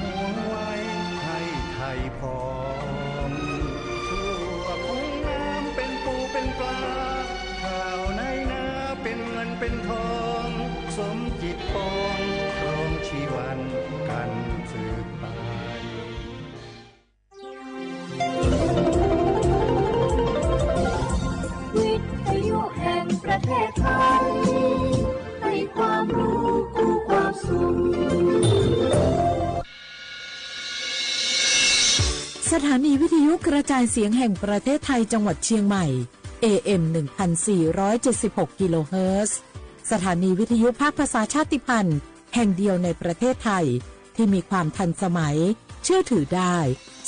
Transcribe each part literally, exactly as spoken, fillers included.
ห่วงไว้ให้ไถ่ผอง ชั่วคงงามเป๋นปูเป๋นปลา ข้าวในนาเป๋นเงินเป๋นทอง สมจิตปอง ครองชีวันกั๋นสืบไป วิทยุแห่งประเทศไทย ให้ความรู้กู้ความสุข สถานีวิทยุกระจายเสียงแห่งประเทศไทยจังหวัดเชียงใหม่ เอ เอ็ม หนึ่งพันสี่ร้อยเจ็ดสิบหก กิโลเฮิรตซ์ สถานีวิทยุภาคภาษาชาติพันธุ์แห่งเดียวในประเทศไทย ที่มีความทันสมัย เชื่อถือได้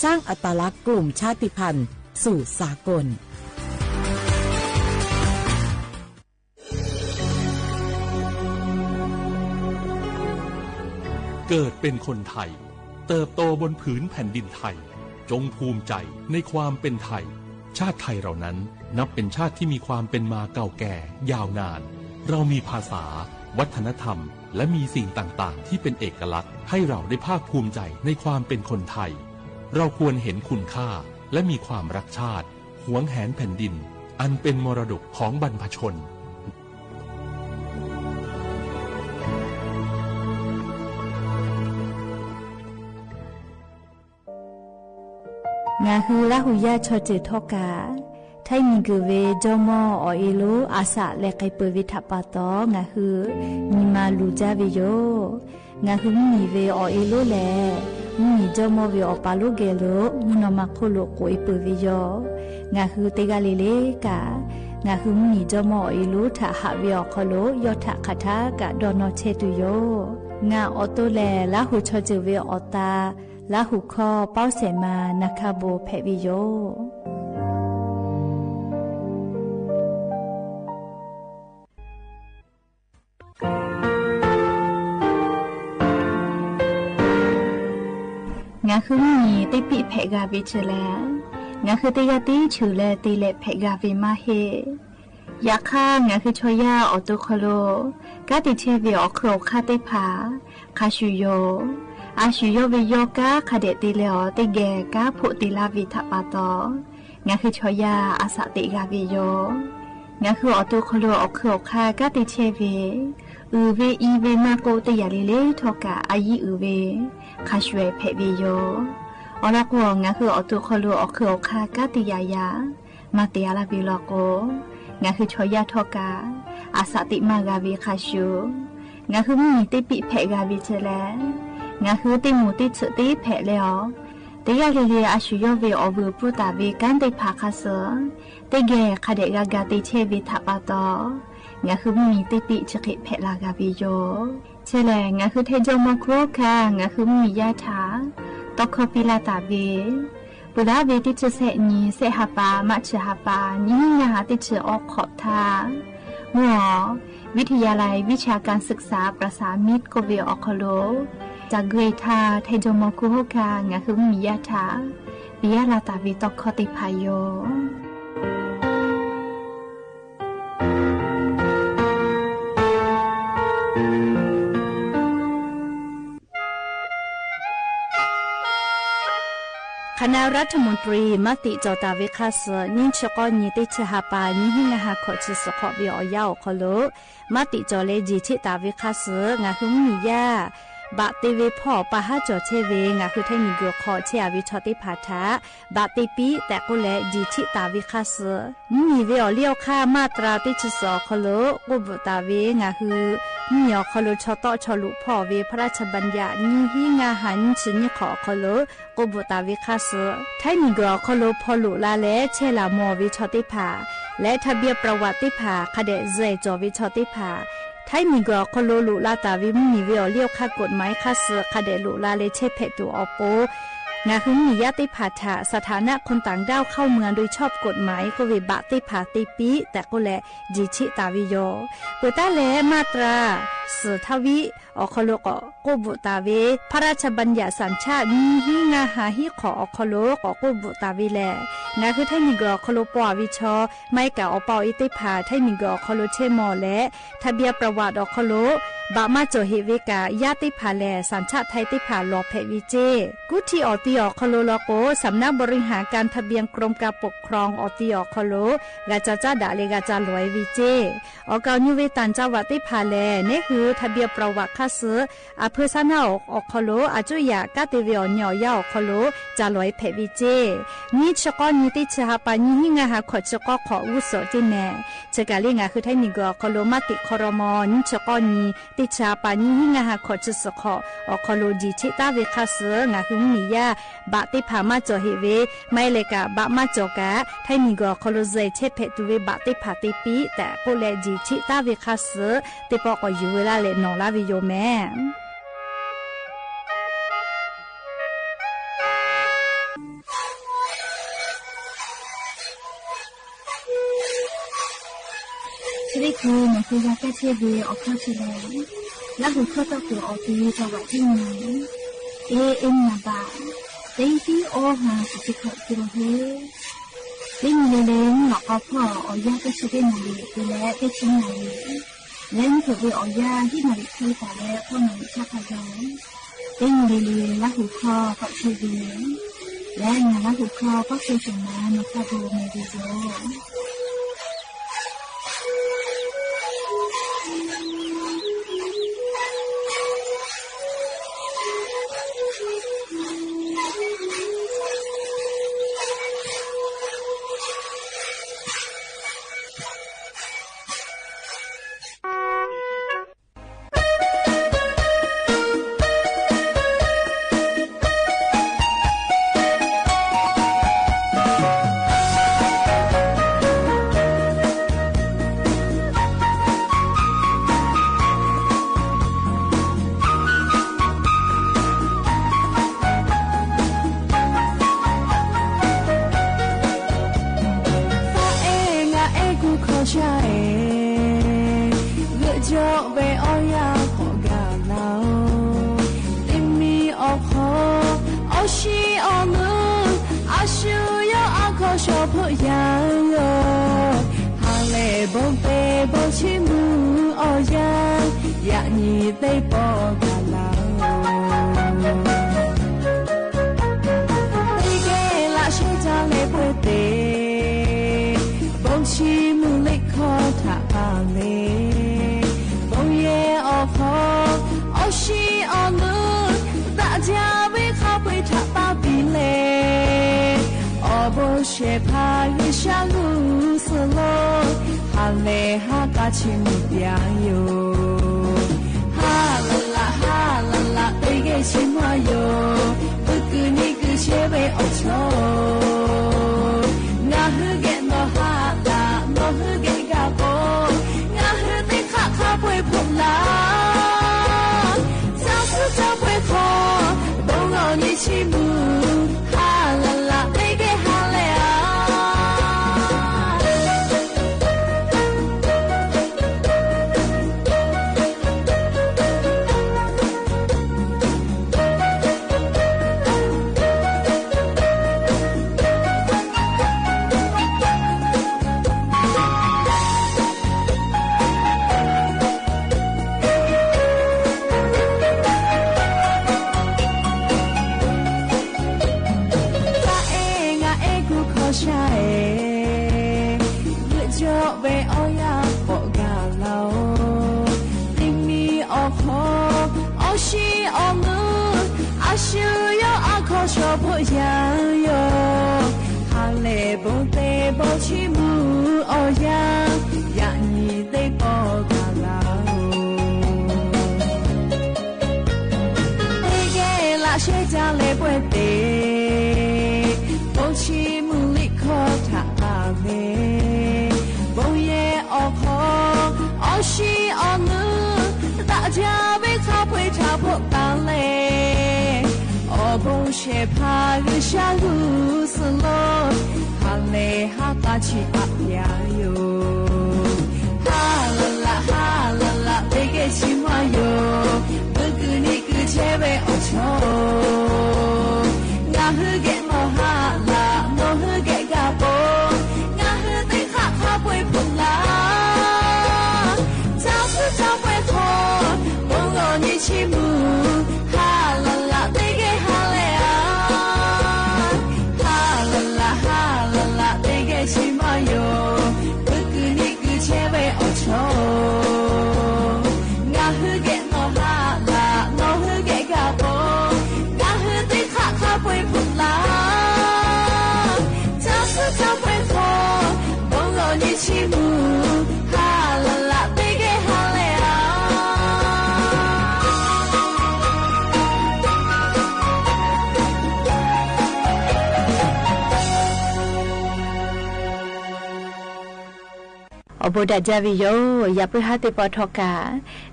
สร้างอัตลักษณ์กลุ่มชาติพันธุ์สู่สากล เกิดเป็นคนไทย เติบโตบนผืนแผ่นดินไทย จงภูมิใจในความเป็นไทย ชาติไทยเรานั้นนับเป็นชาติที่มีความเป็นมาเก่าแก่ยาวนาน เรามีภาษา วัฒนธรรม และมีสิ่งต่างๆ ที่เป็นเอกลักษณ์ ให้เราได้ภาคภูมิใจในความเป็นคนไทย เราควรเห็นคุณค่า และมีความรักชาติ หวงแหนแผ่นดิน อันเป็นมรดกของบรรพชน ငါဟူ လါဟူယါ ချီၣ်စၢၣ်ထီၣ်ကၣ် ထဲမံၤကၢၢ်ဝဲ ကၠီမီၢ်အီၣ်အ့လိ အစးလဲၤက့ၤပၢၢ်ဝဲထးပာ်တီၤ ငါဟူ မံၤမၤလူၤကၠါဝဲယိာ် ငါဟူမုၢ်နံၤဝဲအီၣ်အ့လိလဲၣ် မုၢ်နံၤကၠီမီၢ်ဝဲအီၣ်ပာ်လိကဲလိာ် မုၢ်နီၢ်မၤခိၣ်လိာ်ကိးအ့ပၢၢ်ဝဲယိာ် ငါဟူတဂၤလဲၣ်လဲၣ်ကၣ် ငါဟူမုၢ်နံၤကၠီမီၢ်အီၣ်အ့လိထးဟးဝဲအီၤခီလိာ် ယီၢ်ထးခးထးကၣ်ဒီးနီၢ်ဆဲးတုၤယိာ် ငါအီၣ်တိလဲၣ် လါဟူချီၣ်စၢၣ်ဝဲအီၣ်တၢ် လါဟူခီ ပီစဲးမၤ နၢ်ခါဘိၣ်ဖဲးဝဲယိာ် ငါဟူမုၢ်နံၤတပ့ၣ်ဖဲးဂၤဝဲဆၢလဲၣ် ငါဟူတဂၤတဆၢလဲၣ် တ့လဲၣ်ဖဲးဂၤဝဲမးဟ့ၣ် ယခါ ငါဟူဆီယါအီၣ်တိခီလိာ် ကါတံာ်ဆဲးဝဲအီၣ်ခုးအီၣ်ခါသ့ၣ်တဖၣ် ခးဆူၣ်ယိာ် အါဆူၣ်ယိာ်ဝဲယီၢ်ကါ ခးဒဲးတ့လဲၣ်အီၤ တဂဲၤကါဖိးတ့လါဝဲထးပာ်တီၤ ငါဟူဆီယါအစးတ့ဂၤဝဲယိာ် ငါဟူအီၣ်တိခီလိာ် အီၣ်ခုးအီၣ်ခါ ကါတံာ်ဆဲးဝဲ အုၣ်ဝဲအံၤဝဲမးကိးတယၢ်လၢ်လၢ်ထီၣ်ကၣ် အယံၤအုၣ်ဝဲ ခးဆူၣ်ဖဲးဝဲယိာ် အီၤလီၤကိး ငါဟူအီၣ်တိခီလိာ် အီၣ်ခုးအီၣ်ခါ ကါတယၢ်ယၢ် မၤတ့အါလၢ်ဝဲလီၤကိး ငါဟူဆီယါထီၣ်ကၣ် အစးတ့မးဂၤဝဲခးဆူၣ် ငါဟူမုၢ်နံၤတပ့ၣ်ဖဲးဂၤဝဲဆၢလဲၣ် ငါဟူတ့မူးတ့ဆူးတ့ဖဲးလဲၣ်အီၤ တယၢ်လၢ်လၢ် အါဆူၣ်ယိာ်ဝဲအီၣ်ဝုၢ်ပူတၢ်ဝဲကါသ့ၣ်တဖၣ်ခါဆၢ တဂဲၤခးဒဲးဂၤဂၤတ့ဆဲးဝဲထးပာ်တီၤ ငါဟူမုၢ်နံၤတပ့ၣ်ဆၢဃ့ဖဲးလၢ်ဂၤဝဲယိာ် ဆၢလဲၣ် ငါဟူထဲကၠီမီၢ်ခိၣ်ခါ ငါဟူမုၢ်နံၤယါထး တီခီပံလၢ်တၢ်ဝဲ ပှၤလၢအဝဲတ့ဆူၣ်ဆဲးနံၤ ဆဲးဟးပာ် မးဆူၣ်ဟးပာ် နံၤဟံးနၤဟးတ့ဆူၣ်အိၣ်ခိးထါ မုၢ်အီၤ วิทยาลัยวิชาการศึกษาประสานมิตร ကိးဝဲအီၤခီလိာ် တၢ်ဂ့ၢ်ထါ ထဲကၠီမီၢ်ခိၣ်ခါ ငါဟူမုၢ်နံၤယါထး ပံလၢ်တၢ်ဝဲတီခီသ့ၣ်တဖၣ်ယိာ် คณะรัฐมนตรี မၤတ့ကၠီၤတၢ်ဝဲခါဆူၣ် နံၣ်ဆံဃိးနံၣ်တ့ဆူၣ်ဟးပာ် နံၤဟံးနၤဟးခိးဆူၣ်စ့ၢ်ကီးဝဲအီၤယါအီၤခီလိာ် မၤတ့ကၠီၤလၢ ကၠံၣ်ထံၣ်တၢ်ဝဲခါဆူၣ် ငါဟူမုၢ်နံၤယါ ဘၣ်တ့ဝဲဖီၣ် ပာ်ဟးကၠီၤဆဲးဝဲ ငါဟူထဲမံၤကၢၢ်ခီၣ်ဆဲးအဝဲဆီသ့ၣ်တဖၣ်ထး ဘၣ်တ့ပံ တဲာ်ကိးလဲၣ် ကၠံၣ်ထံၣ်တၢ်ဝဲခါဆူၣ် မုၢ်နံၤဝဲအီၣ်လံအီၣ်ခါ မၤတြၢ်တ့ဆူၣ်စ့ၢ်ကီးအီၤခီလိာ် ကိးဘိးတၢ်ဝဲ ငါဟူ မုၢ်နံၤအီၣ်ခီလိာ် ဆီတီဆီလိာ်ဖီၣ်ဝဲ พระราชบัญญัติ နံၤဟံးနၤဟး နံၣ်ဆံနံၣ်ခိးအီၤခီလိာ် ကိးဘိးတၢ်ဝဲခါဆူၣ် ထဲမံၤကၢၢ်အီၤခီလိာ် ဖီၣ်လိာ်လၢ်လၢ် ဆဲးလၤမီၤဝဲဆီသ့ၣ်တဖၣ် လၢ ทะเบียนประวัติ သ့ၣ်တဖၣ် ခးဒဲး စဲးကၠီၤဝဲဆီသ့ၣ်တဖၣ် ထဲမံၤကၢၢ်အီၤခီလိာ် လိာ်လၤတၢ်ဝဲ မုၢ်နံၤဝဲအီၣ်လံအီၣ်ခါ กฎหมาย ခါဆူၣ် ခးဒဲးလိာ်လၤလၢ် ဆဲးဖဲးတူာ်အီၤပိ ငါဟူမုၢ်နံၤယါသ့ၣ်တဖၣ်ထး สถานะคนต่างด้าวเข้าเมืองโดยชอบกฎหมาย ကိးဝဲ ဘၣ်သ့ၣ်တဖၣ်တ့ပံ တဲာ်ကိးလဲၣ် ကၠံၣ်ထံၣ်တၢ်ဝဲယိာ် ပှၤတၢ်လဲၣ် မၤတြၢ် ဆူၣ်ထီၣ်ဝံၤ အီၣ်ခီလိာ်ကိးဘိးတၢ်ဝဲ พระราชบัญญัติสัญชาติ နံၤဟံးနၤဟးဟံးခိးအီၤခီလိာ် ကိးဘိးတၢ်ဝဲလဲၣ် ငါဟူထဲမံၤကၢၢ်အီၤခီလိာ် ပိာ်ဝဲဆီ မၤကၣ်အီၤပိာ်အ့သ့ၣ်တဖၣ် ထဲမံၤကၢၢ်အီၤခီလိာ် ဆဲးမီၤလဲၣ် ทะเบียนประวัติ အီၣ်ခီလိာ် ဘၣ်မၣ်ကၠီၣ်ဟ့ၣ်ဝေကၣ် ယၢ်သ့ၣ်တဖၣ်လႄၣ် สัญชาติไทย သ့ၣ်တဖၣ် လီၤဖျဲးဝံၤစ့ၢ် ကူထံၣ်အီၤတံၢ်အီၤခီလိလီၤကိး สำนักบริหารการทะเบียนกรมการปกครอง အီၤတံၢ်အီၤခီလိ ဂၤကၠီၣ်ကၠၢ်ဒၣ်လၢဂၤကၠီၣ်လွဲဝံၤစ့ၢ် အီၣ်ကၣ်အီၤညိဝ့ၢ် ต่างจังหวัด သ့ၣ်တဖၣ်လၢ နဟ့ၣ် ทะเบียนประวัติ ခါဆူ အဖၢဆၢနၢ်အီၤခီလိ အကၠိယာ် ကၣ်တ့ၢ်ဝ့ၢ်အီၤညီယၢ်အီၤခီလိ ကၠီၣ်လွဲဖျဲးဝံၤစ့ၢ် နံၣ်ဆံဃိးနံၣ် တ့ဆံဟါပၤနံၣ် ဟံၣ်ငါဟါခီးဆံဃိးခီး ဝူစိးစ့ၢ်န့ၣ် ဆဲးကၤလံ ငါဃုထၢနံၣ်ဂီၤခီလိ မၢ်တံာ်ခီရီမီ နံၣ်ဆံဃိးနံၣ် တ့ဆံဟါပၤနံၣ် ဟံၣ်ငါဟါခီးဆံဃိးခီး အီၤခီလိ ဒံးဆ့တၢ်ဝ့ၢ်ခါဆူ ငါဃုမုၢ်နံၤယၢ် ဘၣ်သ့ၣ်တဖၣ်မၣ်ကၠီၣ်ဟ့ၣ်ဝေ မ့ၢ်လဲၣ်ကၣ် ဘၣ်မၣ်ကၠီၣ်ကၣ် ထၢနံၣ်ဂီၤခီလိ စဲးဆဲးဖဲးတုၤဝ့ၢ်ဘၣ်သ့ၣ်တဖၣ်သ့ပံ တၢ်ကိးလဲၣ် ဒံးဆ့တၢ်ဝ့ၢ်ခါဆူ သ့ၣ်ပီၣ်ကီးယူၤဝဲဒၣ်လဲၣ် နီၢ်လၢ်ဝံၤယိာ်မဲၣ် ချ့လ့ၣ်ခု နဃုယၤကၣ်ဆ့ဝ့ၢ်အီၤခီၣ်ဆ့လဲၣ် လၢဟူးခီၣ်သီၣ်ကိးအီၤတံၢ် จังหวัดที่หนึ่ง เอเอ็ม นาบา เต็นท์ที่โอฮา สิบเจ็ดกิโลเมตร လၢနံၤလၢလၢ နံၣ်လီၤကီဖီၣ် အီၣ်ယၢ်တဆံတ့ၢ်နၣ်ရံၣ် တုၤလၢတဆံနၣ်ရံၣ် လၢနံၣ်ဖျိးဝ့ၢ်အီၣ်ယၢ် ဟံၣ်နၣ်ရံၣ်ခွံပၤလၢ ဃိးနၣ်ရံၣ်ဆၣ်ခါယီၤ လၢနံၤလၢလၢ လၢဟူးခီၣ်ကီၣ်ဆ့ဝ့ၢ် လၢနၤလၢဟူးခီၣ်ကီၣ်ဆ့ စိမၤနသးဘိမ့ၢ်ဂ့ၤယိာ် သးအဲၣ် ငါအဲၣ် ကူခီၣ်ဆၣ်အဲၣ် ဂၢၢ်ကၠီၣ်ဝဲအီၣ်ယၢ်ကိးဂၤလီၤ တမံၤအီၣ်ခီၣ် အီၣ်ဆံးအီၣ်နုၢ် အါဆူယီၤ အါခီၣ်ဆၣ်ဖိယၢ်ယိာ် ဟါလဲၢ်ဘိတဲဘိဆံမုၢ်အီၣ်ယၢ် ယၤနံၤသ့ၣ်ပီၣ်ဂၤလီၤ တကဲလၢဆဲးတၢ်လဲၤပှဲၤသ့ ဘိဆံမုၢ်လ့ၣ်ခီထးပာ်လဲၣ် ဘိယဲၢ်အီၣ်ခီၣ် အီၣ်ဆံးအီၣ်နုၢ် သးယၤဝဲခါပှဲၤထးပာ်ပံလဲၣ် အီၣ်ဘိဆဲးဖးဂ့ၤဆါဂုာ်စၢၤလီၤ ဟါလဲၢ်ဟါကၣ်ဆံမုၢ်ပျၢ်ယိာ် ဟါလၢ်လၢ် ဟါလၢ်လၢ် တကဲဆံမွါယိာ် ပကုာ်နံၤကုာ်ဆဲးဝဲအီၣ်ဆီ နၢ်ဟူကဲနီၢ်ဟါလၢ် နၢ်ဟူကဲကၤပိ နၢ်ဟူသ့ၣ်ခါခါပှဲၤဖိလၢ် စၢ်ဆူစၢ်ပှဲၤခီ ဘိငီၢ်နံၤဆံမုၢ် ဟါလၢ်လၢ် တကဲဟါလဲၢ်ဧၢ သးအဲၣ် ငါအဲၣ် ကူခီၣ်ဆၣ်အဲၣ် ဂၢၢ်ကၠီၣ်ဝဲအီၣ်ယၢ်ကိးဂၤလီၤ တမံၤအီၣ်ခီၣ် အီၣ်ဆံးအီၣ်နုၢ် အါဆူယီၤ အါခီၣ်ဆၣ်ဖိယၢ်ယိာ် ဟါလဲၢ်ဘိတဲဘိဆံမုၢ်အီၣ်ယၢ် ယၤနံၤသ့ၣ်ပီၣ်ဂၤလီၤ တကဲလၢဆဲးတၢ်လဲၤပှဲၤသ့ ဘိဆံမုၢ်လ့ၣ်ခီထးပာ်လဲၣ် ဘိယဲၢ်အီၣ်ခီၣ် အီၣ်ဆံးအီၣ်နုၢ် သးယၤဝဲခါပှဲၤထးပာ်ပံလဲၣ် အီၣ်ဘိဆဲးဖးဂ့ၤဆါဂုာ်စၢၤလီၤ ဟါလဲၢ်ဟါကၣ်ဆံအပျၢ်ယိာ် ဟါလၢ်လၢ် ဟါလၢ်လၢ် တကဲဆံမွါယိာ် ပကုာ်နံၤကုာ်ဆဲးဝဲအီၣ်ဆီ နၢ်ဟူကဲနီၢ်ဟါလၢ် နၢ်ဟူကဲကၤပိ နၢ်ဟူသ့ၣ်ခါခါပှဲၤဖိလၢ် စၢ်ဆူစၢ်ပှဲၤခီ အိၣ်ဘိးဒၣ်ကၠၢဝေးယိာ် ယၢပ်ၢၢ်ဟၢသ့ၣ်ပီၣ်ထီၣ်ကၣ်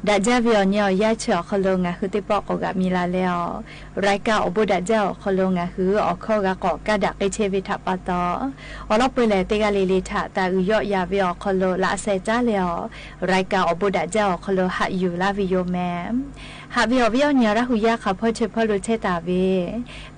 ဒၣ်ကၠၢဝေးအီၤ ညီအီၤယၢ်ဆၢၣ်အီၤခီလိာ် ငါဟုသ့ၣ်ပီၣ်ကိးဂၤမံၤလၢ်လၢအီၤ ရၢၢ်ကၢၣ်အိၣ်ဘိးဒၣ်ကၠၢဝေးအီၤခီလိာ် ငါဟု အိၣ်ခိးဂၤကိးကၢ်ဒၣ်က့ၤဆၢဝေးထးပာ်တီၢ် အီၤလီၤပှဲၤလဲၣ် တ့ၢ်ဂၤလံၤလံၤထး တၢ်အုၣ်ယီၣ်ယၤဝဲအီၤခီလိာ် လၢအစဲးတၢ်လၢအီၤ ရၢၢ်ကၢၣ်အိၣ်ဘိးဒၣ်ကၠၢဝေးအီၤခီလိာ် ဟးယူၢ်လၢ်ဝံၤယိာ်မး ဟးဝံၤအီၤဝံၤအီၤ ညီရၢ်ဟူယၢ်ခးဖီၣ်ဆၢဖီၣ်လိာ်ဆဲးတၢ်ဝဲ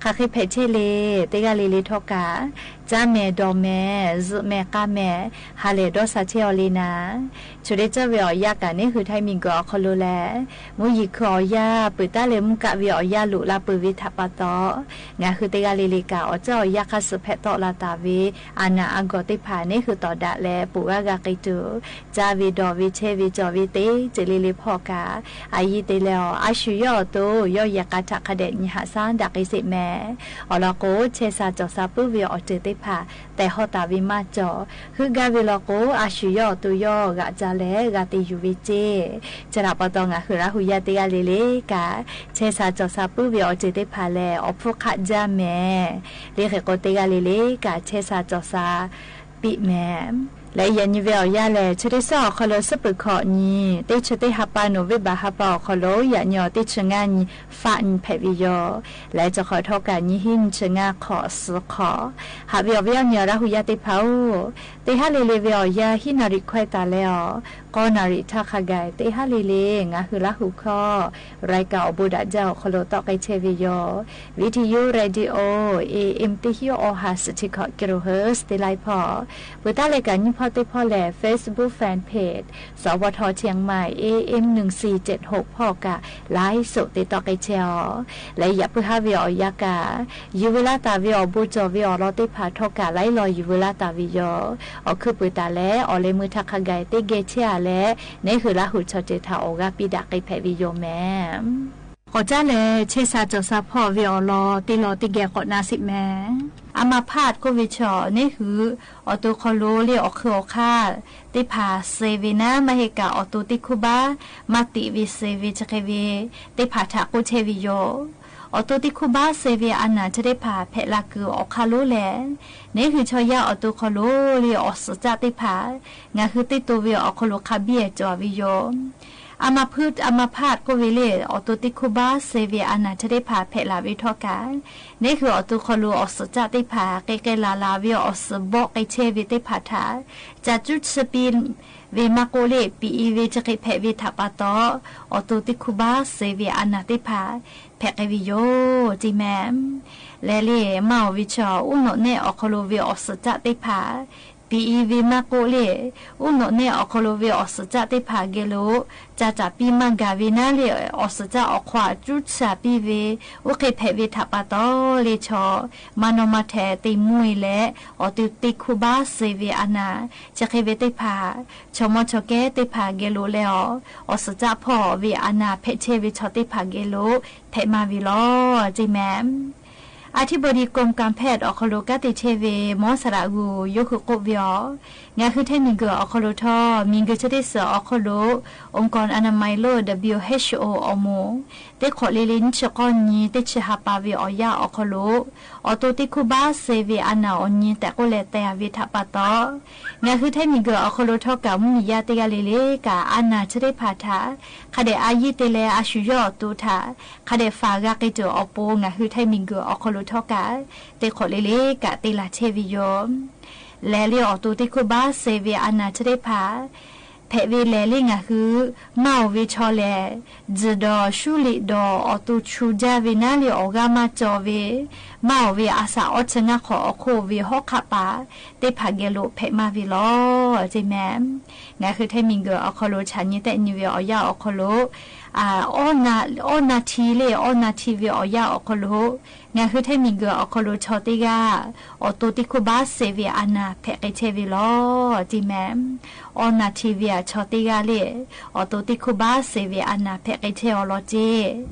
ခးဃ့ဖဲးဆဲးလံ တ့ၢ်ဂၤလံၤလံၤထီၣ်ကၣ် ကၠၢ်မဲာ်ဒီးမဲာ် စုးမဲာ်ကၢ်မဲာ် ဟးလဲၤဒီးစးဆဲးအီၤလံနၤ ဆိးဒ့ကၠၢဝေးအီၤယၢ်ကၣ် န့ၣ်ဟု ထၢၣ်မံၤကၢၢ်အီၤခီလိာ်လဲၣ် မူယံၤခုၣ်အီၤယၢ် ပၢၢ်တၢ်လၢမူကၣ်ဝံၤအီၤယၢ်လိာ်လၢ်ပၢၢ်ဝဲထးပာ်တီၢ် ငါဟုတ့ၢ်ဂၤလံၤလံၤကၣ် အီၤကၠၢအီၤယၢ်ခါစုးဖဲးတီၣ်လၢ်တၢ်ဝဲ အနၢ်အါဂီၢ်သ့ၣ်တဖၣ် န့ၣ်ဟု တီၢ်ဒၣ်လဲာ် ပူၤဂၤဂၤက့ၤတုၤ ကၠၢဝေးဒီးဝဲဆဲးဝဲကၠီဝဲတ့ၢ် စ့းလံၤလံၤဖီၣ်ကၣ် အယံၤတ့ၢ်လၢအီၤ အၡူၣ်ယီၣ်အသိး ယီၣ်ယဲၢ်ကးထးခါဒဲး နံၤဟးဆါဒၣ်က့ၤစ့းမဲာ် အီၤလီၤကိး ဆဲးစၢ်ကၠီၣ်စၢ်ပုၢ်ဝဲအီၤတ့ၢ်သ့ၣ်တဖၣ် သဲးဟီၣ်တၢ်ဝဲမၤကၠီၣ် ဟုးဂၤဝဲလီၤကိး အၡူၣ်ယီၣ်အသိးယီၣ် ဂၤကၠၢလဲၣ် ဂၤသ့ယူၤဝဲစ့ၢ် ဆဲးထးပာ်တီၢ် ငါဟုရၢ်ဟူယၢ်တ့ၢ်ဂၤလံၤလံၤကၣ် ဆဲးစၢ်ကၠီၣ်စၢ်ပုၢ်ဝဲအီၤတ့ၢ်သ့ၣ်တဖၣ်လဲၣ် အီၤဖှိၣ်ခးကၠၢ်မဲာ် လံဃ့ကိးတ့ၢ်ဂၤလံၤလံၤကၣ် ဆဲးစၢ်ကၠီၣ်စၢ် ပံးမဲာ် လၢယညံၤဝဲအီၤယၢ်လဲၣ် ဆၢတ့ၢ်စၢ်အီၤခီလိာ် သပၢၤခီၣ်နံၤ တ့ၢ်ဆၢတ့ၢ်ဟးပာ် နိၣ်ဝ့ဘၢၣ်ဟးပာ်အီၤခီလိာ် ယၣ်နံၤအီၤတ့ၢ်ဆၢငါနံၤ ဖးနံၤဖဲးဝဲယိာ် လၢကၠီၣ်ဃီထီၣ်ကၣ် နံၤဟံးနံၤဆၢငါခီၣ်သီခီၣ် ဟးဝံၤအီၤဝံၤအီၤ ညီရၢ်ဟူယၢ်သ့ၣ်တဖၣ်ဧၢ တ့ၢ်ဟးလံၤလံၤဝဲအီၤယၢ် ဟံးနၣ်ရံၣ်ခွဲးသးလၢအီၤ ကီနၣ်ရံၣ်ထးခါဂၤ တ့ၢ်ဟးလံၤလံၤ ငါဟုရၢ်ဟူခီ ရၢၢ်ကၢၣ်အိၣ်ဘိးဒၣ်ကၠၢဝေးအီၤခီလိာ် သီၣ်က့ၤဆဲးဝဲယိာ် ဝံထံယိ ရေဒီယိ เอเอ็ม တဆံ အီၤဟး စထံခီၣ် ကီလိုဟၢၣ် တ့ၢ်လၢဖီၣ် ပၢၢ်တၢ်လၢကၣ် နံၤဖီၣ်သ့ၣ်ဖီၣ်လဲၣ် Facebook Fan Page สวท เชียงใหม่ เอเอ็ม หนึ่งสี่เจ็ดหก ဖီၣ်ကၣ် လၢၡိး တ့ၢ်သီၣ်က့ၤဆဲးအီၤ လၢယၢပ်ၢၢ်ဟးဝဲအီၤယၢ်ကၣ် ယူၤဝဲလၢ်တၢ်ဝဲအီၤ ဘိးကၠီၣ်ဝဲအီၤလီၤသ့ၣ်တဖၣ်ထီၣ်ကၣ် လၢအလီၢ်ယူၤဝဲလၢ်တၢ်ဝဲယိာ် အီၤခုၣ်ပၢၢ်တၢ်လၢ အီၤလၢမုၢ်ထးခါဂၤ တ့ၢ်ဂဲၤဆဲးအါလဲၣ် န့ၣ်ဟုရၢ်ဟူဆီၣ်တ့ၢ်ထးအီၤဂၤ ပံးဒၣ်က့ၤဖဲးဝဲယိာ်မဲာ် ကီၢ်ကၠၢ်လဲၣ် ဆဲးစၢ်ကၠီၣ်စၢ်ဖီၣ်ဝဲအီၤလီၤ တ့ၢ်လီၤတ့ၢ်ဂဲၤကိးနၢ်စ့းမဲာ် အမါဖးကိးဝဲဆီၣ် န့ၣ်ဟု အီၤတိၢ်ခီလိာ်လၢအီၣ်ခုၣ်အီၣ်ခး သ့ၣ်တဖၣ်စဲးဝဲနၤ မ့ၢ်ဟ့ၣ်ကၣ်အီၤတိၢ်သ့ၣ်ခူၣ်ဘါ မၤတံာ်ဝဲစဲးဝဲ စခ့ဝဲ သ့ၣ်တဖၣ်ထးကိးဆဲးဝဲယိာ် အီၤတိၢ်သ့ၣ်ခူၣ်ဘါစဲးဝဲအနၢ်ဆၢသ့ၣ်တဖၣ် ဖဲးလၢ်ကွံာ်အီၣ်ခးလိာ်လဲၣ် န့ၣ်ဟုဆီၣ်ယၢ်အီၤတိၢ်ခီလိာ်လၢအီၣ်စၢ်ကၠၣ်သ့ၣ်တဖၣ် ငါဟုသ့ၣ်တိၢ်ဝဲအီၤခီလိာ်ခးဘံၣ်အကၠီၣ်ဝဲယိာ် အမါဖး အမါဖးကိးဝဲလၢ အီၤတိၢ်သ့ၣ်ခူၣ်ဘါစဲးဝဲအနၢ်ဆၢသ့ၣ်တဖၣ် ဖဲးလၢ်ဝဲထီၣ်ကၣ် န့ၣ်ဟုအီၤတိၢ်ခီလိာ်အီၣ်စၢ်ကၠၣ်သ့ၣ်တဖၣ် ကဲကဲလၢ်လၢ်ဝဲအီၣ်စၢ်ဘီက့ၤဆဲးဝဲသ့ၣ်တဖၣ်ထး ကၠၢ်ကူၣ်ဆၢပံး ဝဲမၤကိးလၢ ပံးအံၤဝဲစခ့ဖဲးဝဲထးပာ်တီၢ် အီၤတိၢ်သ့ၣ်ခူၣ်ဘါစဲးဝဲအနၢ်သ့ၣ်တဖၣ် ဖဲးက့ၤဝဲယိာ် တ့ၢ်မဲာ် လဲၤလၢ မါအိၣ်ဝဲဆီၣ် အူၣ်နီၣ်နဲၣ်အီၤခီလိာ်ဝဲအီၣ်စၢ်ကၠၣ်သ့ၣ်တဖၣ် ပံးအံၤဝဲမၤကိးလၢ အူၣ်နီၣ်နဲၣ်အီၤခီလိာ်ဝဲအီၣ်စၢ်ကၠၣ်သ့ၣ်တဖၣ်ဂဲၤလိာ် ကၠၢ်တၢ်ပံးမၤဂၤဝဲနၤလၢ အီၣ်စၢ်ကၠၣ်အီၣ်ခွါကူၣ်ဆၢပံးဝဲ အိၣ်ဃ့ဖဲးဝဲထးပာ်တီၢ်လၢဆီၣ် မၤနီၣ်မၤထဲးတ့ၢ်မူအံၤလဲၣ် အီၤတိၢ်သ့ၣ်ခူၣ်ဘါစဲးဝဲအနၢ် စခ့ဝဲသ့ၣ်တဖၣ် ဆီၣ်မီၣ်ဆီၣ်ကဲသ့ၣ်တဖၣ်ဂဲၤလိာ်လၢအီၤ အီၣ်စၢ်ကၠၣ်ဖီၣ်ဝဲအနၢ်ဖဲးဆဲးဝဲဆီၣ်သ့ၣ်တဖၣ်ဂဲၤလိာ် ဖဲးမၤဝဲလီၤ တ့ၢ်မဲာ် အ ธิบดีกรมการแพทย์ အီၤခီလိာ် ကၢ်သ့ၣ်ဆၢဝဲ မီၢ်စရးဂူၤ ယိးဃုာ်ကိးဝဲအီၤ ငါဟုထဲမံၤကၢၢ်အီၤခီလိာ်ထီၣ် မံၤကၢၢ်ဆၢသ့ၣ်စၢၤအီၤခီလိာ် องค์การอนามัยโลก WHO အီၤမိၢ် သ့ၣ်ခိးလ့လ့နံၣ်ဆၢကီၢ်နံၤ သ့ၣ်ဆၢဟးပာ်ဝဲအီၤယၢ်အီၤခီလိာ် အီၤတိၢ်သ့ၣ်ခူၣ်ဘါစဲးဝဲအနၢ်အီၤနံၤ တဲာ်ကိးလဲၣ်တဲာ်အဝဲထးပာ်တီၢ် ငါဟုထဲမံၤကၢၢ်အီၤခီလိာ်ထီၣ်ကၢ် မုၢ်နံၤယါတ့ၢ်ဂၤလံၤလံၤကၢ် အနၢ်ဆၢသ့ၣ်တဖၣ်ထး ခးဒဲးအါယံၤတ့ၢ်လၢ အၡူၣ်ယီၣ်အသိးထး ခးဒဲးဖးဂၤက့ၤတုၤအီၤပူၤ ငါဟုထဲမံၤကၢၢ်အီၤခီလိာ်ထီၣ်ကၢ် သ့ၣ်ခိးလ့လ့ကၢ်သ့ၣ်လၢ်ဆၢဝဲယိာ် လဲၤလၢအီၤတိၢ်သ့ၣ်ခူၣ်ဘါစဲးဝဲအနၢ်ဆၢသ့ၣ်တဖၣ် ဖဲးဝဲလဲၤလၢငါဟု မါအိၣ်ဝဲဆီၣ်လဲၣ် ယုၢ်ဒီးဆူလံာ်ဒီးအီၤတိၢ်ဆူၣ်ယၢ်ဝဲနၤလၢအီၤဂၤမၤကၠီၣ်ဝဲ မါအိၣ်ဝဲအစၢ်အီၣ်ဆၢငါခီၣ်အီၣ်ခိၣ်ဝဲဟီၣ်ခးပာ် သ့ၣ်တဖၣ်ဂဲၤလိာ်ဖဲးမၤဝဲလီၤ တ့ၢ်မဲာ် ငါဟုထဲမံၤကၢၢ်အီၤခီလိာ် ဆၣ်ညံသဲးညံဝဲအီၤယၢ်အီၤခီလိာ် အီၣ်နၢ်ထံလၢအီၣ်နၢ်ထံဝဲအီၤယၢ်အီၤခီလိာ် ငါဟုထဲမံၤကၢၢ်အီၤခီလိာ်ဆီၣ်သ့ၣ်ဂၤ အီၤတိၢ်သ့ၣ်ခူၣ်ဘါစဲးဝဲအနၢ်ဖဲးက့ၤဆဲးဝဲလီၤ တ့ၢ်မဲာ် အီၣ်နၢ်ထံဝဲအဆီၣ်သ့ၣ်ဂၤလၢ အီၤတိၢ်သ့ၣ်ခူၣ်ဘါစဲးဝဲအနၢ်ဖဲးက့ၤဆဲးအီၤလီၤတ့ၢ်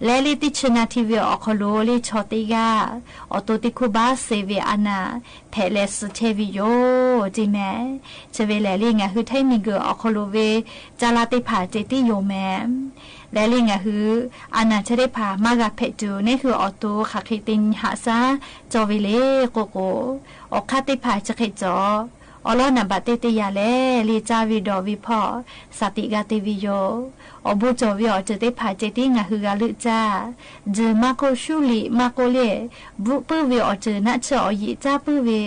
လဲၤလၢသ့ၣ်ဆၢနၢ်ထံဝဲအီၤခီလိာ်လၢဆီၣ်သ့ၣ်ဂၤ အီၤတိၢ်သ့ၣ်ခူၣ်ဘါစဲးဝဲအနၢ် ဖဲးလဲၤစူၣ်ဆဲးဝဲယိာ် တ့ၢ်မဲာ် ဆၢဝဲလဲၤလၢငါဟုထဲမံၤကၢၢ်အီၤခီလိာ်ဝဲ ကၢ်လၢ်သ့ၣ်တဖၣ်တ့ၢ်သံယိာ်မဲာ် လဲၤလၢငါဟု အနၢ်ဆၢသ့ၣ်တဖၣ်မၤဂၤဖဲးတုၤန့ၣ်ဟုအီၤတိၢ်ဃၣ်ဃ့တ့ၢ်နံၤဟးစၢ် ကၠီၣ်ဝဲလၢကိၢ်ကိၢ် အီၣ်ခးသ့ၣ်တဖၣ်စခ့ကၠီၣ် အီၤလီၤ နံပါတ်တစ် တယၤလဲၣ် လၢကၢ်ဝ့ၤဒီးဝ့ၤဖီၣ် စၢ်သံးဂၤတ့ၢ်ဝံၤယိာ် အိၣ်ဘူးကီၤဝဲအီၤတ့ၢ်တ့ၢ်ဖး ကၠ့တံ ငါဟုဂၤလၢကၢ် ဒုးမးကိၣ် ရှူလံာ် မးကိၣ်လၢ ဘူးပုၢ်ဝဲအီၤတ့ၢ် နၢ်ဆၢအီၤယံာ် ကၢ်ပုၢ်ဝဲ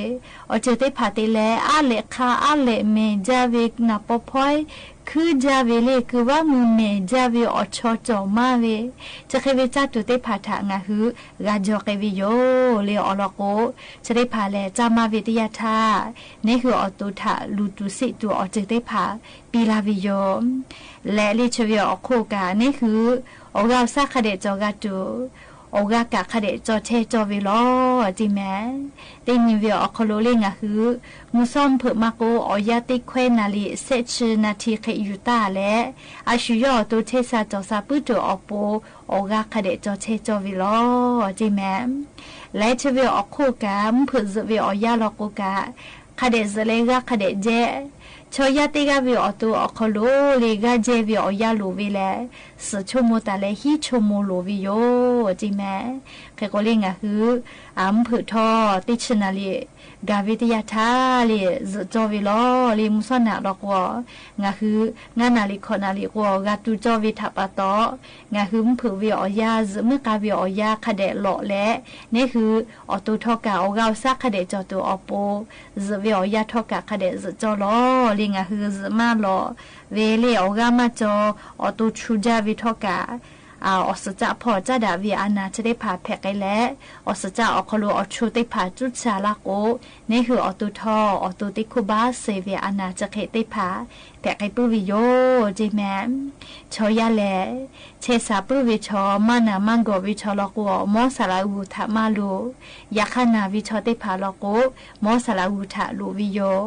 အီၤတ့ၢ်တ့ၢ်ဖးတ့ၢ်လၢ အါလဲၣ်ခါ အါလဲၣ်မဲာ် ကၢ်ဝဲနၢ်ပီၢ်ဖီ ခုကၢ်ဝဲလၢ ကုဝါမုၢ်မဲာ် ကၢ်ဝဲအီၤဆီကၠီၣ်မးဝဲ တဃ့ဝဲကၢ်တူၢ်တ့ၢ်ဖးထး ငါဟု ဂၤကၠီၤက့ၤဝံၤယိာ် လၢအီၤလီၤကိး ကၠ့တ့ၢ်ဖးလဲၣ် ကၢ်မးဝဲတယၤထး နဟ့ၣ်အီၤတူၢ်ထး လူၤတူၢ်စံးတူၢ်အီၤတ့ၢ်တ့ၢ်ဖး ပံလၢ်ဝံၤယိာ် လဲၤလၢဆၢဝဲအီၤခိၣ်ကး နဟ့ၣ် အီၤဂၤအီၤစၢ်ခးဒဲးကၠီၤဂၤတူၢ် အီၤဂၤကးခးဒဲးကၠီၤထဲကၠီၤဝဲလီၤ တ့ၢ်မဲာ် တ့ၢ်နံၤဝဲအီၤခီလိာ်လၢ ငါဟု မုၢ်ဆီမုၢ်ဖုးမးကိၣ် အီၤယၢ်တ့ၢ်ခွဲးနၣ်ရံၣ် ဆဲးဆံနၣ်ထံးဃဲးယူၤတၢ်လဲၣ် အဆူၣ်ယီၢ်အီၤတိၢ်ထဲစၢ်ကၠီၣ်စၢ် ပုၢ်တိၢ်အီၤပိာ် အီၤဂၤခးဒဲးကၠီၤထဲကၠီၤဝဲလီၤ တ့ၢ်မဲာ် လဲၤဆၢဝဲအီၤခိၣ်ကး မုၢ်ဖုးယုၢ်ဝဲအီၤယၢ်လီၤကိးကး ခးဒဲးယုၢ်လၢဂၤခးဒဲးကၠ့ ဆီယၢ်တ့ၢ်ဂၤဝဲအီၤတိၢ်အီၤခီလိာ်လၢ ဂၤကၠ့ဝဲအီၤယၢ်လိာ်ဝဲလဲၣ် သၢဆိကမိၣ်တၢ်လၢ ဟံးဆိကမိၣ်လိာ်ဝဲယိာ် တ့ၢ်မဲာ် ဃဲးကိးလၢ ငါဟု အမုၢ်ဖုးထီၣ် တ့ၢ်ဆံနၣ်ရံၣ် ဂၤဝဲတယၤထးလၢ ယုၢ်ကၠီၤဝဲလီၤ လၢမုၢ်ဆီနၣ်လီၤကိး ငါဟု ငါးနၣ်ရံၣ် ခွံနၣ်ရံၣ်ကိး ဂၤတူၢ်ကၠီၤဝဲထးပာ်တီၢ် ငါဟု မုၢ်ဖုးဝဲအီၤယၢ် ယုၢ်မုၢ်ကါဝဲအီၤယၢ် ခးဒဲးလီၤလဲၣ် နဟ့ၣ် အီၤတိၢ်ထီၣ်ကး အီၤဂၤအီၤစၢ်ခးဒဲးကၠီၤတိၢ်အီၤပိာ် ယုၢ်ဝဲအီၤယၢ်ထီၣ်ကး ခးဒဲးယုၢ်ကၠီၤလီၤ လၢ ငါဟု ယုၢ်မးလီၤ ဝဲလၢအီၤဂၤမးကၠီၤ အီၤတိၢ်ဆူၣ်ကၠၢ်ဝဲထီၣ်ကး အီၤစၢ်ကၠၢ်ဖီၣ်ကၠၢ်ဒၣ်ဝဲအနၢ် ကၠ့တ့ၢ်ဖး ဖဲးက့ၤလဲၣ် အီၤစၢ်ကၠၢ်အီၤခီလိာ် အီၤဆိၣ်တ့ၢ်ဖး ကူၣ်ဆၢ်လၢကိး နဟ့ၣ် အီၤတိၢ်ထီၣ် အီၤတိၢ်တ့ၢ်ခိၣ်ဘၣ်စ့ၢ်ဝဲအနၢ် ကၠ့တ့ၢ်ဖး ဖဲးက့ၤပုၢ်ဝဲယိာ် တ့ၢ်မဲာ် ဆီယၢ်လဲၣ် ဆဲးစၢ်ပုၢ်ဝဲဆီ မၤနၢ်မၤဂီၤဝဲဆီလီၤကိး မ်စၢ်လၢဂုၤထးမးလိာ် ယၤခးနၢ်ဝဲဆီတ့ၢ်ဖးလီၤကိး မ်စၢ်လၢဂုၤထးလိာ်ဝဲယိာ်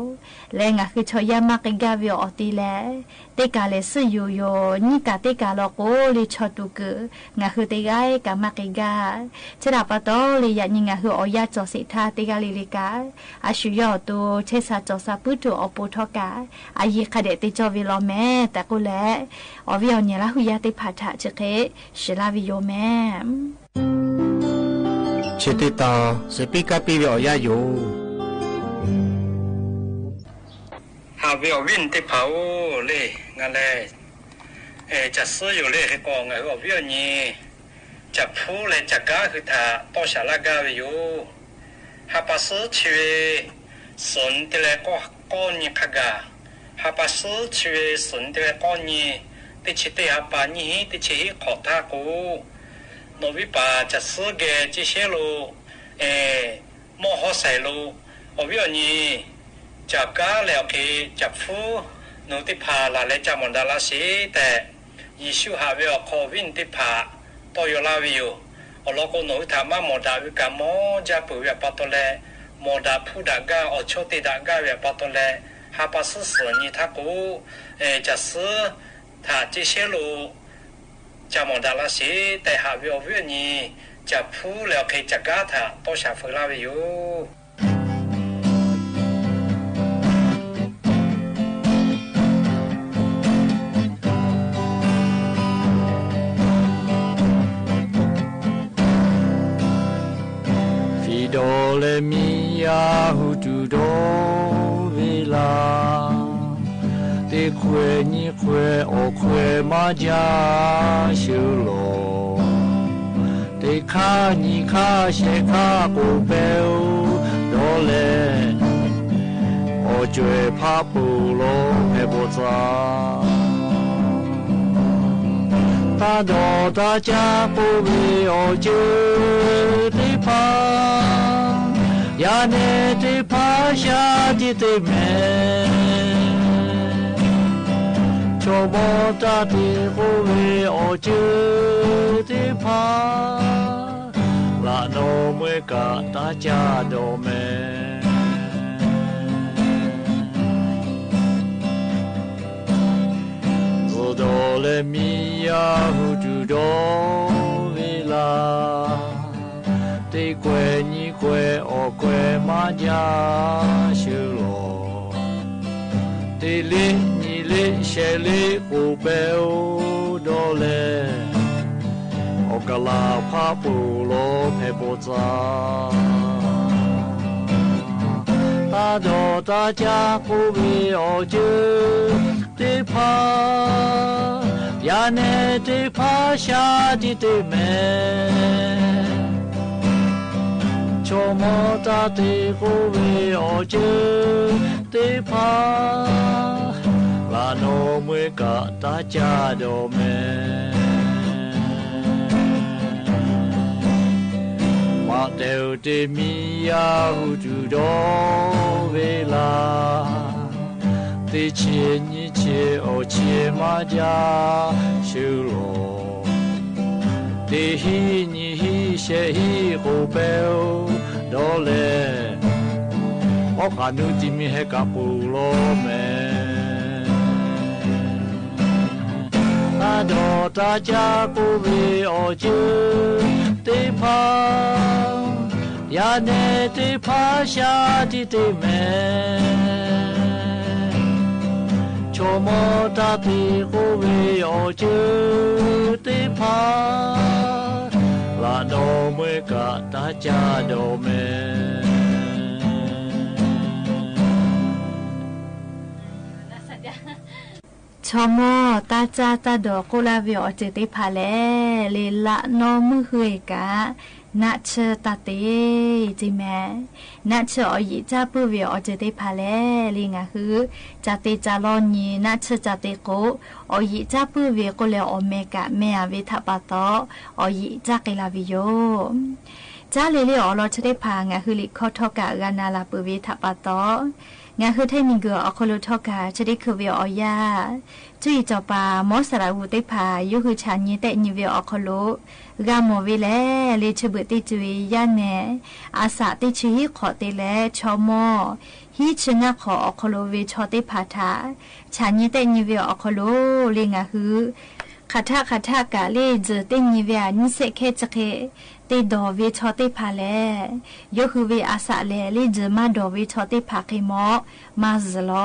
လၢ ငါဟု ဆီယၢ်မးက့ၤဂၤဝဲအီၤတ့ၢ်လဲၣ် တ့ၢ်ကးလဲၣ် သ့ၣ်ယိာ်ယိာ် နံၣ်ကးတ့ၢ်ကးလီၤကိး လၢဆီတူၢ်ကုၢ် ငါဟု တ့ၢ်ဂၤကးမးက့ၤဂၤ ဆၢဒၣ်ပာ်တီၢ်လၢ ယၤနံၤ ငါဟု အီၤယၢ်ကၠီၤစံးထါ တ့ၢ်ဂၤလံလံကး အဆူၣ်ယီၢ်အီၤတိၢ် ထဲစၢ်ကၠီၣ်စၢ် ပုၢ်တိၢ်အီၤပိာ်ထီၣ်ကး အယံာ်ခးဒဲးတ့ၢ်ကၠီၤဝဲလီၤမဲာ် တၢ်ကိးလဲၣ် အီၤဝံၤအီၤနံၤလၢ ဟုယၢ်တ့ၢ်ဖးထး ဆၢဃဲး စှၤလၢ်ဝဲယိာ်မဲာ် ဆၢတ့ၢ်တီၤ စပံးကါပံးဝဲအီၤယၢ်ယိာ် ဟးဝဲအီၤဝံၤနံၤတ့ၢ်ဖးအိၣ်လၢ ငါလဲၣ် အဲ ကၠၢ်စၢယိာ်လၢ ဟဲကီး ငါဟု အီၤဝံၤအီၤနံၤ ကၠၢ်ဖူလၢကၠၢ်ကါဟုထး တီၢ်စှၤလၢ်ဂၤဝဲယိာ် ဟးပာ်စၢၤဆံဝဲ သုးတလဲကီၢ် ကီၢ်နံၤခါဂၤ ဟးပာ်စၢၤဆံဝဲ သုးတလဲကီၢ်နံၤ တဆံတ့ၢ်ဟးပာ်နံၤဟံၣ် တဆံဟံၣ်ခီၣ်ထါကိး နီၣ်ဝံပၤ ကၠၢ်စၢဂဲၤ ကၠ့ရှဲလိာ် အဲ မီၢ်ဟီၣ်စဲးလိာ် အီၤဝံၤအီၤနံၤ ကၠၢ်ကါလဲၣ် အီၤက့ၤ ကၠၢ်ဖူ နူတ့ၢ်ဖး လၢ်လဲၤကၠၢ်မီၢ်ဒၣ်လၢ်စ့ၢ်တဲး ယ့ၣ်ၡူးဟးဝဲအီၤခီ ဝံၤနံၤတ့ၢ်ဖး တီၢ်ယိာ်လၢ်ဝဲယိာ် အီၤလီၤကိး နီၣ်ဟုထးမး မီၢ်ဒၣ်ဝဲကၢ်မီၢ် ကၠၢ်ပၢၢ်ဝဲအပၢ်တီလဲၣ် မီၢ်ဒၣ်ဖူဒၣ်ဂၤ အီၤဆိၣ်တ့ၢ်ဒၣ်ဂၤဝဲအပၢ်တီလဲၣ် ဟးပာ်စၢၤသုးနံၤထါကိး အဲ ကၠၢ်စၢ ထး ကၠ့ရှဲလိာ် ကၠၢ်မီၢ်ဒၣ်လၢ်စ့ၢ်တဲး ဟးဝဲအီၤဝံၤအီၤနံၤ ကၠၢ်ဖူလၢအီၤက့ၤ ကၠၢ်ကါထး တီၢ်စှၤဖုလၢ်ဝဲယိာ် ဖံဒီးလဲမံယါ ဟူးတူၢ်ဒီးဝ့ၢ်လၢ် တခွဲးနံခွဲး အီၣ်ခွဲးမၤကၠၢ်ဆၢလီၤ တခါနံၤခါ ဆဲးခါ ကိးပဲအိၣ်ဒီးလဲၣ် အီၣ်ကွဲးဖးပူၤလီၤ ဖဲဘိၣ်စၢ် တၢ်ဒီးတၢ်ကၠၢ် ကိးဝဲအီၤကၠၢ်တ့ၢ်ဖး ယၤနဲတ့ၢ်ဖး စှၤတ့ၢ်တ့ၢ်မဲာ် ဆိကမိၣ်တၢ်တ့ၢ် ကိးဝဲအီၤကၠၢ်တ့ၢ်ဖး လၢနီၢ်မွဲကး တၢ်ကၠၢ်ဒီးမဲာ် သိးဒီးလဲမံယါ ဟူးတူၢ်ဒီးဝ့ၢ်လၢ် တခွဲးနံခွဲး အီၣ်ခွဲးမၤကၠၢ်ဆၢလီၤ တလ့နံၤလ့ ဆဲးလ့ ကိးပဲအိၣ်ဒီးလဲၣ် အီၣ်ကလၢ်ဖးပူၤလီၤ ဖဲဘိၣ်စၢ် အဒီးတၢ်ကၢ်ကိးဝဲအီၤစၢၤသ့ၣ်တဖၣ်, ယၤနဲသ့ၣ်တဖၣ်ဆါတံၤသ့မဲာ်, ဆိမိၣ်တၢ်သ့ကိးဝဲအီၤစၢၤသ့ၣ်တဖၣ်, လၢနီၢ်မွဲကးတၢ်ကၢ်ဒီးမဲာ် မၤတဲအုးတ့ၢ်မံယၤဟူတုၤဒီး ဝဲလၢ သ့ဆ့ညံဆ့အီၣ်ဆ့မၤဒၣ်ဆၢလီၤ, သ့ဟံးညံဟံးဆ့ဟံးကိးပဲအီၤဒီးလဲၣ်, အီၣ်ဃာ်နုၢ်တံၤမံဟဲကးပူၤလီၤမဲာ် အဒီးတၢ်ကၢ်ကိးဝဲအီၤစၢၤသ့ၣ်တဖၣ်, ယၤနဲသ့ၣ်တဖၣ်ဆါတံၤသ့မဲာ်, ဆိမိၣ်တၢ်သ့ကိးဝဲအီၤစၢၤသ့ၣ်တဖၣ်, လၢနီၢ်မွဲကးတၢ်ကၢ်ဒီးမဲာ် ဆိမိၣ်တၢ်ကၢ်တၢ်ဒီးကိးလၢ်ဝဲအီၤစၢၤသ့ၣ်တဖၣ်လဲၣ်, လၢနီၢ်မုၢ်ဃုကး နၢ်ဆၢတၢ်သ့ တံၤမဲာ်, နၢ်ဆၢအီၤယံာ်ကၢ်ပုၢ်ဝဲအီၤစၢၤသ့ၣ်တဖၣ်လဲၣ်, လၢနၢ်ဃု ကၢ်သ့ကၢ်လီၤညံ နၢ်ဆၢကၢ်သ့ကိး, အီၤယံာ်ကၢ်ပုၢ်ဝဲကိးလဲၣ်အီၤမဲာ်ကးမဲာ်ဧါဝဲထးပာ်သီ, အီၤယံာ်ကၢ်က့ၤလၢ်ဝဲယိာ် ကၢ်လဲၤလၢအီၤလီၤဆၢသ့ၣ်တဖၣ် နၢ်ဃုလံာ်ခီထီၣ်ကး ဂၤနၤလၢ်ပၢၢ်ဝဲထးပာ်သီ, နၢ်ဃုထဲမံၤဂုၤအီၤခီလိာ်ထီၣ်ကး ဆၢဒ့ခုးဝဲအီၤယၢ်, ကၠူအံၤစီၤပၤ မီၢ်စၢ်ရၤဝူၤသ့ၣ်တဖၣ် ယိၤဟုးဆးညံသဲးညံဝဲအီၤခီလိာ်, ဂၤမိၢ်ဝဲလဲၣ်, လၢဆၢဘုးသ့ၣ်စုယၢ်နဲၣ်, အစးသ့ၣ်ဆၢဟံၣ်ခီသ့လဲၣ်, ဆိမိၣ် ဟံၣ်ဆၢနၢ်ခီအီၤခီလိာ်ဝဲဆီသ့ၣ်တဖၣ်ထး, ဆးညံသဲးညံဝဲအီၤခီလိာ်, လၢနၢ်ဃု ခးထးခးထးကးလၢ ယုၢ်သ့ၣ်ညံဝဲအနံၣ်ဆဲးခဲဆ့ခဲ သ့ၣ်ဒီးဝဲဆီသ့ၣ်တဖၣ်လဲၣ်, ယိၤဟုးဝဲအစးလဲၣ်, လၢယုၢ်မၤဒီးဝဲဆီသ့ၣ်တဖၣ်ဃ့မိၣ်, မၤစၢၤလီ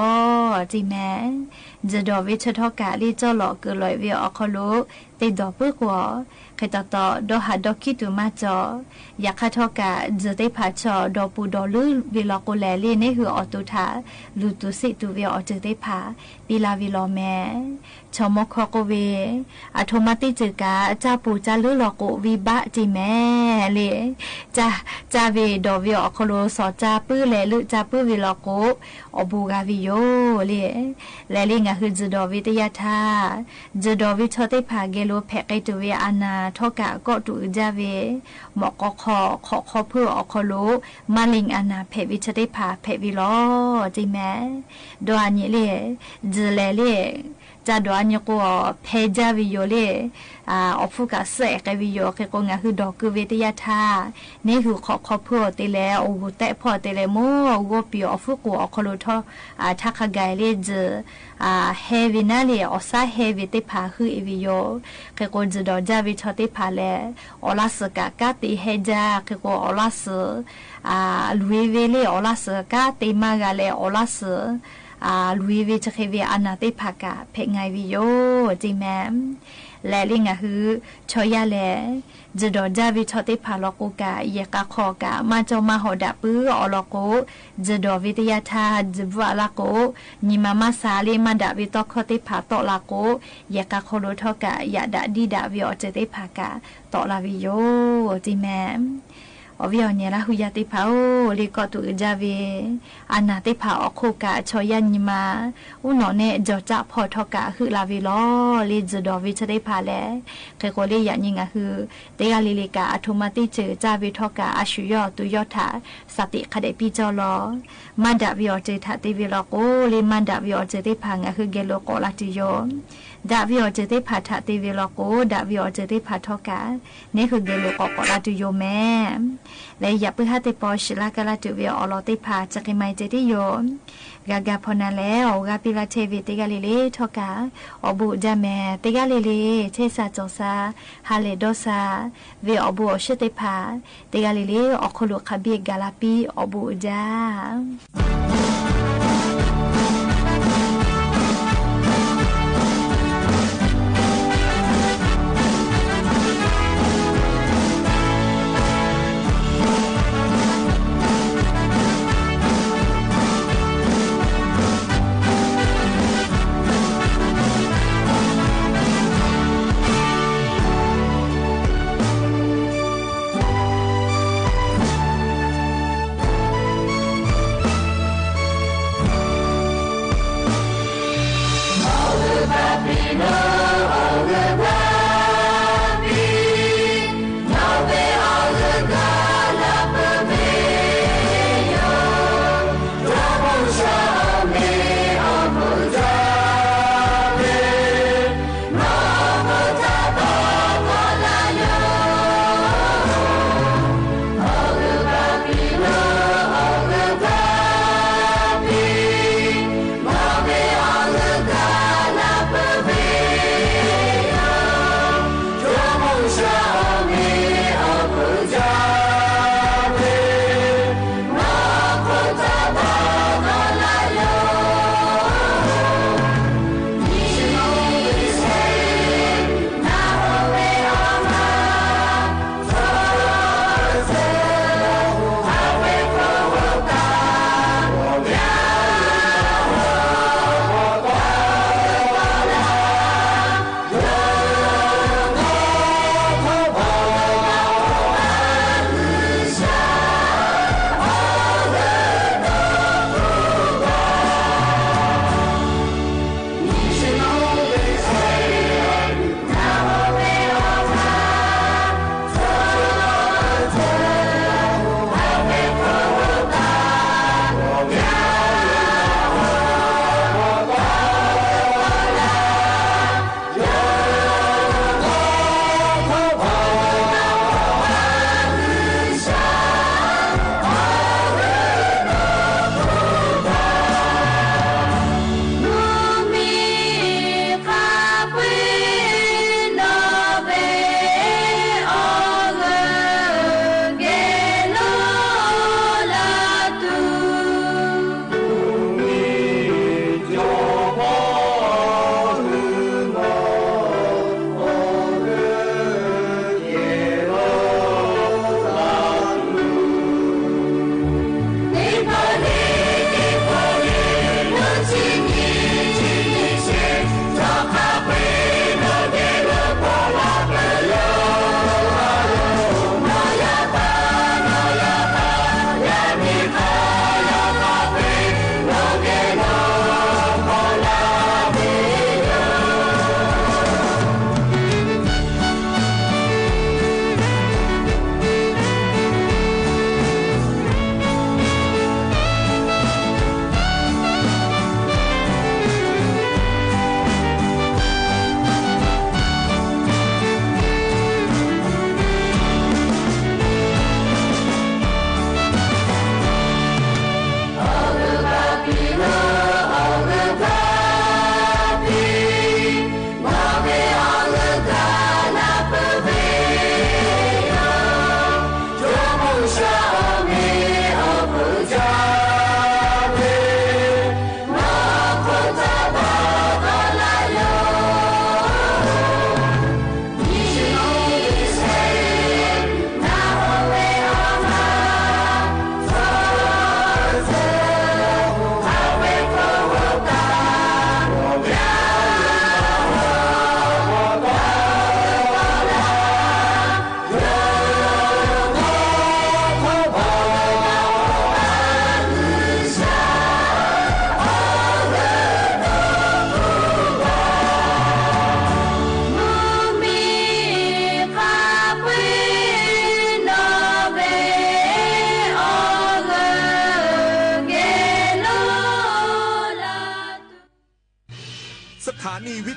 ၤ, တံၤမဲာ်, ယုၢ်ဒီးဝဲဆီထီၣ်ကး လၢကၠီၣ်လီၤကၢၤလီၤဝဲအီၤခီလိာ်, သ့ၣ်ဒီးပၢၢ်ကိးအီၤ, ဃ့တီတီဒီးဟးဒီးခံတုၤမၤကၠီၣ်, ယခါထီၣ်ကး ယုၢ်သ့ၣ်တဖၣ်ဆီဒီးပူၤဒီးလုၢ်ဝဲလီၤကိးလဲၣ်, လၢနၢ်ဟုအီၤတုၤထး, လူၤတုၤစံးတုၤဝဲအီၤစၢၤသ့ၣ်တဖၣ်, သ့လၢ်ဝဲလီၤမဲာ် ဆိမိၣ်ခီကိးဝဲ, အထိးမၤသ့ၣ်စၢၤကး ကၢ်ပူၤကၢ်လုၢ်လီၤကိးဝံဘၣ် တံၤမဲာ်, လၢ ကၢ်ဝဲဒီးဝဲအီၤခီလိာ် စီၤကၢ်ပုၢ်လဲၣ် လုၢ်ကၢ်ပုၢ်ဝဲလီၤကိး, အီၤဘူးဂၤဝဲယိာ်လၢ လဲၤလၢနၢ်ဟုယုၢ်ဒီးဝဲတယၢ်ထး, ယုၢ်ဒီးဝဲဆီသ့ၣ်တဖၣ် ဂဲၤလိာ်ဖဲးကဲတုၤဝဲအနၢ်ထီၣ်ကး ကီးတုၤအုးကၢ်ဝဲ, မီၣ်ကီၢ်ခီ ခီၣ်ခီဖျိအီၤခီလိာ်, မၤလ့ၣ်အနၢ်ဖဲးဝဲဆီသ့ၣ်တဖၣ် ဖဲးဝဲလီၤ, တံၤမဲာ်, ဒီးအနံၤလၢ ယုၢ်လဲၤလၢ ကၢ်ဒီးအနံၤကိးအီၤ ဖဲးကၢ်ဝဲယိာ်လၢ အီၣ်ဖုၣ်ကးစဲးကဲဝဲယိာ် ဃ့ကိးနၢ်ဟုဒီးကုၢ်ဝဲတယၢ်ထး, နၢ်ဟုခီၣ်ခီဖျိအီၤသ့လဲၣ် အီၣ်ဂူာ်သဲးဖီအီၤသ့လဲၣ် မိၢ်အီၣ်ဂီၢ်ပံၤအီၣ်ဖုၣ်ကိးအီၤခီလိာ်ထီၣ်, ထးခါဂၤလၢယုၢ် ဟဲဝဲနၢ်လၢ အီၣ်ဆၣ်ဟဲဝဲသ့ၣ်တဖၣ်ဟုအံၤဝဲယိာ်, ဃ့ကိးယုၢ်ဒီးကၢ်ဝဲဆီသ့ၣ်တဖၣ်လဲၣ်, အီၣ်လၢစၢကးကၢ်သ့ဟဲကၢ် ဃ့ကိးအီၣ်လၢစၢ လွံၢ်ဝဲလၢအီၣ်လၢစၢကၢ်သ့မးဂၤလဲၣ် အီၣ်လၢစၢ လွံၢ်ဝဲဆၢဃ့ဝဲအနၢ်သ့ၣ်တဖၣ်ကး ဖဲးငါဝဲယိာ် တံၤမဲာ်, လဲၤလၢနၢ်ဟု ဆီယၢ်လဲၣ်, ယုၢ်ဒီးကၢ်ဝဲဆီသ့ၣ်တဖၣ်လီၤကိးကး ယဲၢ်ကးခီကး မၤကၠီမၤဟီၣ်ဒၣ်ပုၢ်အီၤလီၤကိး, ယုၢ်ဒီးဝဲတယၢ်ထး ယုၢ်ဘှါလၢကိး, နံၤမၤမၤစၢ်လၢမၤဒၣ်ဝဲသီခီသ့ၣ်တဖၣ်သီၣ်လၢကိး, ယဲၢ်ကးခီလိာ်ထီၣ်ကး ယၣ်ဒၣ်ဒံဒၣ်ဝဲအီၤစၢၤသ့ၣ်တဖၣ်ကး သီၣ်လၢဝဲယိာ် တံၤမဲာ် အီၣ်ဝဲအီၣ်ညဲလၢဟူယၤသ့ၣ်တဖၣ်ဧၢ, လၢကီးတုၤအုးကၢ်ဝဲ, အနၢ်သ့ၣ်တဖၣ်အီၣ်ခိးကး ဆီယၢ်နံၤမၤ, အူနီၣ်နဲၣ် ကၠီကၢ်ဖီထီၣ်ကး ဟုးလၢဝဲလီၤ, လၢယုၢ်ဒီးဝဲဆီသ့ၣ်တဖၣ်လဲၣ်, ဃ့ကိးလၢယၤနံၤနၢ်ဟု, တဂၤလၢ်လၢ်ကး အထိးမၤသ့ၣ်စၢၤကၢ်ဝဲထီၣ်ကး အဆူၣ်ယီၢ်သူယီၢ်ထး, စၢ်သ့ၣ်ခါဒဲးပံကၠီလီၤ မၤဒၣ်ဝဲအီၤစၢၤထးသ့ဝဲလီၤကိး, လၢမၤဒၣ်ဝဲအီၤစၢၤသ့ၣ်တဖၣ် နၢ်ဟုဂဲၤလိာ်ကိးလၢတုၤယိာ်, ဒၣ်ဝဲအီၤစၢၤသ့ၣ်တဖၣ်ထးသ့ဝဲလီၤကိး, ဒၣ်ဝဲအီၤစၢၤသ့ၣ်တဖၣ်ထီၣ်ကး, နၢ်ဟုဂဲၤလိာ်ကိးကိးလၢတုၤယိာ်မဲာ်, လၢယၤပုၢ်ဟးသ့ၣ်ပီၣ် ဆံးလၢကလၢတုၤဝဲအီၤလီၤသ့ၣ်တဖၣ် စ့ၢ်ကီးမၤစၢၤတ့ၢ်ယိာ် ဂၤဂၤဖီနၤလဲၣ်, အီၣ်ဂၤပံလၢထဲဝဲတဂၤလၢ်လၢ်ထီၣ်ကး, အီၣ်ဘူးအုးကၢ်မဲာ်, တဂၤလၢ်လၢ် ဆဲးစၢ်ကၠီၣ်စၢ်, ဟးလဲၤဒီးစၢ်, ဝဲအီၣ်ဘူးအီၣ်ဆူၣ်သ့ၣ်တဖၣ်, တဂၤလၢ်လၢ် အီၣ်ခိးလိာ်ခးဘံၣ်ဂၤလၢပံ အီၣ်ဘူးအုးကၢ်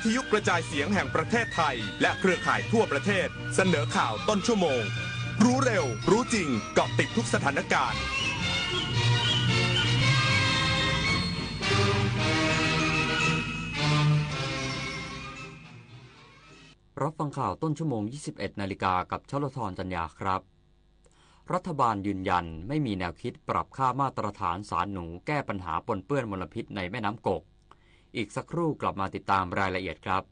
ทยุกระจายเสียงแห่งประเทศไทย และเครือข่ายทั่วประเทศ เสนอข่าวต้นชั่วโมง รู้เร็ว รู้จริง เกาะติดทุกสถานการณ์ รับฟังข่าวต้นชั่วโมง ยี่สิบเอ็ดนาฬิกา กับชลธร จันยาครับ รัฐบาลยืนยันไม่มีแนวคิดปรับค่ามาตรฐานสารหนูแก้ปัญหาปนเปื้อนมลพิษในแม่น้ำกก อีกสักครู่กลับมาติดตามรายละเอียดครับ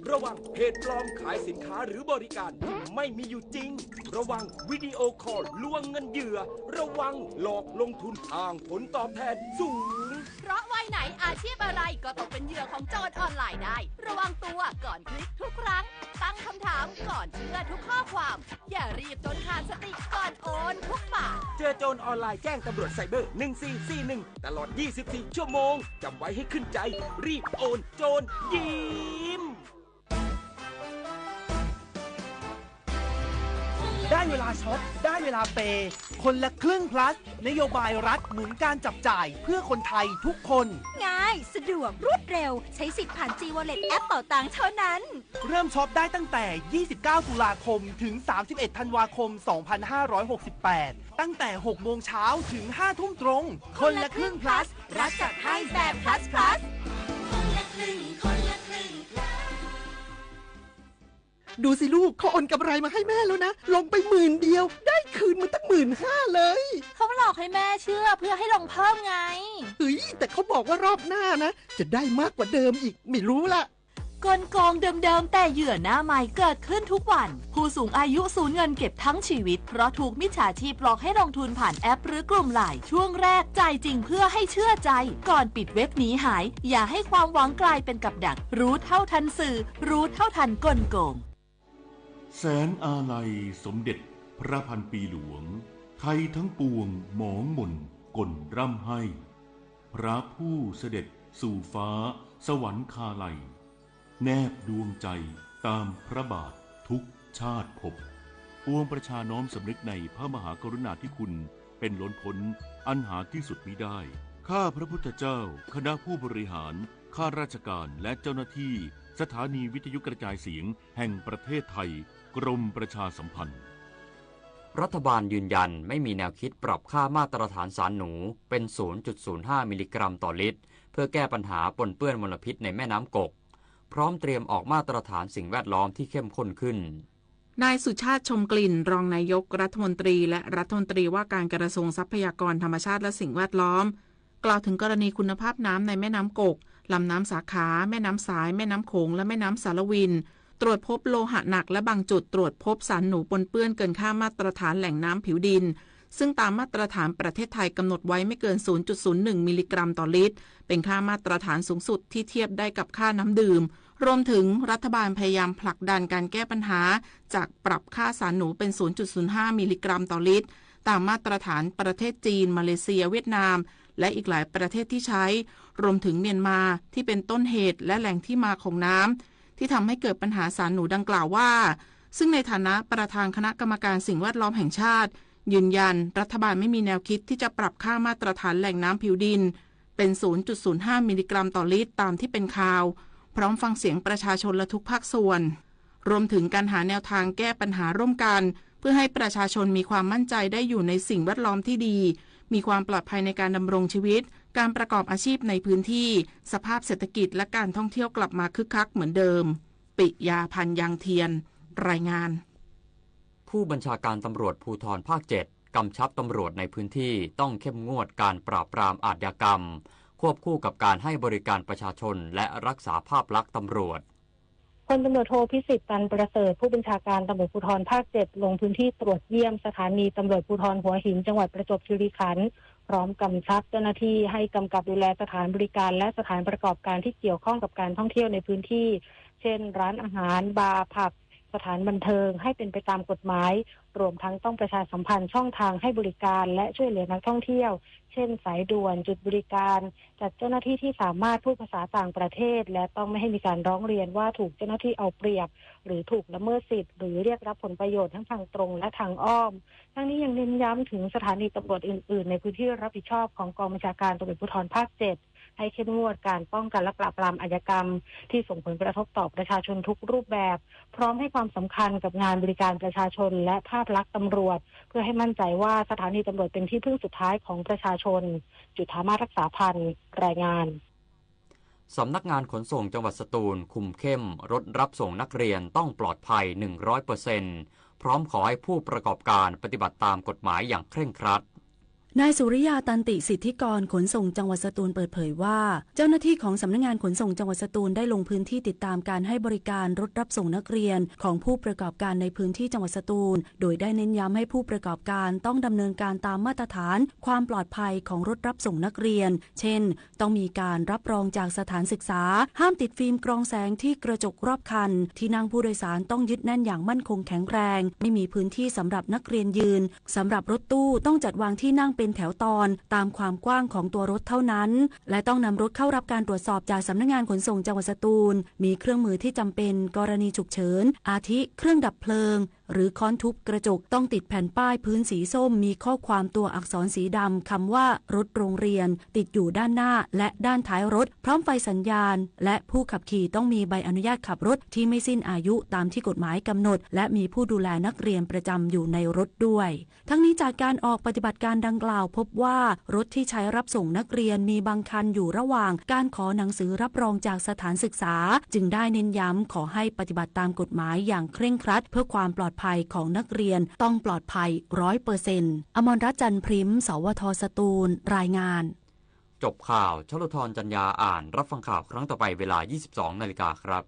ระวังเพจปลอมขายสินค้าหรือบริการที่ไม่มีอยู่จริง ระวังวิดีโอคอลลวงเงินเหยื่อ ระวังหลอกลงทุนอ้างผลตอบแทนสูง เพราะวัยไหนอาชีพอะไรก็ตกเป็นเหยื่อของโจรออนไลน์ได้ ระวังตัวก่อนคลิกทุกครั้ง ตั้งคำถามก่อนเชื่อทุกข้อความ อย่ารีบจนขาดสติก่อนโอนทุกบาท เจอโจรออนไลน์แจ้งตำรวจไซเบอร์ หนึ่งสี่สี่หนึ่ง ตลอด ยี่สิบสี่ ชั่วโมง จำไว้ให้ขึ้นใจ รีบโอน โจรยิ้ม ได้เวลาช็อป ได้เวลาเปย์ คนละครึ่ง plus นโยบายรัฐหมุนการจับจ่ายเพื่อคนไทยทุกคน ง่าย สะดวก รวดเร็ว ใช้สิทธิ์ผ่าน G Wallet แอปเป๋าตังเท่านั้น เริ่มช็อปได้ตั้งแต่ ยี่สิบเก้า ตุลาคม ถึง สามสิบเอ็ด ธันวาคม สองพันห้าร้อยหกสิบแปด ตั้งแต่ หกโมงเช้า ถึง ห้าทุ่มตรง คนละครึ่ง plus รัฐจัดให้แบบ plus plus ดูสิลูก เขาโอนกำไรมาให้แม่แล้วนะ ลงไปหมื่นเดียว ได้คืนมาตั้งหมื่นห้าเลย เขาหลอกให้แม่เชื่อเพื่อให้ลงเพิ่มไง เฮ้ย แต่เขาบอกว่ารอบหน้านะ จะได้มากกว่าเดิมอีก ไม่รู้ละ กลโกงเดิมๆ แต่เหยื่อหน้าใหม่เกิดขึ้นทุกวัน ผู้สูงอายุสูญเงินเก็บทั้งชีวิต เพราะถูกมิจฉาชีพหลอกให้ลงทุนผ่านแอปหรือกลุ่มไลน์ ช่วงแรกจ่ายจริงเพื่อให้เชื่อใจ ก่อนปิดเว็บหนีหาย อย่าให้ความหวังกลายเป็นกับดัก รู้เท่าทันสื่อ รู้เท่าทันกลโกง แสนอาลัยสมเด็จพระพันปีหลวง ไทยทั้งปวงหมองหม่นก่นร่ำไห้ พระผู้เสด็จสู่ฟ้าสวรรคาลัย แนบดวงใจตามพระบาททุกชาติภพ ปวงประชาน้อมสำนึกในพระมหากรุณาธิคุณเป็นล้นพ้นอันหาที่สุดมิได้ ข้าพระพุทธเจ้า คณะผู้บริหาร ข้าราชการ และเจ้าหน้าที่สถานีวิทยุกระจายเสียงแห่งประเทศไทย กรมประชาสัมพันธ์ รัฐบาลยืนยันไม่มีแนวคิดปรับค่ามาตรฐานสารหนูเป็น ศูนย์จุดศูนย์ห้า มิลลิกรัมต่อลิตร เพื่อแก้ปัญหาปนเปื้อนมลพิษในแม่น้ำกก พร้อมเตรียมออกมาตรฐานสิ่งแวดล้อมที่เข้มข้นขึ้น นายสุชาติ ชมกลิ่น รองนายกรัฐมนตรี และรัฐมนตรีว่าการกระทรวงทรัพยากรธรรมชาติและสิ่งแวดล้อม กล่าวถึงกรณีคุณภาพน้ำในแม่น้ำกก ลำน้ำสาขา แม่น้ำสาย แม่น้ำโขง และแม่น้ำสารวิน ตรวจพบโลหะหนัก และบางจุดตรวจพบสารหนูปนเปื้อนเกินค่ามาตรฐานแหล่งน้ำผิวดิน ซึ่งตามมาตรฐานประเทศไทยกำหนดไว้ไม่เกิน ศูนย์จุดศูนย์หนึ่ง มิลลิกรัมต่อลิตร เป็นค่ามาตรฐานสูงสุดที่เทียบได้กับค่าน้ำดื่ม รวมถึงรัฐบาลพยายามผลักดันการแก้ปัญหา จากปรับค่าสารหนูเป็น ศูนย์จุดศูนย์ห้า มิลลิกรัมต่อลิตร ตามมาตรฐานประเทศจีน มาเลเซีย เวียดนาม และอีกหลายประเทศที่ใช้ รวมถึงเมียนมา ที่เป็นต้นเหตุและแหล่งที่มาของน้ำ ที่ทำให้เกิดปัญหาสารหนูดังกล่าวว่า ซึ่งในฐานะประธานคณะกรรมการสิ่งแวดล้อมแห่งชาติ ยืนยันรัฐบาลไม่มีแนวคิดที่จะปรับค่ามาตรฐานแหล่งน้ำผิวดิน เป็น ศูนย์จุดศูนย์ห้า มิลลิกรัมต่อลิตร ตามที่เป็นข่าว พร้อมฟังเสียงประชาชนและทุกภาคส่วน รวมถึงการหาแนวทางแก้ปัญหาร่วมกัน เพื่อให้ประชาชนมีความมั่นใจได้อยู่ในสิ่งแวดล้อมที่ดี มีความปลอดภัยในการดำรงชีวิต การประกอบอาชีพในพื้นที่ สภาพเศรษฐกิจ และการท่องเที่ยวกลับมาคึกคักเหมือนเดิม ปิยา พันยางเทียน รายงาน ผู้บัญชาการตำรวจภูธรภาคเจ็ด กำชับตำรวจในพื้นที่ต้องเข้มงวดการปราบปรามอาชญากรรม ควบคู่กับการให้บริการประชาชน และรักษาภาพลักษณ์ตำรวจ พลตำรวจโท พิสิทธิ์ ตันประเสริฐ ผู้บัญชาการตำรวจภูธรภาคเจ็ด ลงพื้นที่ตรวจเยี่ยมสถานีตำรวจภูธรหัวหิน จังหวัดประจวบคีรีขันธ์ พร้อมกำชับเจ้าหน้าที่ให้กำกับดูแลสถานบริการ และสถานประกอบการที่เกี่ยวข้องกับการท่องเที่ยวในพื้นที่ เช่น ร้านอาหาร บาร์ ผับ สถานบันเทิง ให้เป็นไปตามกฎหมาย รวมทั้งต้องประชาสัมพันธ์ช่องทางให้บริการ และช่วยเหลือนักท่องเที่ยว เช่น สายด่วน จุดบริการ จัดเจ้าหน้าที่ที่สามารถพูดภาษาต่างประเทศ และต้องไม่ให้มีการร้องเรียนว่าถูกเจ้าหน้าที่เอาเปรียบ หรือถูกละเมิดสิทธิ์ หรือเรียกรับผลประโยชน์ทั้งทางตรงและทางอ้อม ทั้งนี้ยังเน้นย้ำถึงสถานีตำรวจอื่นๆ ในพื้นที่รับผิดชอบของกองบัญชาการตำรวจภูธรภาคเจ็ด ให้เข้มงวดการป้องกันและปราบปรามอาชญากรรมที่ส่งผลกระทบต่อประชาชนทุกรูปแบบ พร้อมให้ความสำคัญกับงานบริการประชาชนและภาพลักษณ์ตำรวจ เพื่อให้มั่นใจว่าสถานีตำรวจเป็นที่พึ่งสุดท้ายของประชาชน จุฑามาศ รักษาพันธ์ รายงาน สำนักงานขนส่งจังหวัดสตูลคุมเข้มรถรับส่งนักเรียนต้องปลอดภัย หนึ่งร้อยเปอร์เซ็นต์ พร้อมขอให้ผู้ประกอบการปฏิบัติตามกฎหมายอย่างเคร่งครัด นายสุริยา ตันติสิทธิกร ขนส่งจังหวัดสตูลเปิดเผยว่า เจ้าหน้าที่ของสำนักงานขนส่งจังหวัดสตูลได้ลงพื้นที่ติดตามการให้บริการรถรับส่งนักเรียนของผู้ประกอบการในพื้นที่จังหวัดสตูล โดยได้เน้นย้ำให้ผู้ประกอบการต้องดำเนินการตามมาตรฐานความปลอดภัยของรถรับส่งนักเรียน เช่น ต้องมีการรับรองจากสถานศึกษา ห้ามติดฟิล์มกรองแสงที่กระจกรอบคัน ที่นั่งผู้โดยสารต้องยึดแน่นอย่างมั่นคงแข็งแรง ไม่มีพื้นที่สำหรับนักเรียนยืน สำหรับรถตู้ต้องจัดวางที่นั่งเป็นแถวตอนตามความกว้างของตัวรถเท่านั้น และต้องนำรถเข้ารับการตรวจสอบจากสำนักงานขนส่งจังหวัดสตูล มีเครื่องมือที่จำเป็นกรณีฉุกเฉิน อาทิ เครื่องดับเพลิง หรือค้อนทุบกระจก ต้องติดแผ่นป้ายพื้นสีส้ม มีข้อความตัวอักษรสีดำ คำว่า รถโรงเรียน ติดอยู่ด้านหน้าและด้านท้ายรถ พร้อมไฟสัญญาณ และผู้ขับขี่ต้องมีใบอนุญาตขับรถที่ไม่สิ้นอายุตามที่กฎหมายกำหนด และมีผู้ดูแลนักเรียนประจำอยู่ในรถด้วย ทั้งนี้จากการออกปฏิบัติการดังกล่าวพบว่ารถที่ใช้รับส่งนักเรียนมีบางคันอยู่ระหว่างการขอหนังสือรับรองจากสถานศึกษา จึงได้เน้นย้ำขอให้ปฏิบัติตามกฎหมายอย่างเคร่งครัด เพื่อความปลอดภัยของนักเรียนต้องปลอดภัย ร้อยเปอร์เซ็นต์ อมรรัตน์ จันทร์พริม สวท สตูล รายงาน จบข่าว ชลธร จันยา อ่าน รับฟังข่าวครั้งต่อไปเวลา ยี่สิบสองนาฬิกาครับ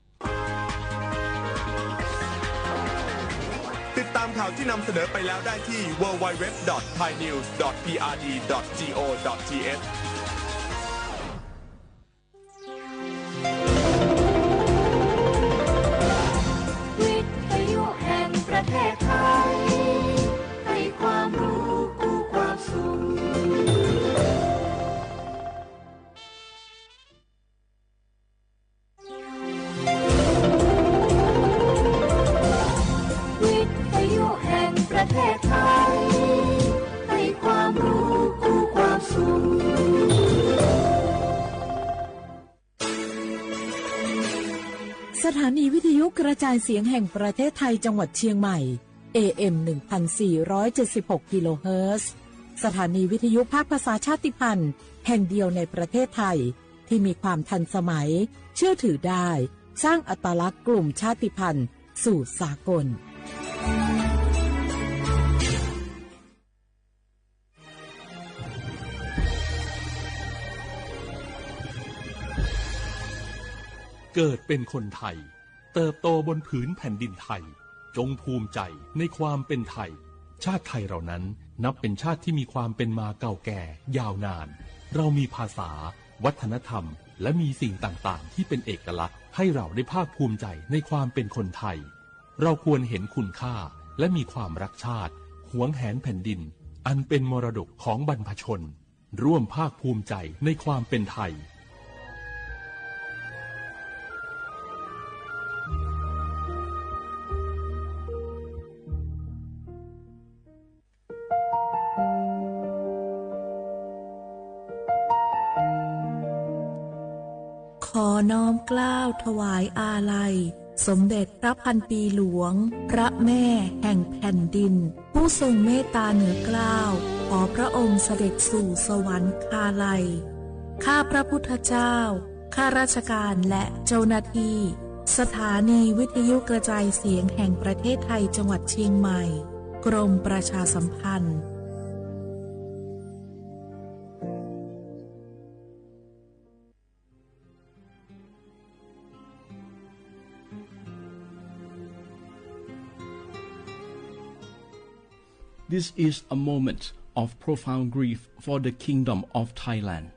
ติดตามข่าวที่นำเสนอไปแล้วได้ที่ ดับเบิลยู ดับเบิลยู ดับเบิลยู ดอท ไทยนิวส์ ดอท พีอาร์ดี ดอท จี โอ ดอท ที เอช วิทยุแห่งประเทศไทย ให้ความรู้คู่ความสุข วิทยุแห่งประเทศไทย ให้ความรู้คู่ความสุข สถานีวิทยุกระจายเสียงแห่งประเทศไทยจังหวัดเชียงใหม่ เอ เอ็ม หนึ่งพันสี่ร้อยเจ็ดสิบหก กิโลเฮิรตซ์ สถานีวิทยุภาคภาษาชาติพันธุ์แห่งเดียวในประเทศไทย ที่มีความทันสมัย เชื่อถือได้ สร้างอัตลักษณ์กลุ่มชาติพันธุ์สู่สากล เกิดเป็นคนไทย เติบโตบนผืนแผ่นดินไทย จงภูมิใจในความเป็นไทย ชาติไทยเรานั้นนับเป็นชาติที่มีความเป็นมาเก่าแก่ยาวนาน เรามีภาษา วัฒนธรรม และมีสิ่งต่างๆ ที่เป็นเอกลักษณ์ ให้เราได้ภาคภูมิใจในความเป็นคนไทย เราควรเห็นคุณค่า และมีความรักชาติ หวงแหนแผ่นดิน อันเป็นมรดกของบรรพชน ร่วมภาคภูมิใจในความเป็นไทย ขอน้อมเกล้าถวายอาลัย สมเด็จพระพันปีหลวง พระแม่แห่งแผ่นดิน ผู้ทรงเมตตาเหนือเกล้า ขอพระองค์เสด็จสู่สวรรคาลัย ข้าพระพุทธเจ้า ข้าราชการและเจ้าหน้าที่ สถานีวิทยุกระจายเสียงแห่งประเทศไทยจังหวัดเชียงใหม่ กรมประชาสัมพันธ์ This is a moment of profound grief for the Kingdom of Thailand.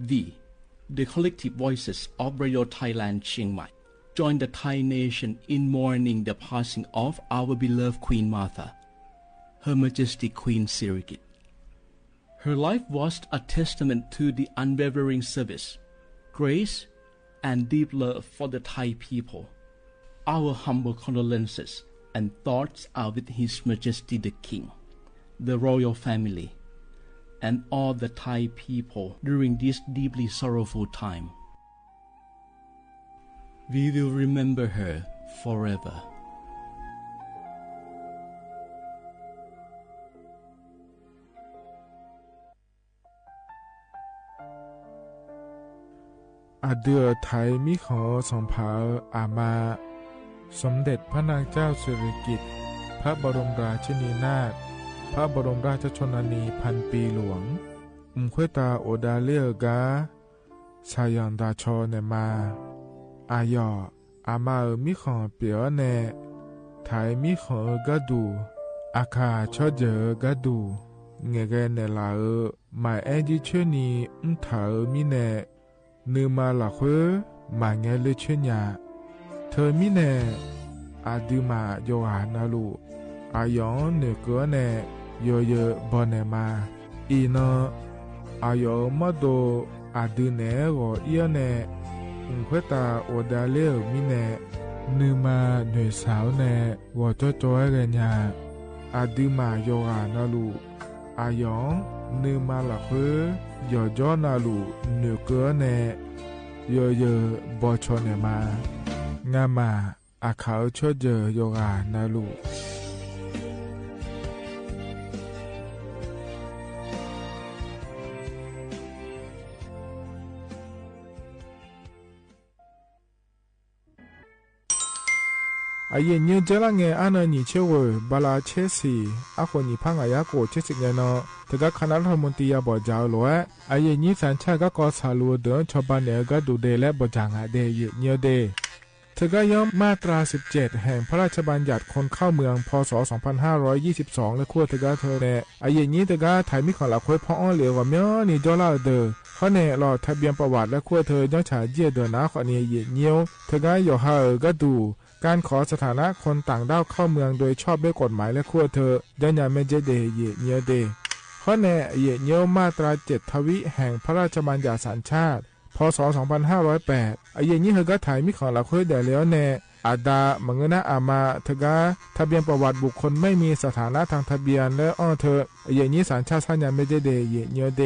We, the collective voices of Radio Thailand Chiang Mai, join the Thai nation in mourning the passing of our beloved Queen Mother, Her Majesty Queen Sirikit. Her life was a testament to the unwavering service, grace, and deep love for the Thai people. Our humble condolences and thoughts are with His Majesty the King, the royal family, and all the Thai people during this deeply sorrowful time. We will remember her forever. อะดื้อไถมีของสองผา อามา สมเด็จพระนางเจ้าสิริกิติ์ พระบรมราชินีนาถ พระบรมราชชนนีพันปีหลวง อืม ค่อยตาโอดาเล่อก๊า สาหย่อนต๋าชอแหน่มา อาหย่อ อามาเอ๋อ มีของเปียแหน่ ไถมีของเอ๋อก๊าดู อาข่าชอดเยิ๋อก๊าดู แหง่แกแหน่หล่าเอ๋อ หมายแอ้นยี่เชื้อนี อืม ไถมีแหน่ นือมาหละค่อย หมายแงเลือเชื้อหญา เธอมีแหน่ อะดื้อหม่าหย่อหานาลูก อะหยองเหนือเกอแหน่ เยอเยอบ่แหน่มา อีนอ อะหยองมอดโด อะดื้อแหน่หว่อเอี้ยวแหน่ อืม ค่อยตาโอดาเล่อ มีแหน่ นือมาเหนือสาวแหน่ หว่อจ้อจ้อแหน่หญา อะดื้อหม่าหย่อหานาลูก อะหยอง นือมาหละค่อย หย่อจ้อนาลูก เหนือเกอแหน่ เยอเยอบ่ชอแหน่มา งาหม่า อะข่าชอดเยิ๋อหย่อหานาลูก อะเยียะเยียวเจ๊ละแง อะเนินหยีเชเว่อ บาลาเชษสี่ อะโขนหยีพระหงายาโกะเชษสี่ แงเนาะ เถิงก๊าดคณะรัฐมนตรียาบ่อจ๋าโหลแอะ อะเยียะเยียวสัญชาติก๊าดกอสาลูเดินชาวบ้านเหนือก๊าดูเดและบ่จ๋างอะเด เยียะเยียวเด เถิงก๊าดย้อมมาตราสิบเจ็ด แห่งพระราชบัญญัติคนเข้าเมือง พ.ศ. สองพันห้าร้อยยี่สิบสอง และขั้วเถิงก๊าดเธอแหน่ อะเยียะเยียวเถิงก๊าดไถมีของหละค่อย พ่องอ้อเหลียวกว่าเมี้ยวนี้จ้อละเดิอ ข้อแหน่ หลอดทะเบียนประวัติและขั้วเธอ ย้อนฉายเยียะเดินหน้าข้อนี้ เยียะเยียว เถิงก๊าดหย่อหาเอ๋อก๊าดู ก๋านขอสถานะคนต่างด้าวเข้าเมืองโดยชอบด้วยกฎหมายและขั้วเธอ ย้อนหยังแม่นเจ๊เด เยียะเยียวเด ข้อแหน่ เยียะเยียวมาตราเจ็ดทวิแห่งพระราชบัญญัติสัญชาติ พ.ศ. สองพันห้าร้อยแปด อะเยียะเยียวเถิงก๊าดไถมีของหละค่อยแด่แล้วแหน่ อาดา มะเงือนาอามา เถิงก๊าดทะเบียนประวัติบุคคลไม่มีสถานะทางทะเบียนและอ้อเธอ อะเยียะเยียวสัญชาติ ย้อนหยังแม่นเจ๊เด เยียะเยียวเด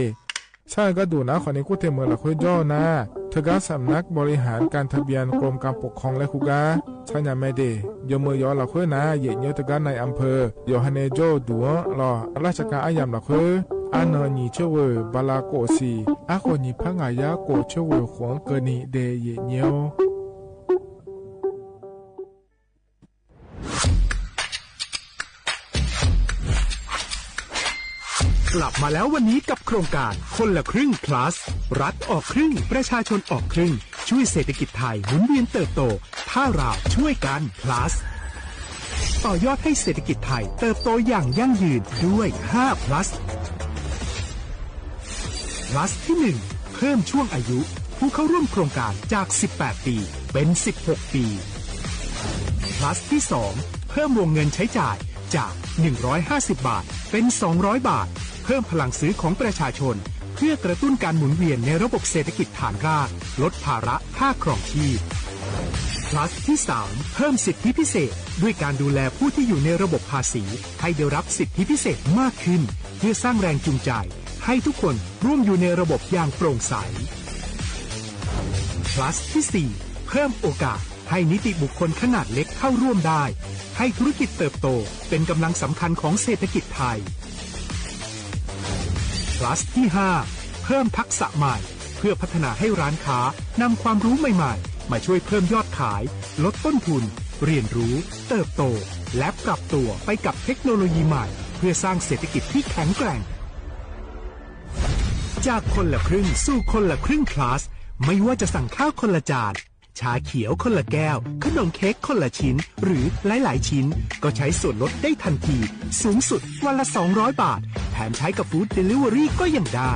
ใช่ก๊าดูนะ ข้อนี้กู้เต็มเมืองหละค่อยจ้อนะ เถิงก๊าดสำนักบริหารการทะเบียนกรมการปกครองและคู่ก๊าด ใช่หยังแม่นเด ยอมเมือหย่อหละค่อยนะ เยียะเยียวเถิงก๊าดนายอำเภอ หย่อหาแหน่จ้อตั๋ว หลอดราชการอะหยามหละค่อย อะเนินหยีเชเว่อ บาลาโกะสี่ อะโขนหยีพระหงายาโกะเชเว่อ ขวางเกอนี้เด เยียะเยียว กลับมาแล้ววันนี้กับโครงการคนละครึ่ง plus รัฐออกครึ่ง ประชาชนออกครึ่ง ช่วยเศรษฐกิจไทยหมุนเวียนเติบโต ถ้าเราช่วยกัน plus ต่อยอดให้เศรษฐกิจไทยเติบโตอย่างยั่งยืนด้วย ห้า plus plus ที่หนึ่ง เพิ่มช่วงอายุผู้เข้าร่วมโครงการจาก สิบแปด ปี เป็น สิบหก ปี plus ที่สอง เพิ่มวงเงินใช้จ่ายจาก หนึ่งร้อยห้าสิบ บาท เป็น สองร้อย บาท เพิ่มพลังซื้อของประชาชน เพื่อกระตุ้นการหมุนเวียนในระบบเศรษฐกิจฐานราก ลดภาระค่าครองชีพ plus ที่สาม เพิ่มสิทธิพิเศษ ด้วยการดูแลผู้ที่อยู่ในระบบภาษี ให้ได้รับสิทธิพิเศษมากขึ้น เพื่อสร้างแรงจูงใจ ให้ทุกคนร่วมอยู่ในระบบอย่างโปร่งใส plus ที่สี่ เพิ่มโอกาสให้นิติบุคคลขนาดเล็กเข้าร่วมได้ ให้ธุรกิจเติบโตเป็นกำลังสำคัญของเศรษฐกิจไทย plus ที่ห้า เพิ่มทักษะใหม่ เพื่อพัฒนาให้ร้านค้านำความรู้ใหม่ๆ มาช่วยเพิ่มยอดขาย ลดต้นทุน เรียนรู้ เติบโต และปรับตัวไปกับเทคโนโลยีใหม่ เพื่อสร้างเศรษฐกิจที่แข็งแกร่ง จากคนละครึ่งสู่คนละครึ่ง plus ไม่ว่าจะสั่งข้าวคนละจาน ชาเขียวคนละแก้ว ขนมเค้กคนละชิ้น หรือหลายๆ ชิ้น ก็ใช้ส่วนลดได้ทันที สูงสุดวันละ สองร้อย บาท แถมใช้กับ food delivery ก็ยังได้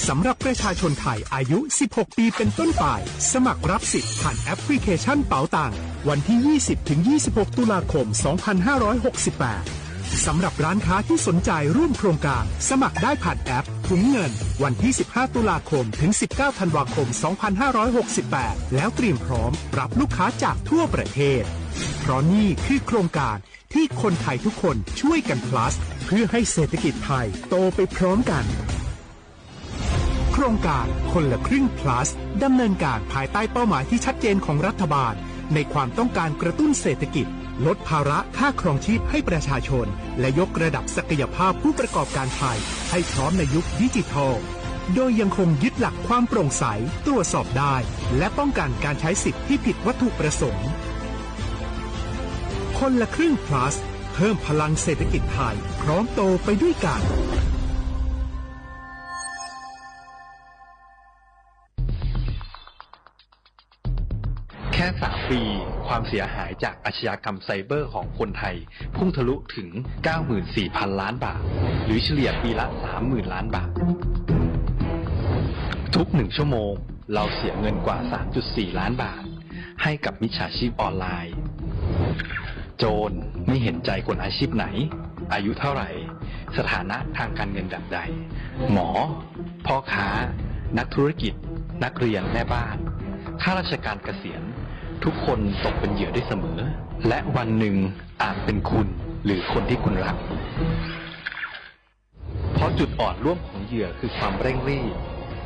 สำหรับประชาชนไทยอายุ สิบหก ปีเป็นต้นไป สมัครรับสิทธิ์ผ่านแอปพลิเคชันเป๋าตัง วันที่ ยี่สิบ ถึง ยี่สิบหก ตุลาคม สองพันห้าร้อยหกสิบแปด สำหรับร้านค้าที่สนใจร่วมโครงการ สมัครได้ผ่านแอปถุงเงิน วันที่ สิบห้า ตุลาคม ถึง สิบเก้า ธันวาคม สองพันห้าร้อยหกสิบแปด แล้วเตรียมพร้อมรับลูกค้าจากทั่วประเทศ เพราะนี่คือโครงการ ที่คนไทยทุกคนช่วยกัน plus เพื่อให้เศรษฐกิจไทยโตไปพร้อมกัน โครงการคนละครึ่ง plus ดำเนินการภายใต้เป้าหมายที่ชัดเจนของรัฐบาล ในความต้องการกระตุ้นเศรษฐกิจ ลดภาระค่าครองชีพให้ประชาชน และยกระดับศักยภาพผู้ประกอบการไทยให้พร้อมในยุคดิจิทัล โดยยังคงยึดหลักความโปร่งใส ตรวจสอบได้ และป้องกันการใช้สิทธิ์ที่ผิดวัตถุประสงค์ คนละครึ่ง plus เพิ่มพลังเศรษฐกิจไทย พร้อมโตไปด้วยกัน แค่สามปี ความเสียหายจากอาชญากรรมไซเบอร์ของคนไทย พุ่งทะลุถึง เก้าหมื่นสี่พันล้านบาท หรือเฉลี่ยปีละ สามหมื่นล้านบาท ทุกหนึ่งชั่วโมง เราเสียเงินกว่า สามจุดสี่ล้านบาท ให้กับมิจฉาชีพออนไลน์ โจรไม่เห็นใจคนอาชีพไหน อายุเท่าไหร่ สถานะทางการเงินแบบใด หมอ พ่อค้า นักธุรกิจ นักเรียน แม่บ้าน ข้าราชการเกษียณ ทุกคนตกเป็นเหยื่อได้เสมอ และวันหนึ่งอาจเป็นคุณ หรือคนที่คุณรัก เพราะจุดอ่อนร่วมของเหยื่อคือความเร่งรีบ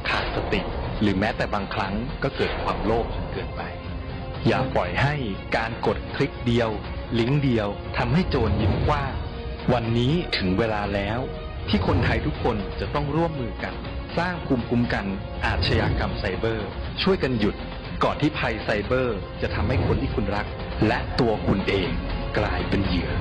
ขาดสติ หรือแม้แต่บางครั้งก็เกิดความโลภจนเกินไป อย่าปล่อยให้การกดคลิกเดียว ลิงก์เดียว ทำให้โจรยิ้มกว้าง วันนี้ถึงเวลาแล้ว ที่คนไทยทุกคนจะต้องร่วมมือกัน สร้างภูมิคุ้มกันอาชญากรรมไซเบอร์ ช่วยกันหยุด ก่อนที่ภัยไซเบอร์จะทำให้คนที่คุณรัก และตัวคุณเองกลายเป็นเหยื่อ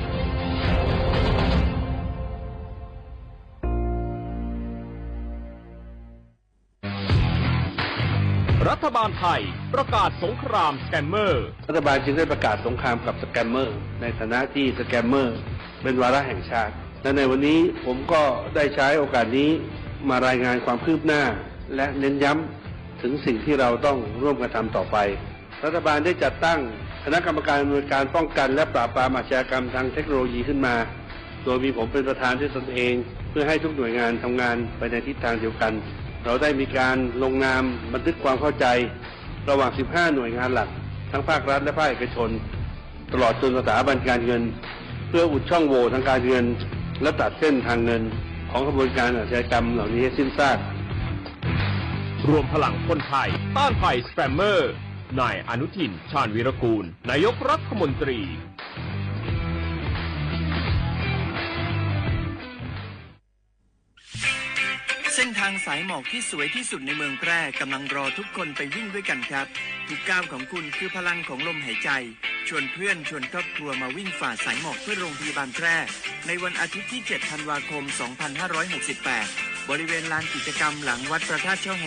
รัฐบาลไทยประกาศสงครามสแกมเมอร์ รัฐบาลจึงได้ประกาศสงครามกับสแกมเมอร์ ในฐานะที่สแกมเมอร์เป็นวาระแห่งชาติ และในวันนี้ผมก็ได้ใช้โอกาสนี้มารายงานความคืบหน้า และเน้นย้ำถึงสิ่งที่เราต้องร่วมกันทำต่อไป รัฐบาลได้จัดตั้งคณะกรรมการอำนวยการป้องกันและปราบปรามอาชญากรรมทางเทคโนโลยีขึ้นมา โดยมีผมเป็นประธานด้วยตนเอง เพื่อให้ทุกหน่วยงานทำงานไปในทิศทางเดียวกัน เราได้มีการลงนามบันทึกความเข้าใจระหว่าง สิบห้า หน่วยงานหลัก ทั้งภาครัฐและภาคเอกชน ตลอดจนสถาบันการเงิน เพื่ออุดช่องโหว่ทางการเงิน และตัดเส้นทางเงินของขบวนการอาชญากรรมเหล่านี้ให้สิ้นซาก รวมพลังคนไทยต้านภัยสแกมเมอร์ นายอนุทิน ชาญวีรกูล นายกรัฐมนตรี เส้นทางสายหมอกที่สวยที่สุดในเมืองแพร่กำลังรอทุกคนไปวิ่งด้วยกันครับ ทุกก้าวของคุณคือพลังของลมหายใจ ชวนเพื่อนชวนครอบครัวมาวิ่งฝ่าสายหมอกเพื่อโรงพยาบาลแพร่ ในวันอาทิตย์ที่ เจ็ด ธันวาคม สองพันห้าร้อยหกสิบแปด บริเวณลานกิจกรรมหลังวัดพระธาตุช่อแฮ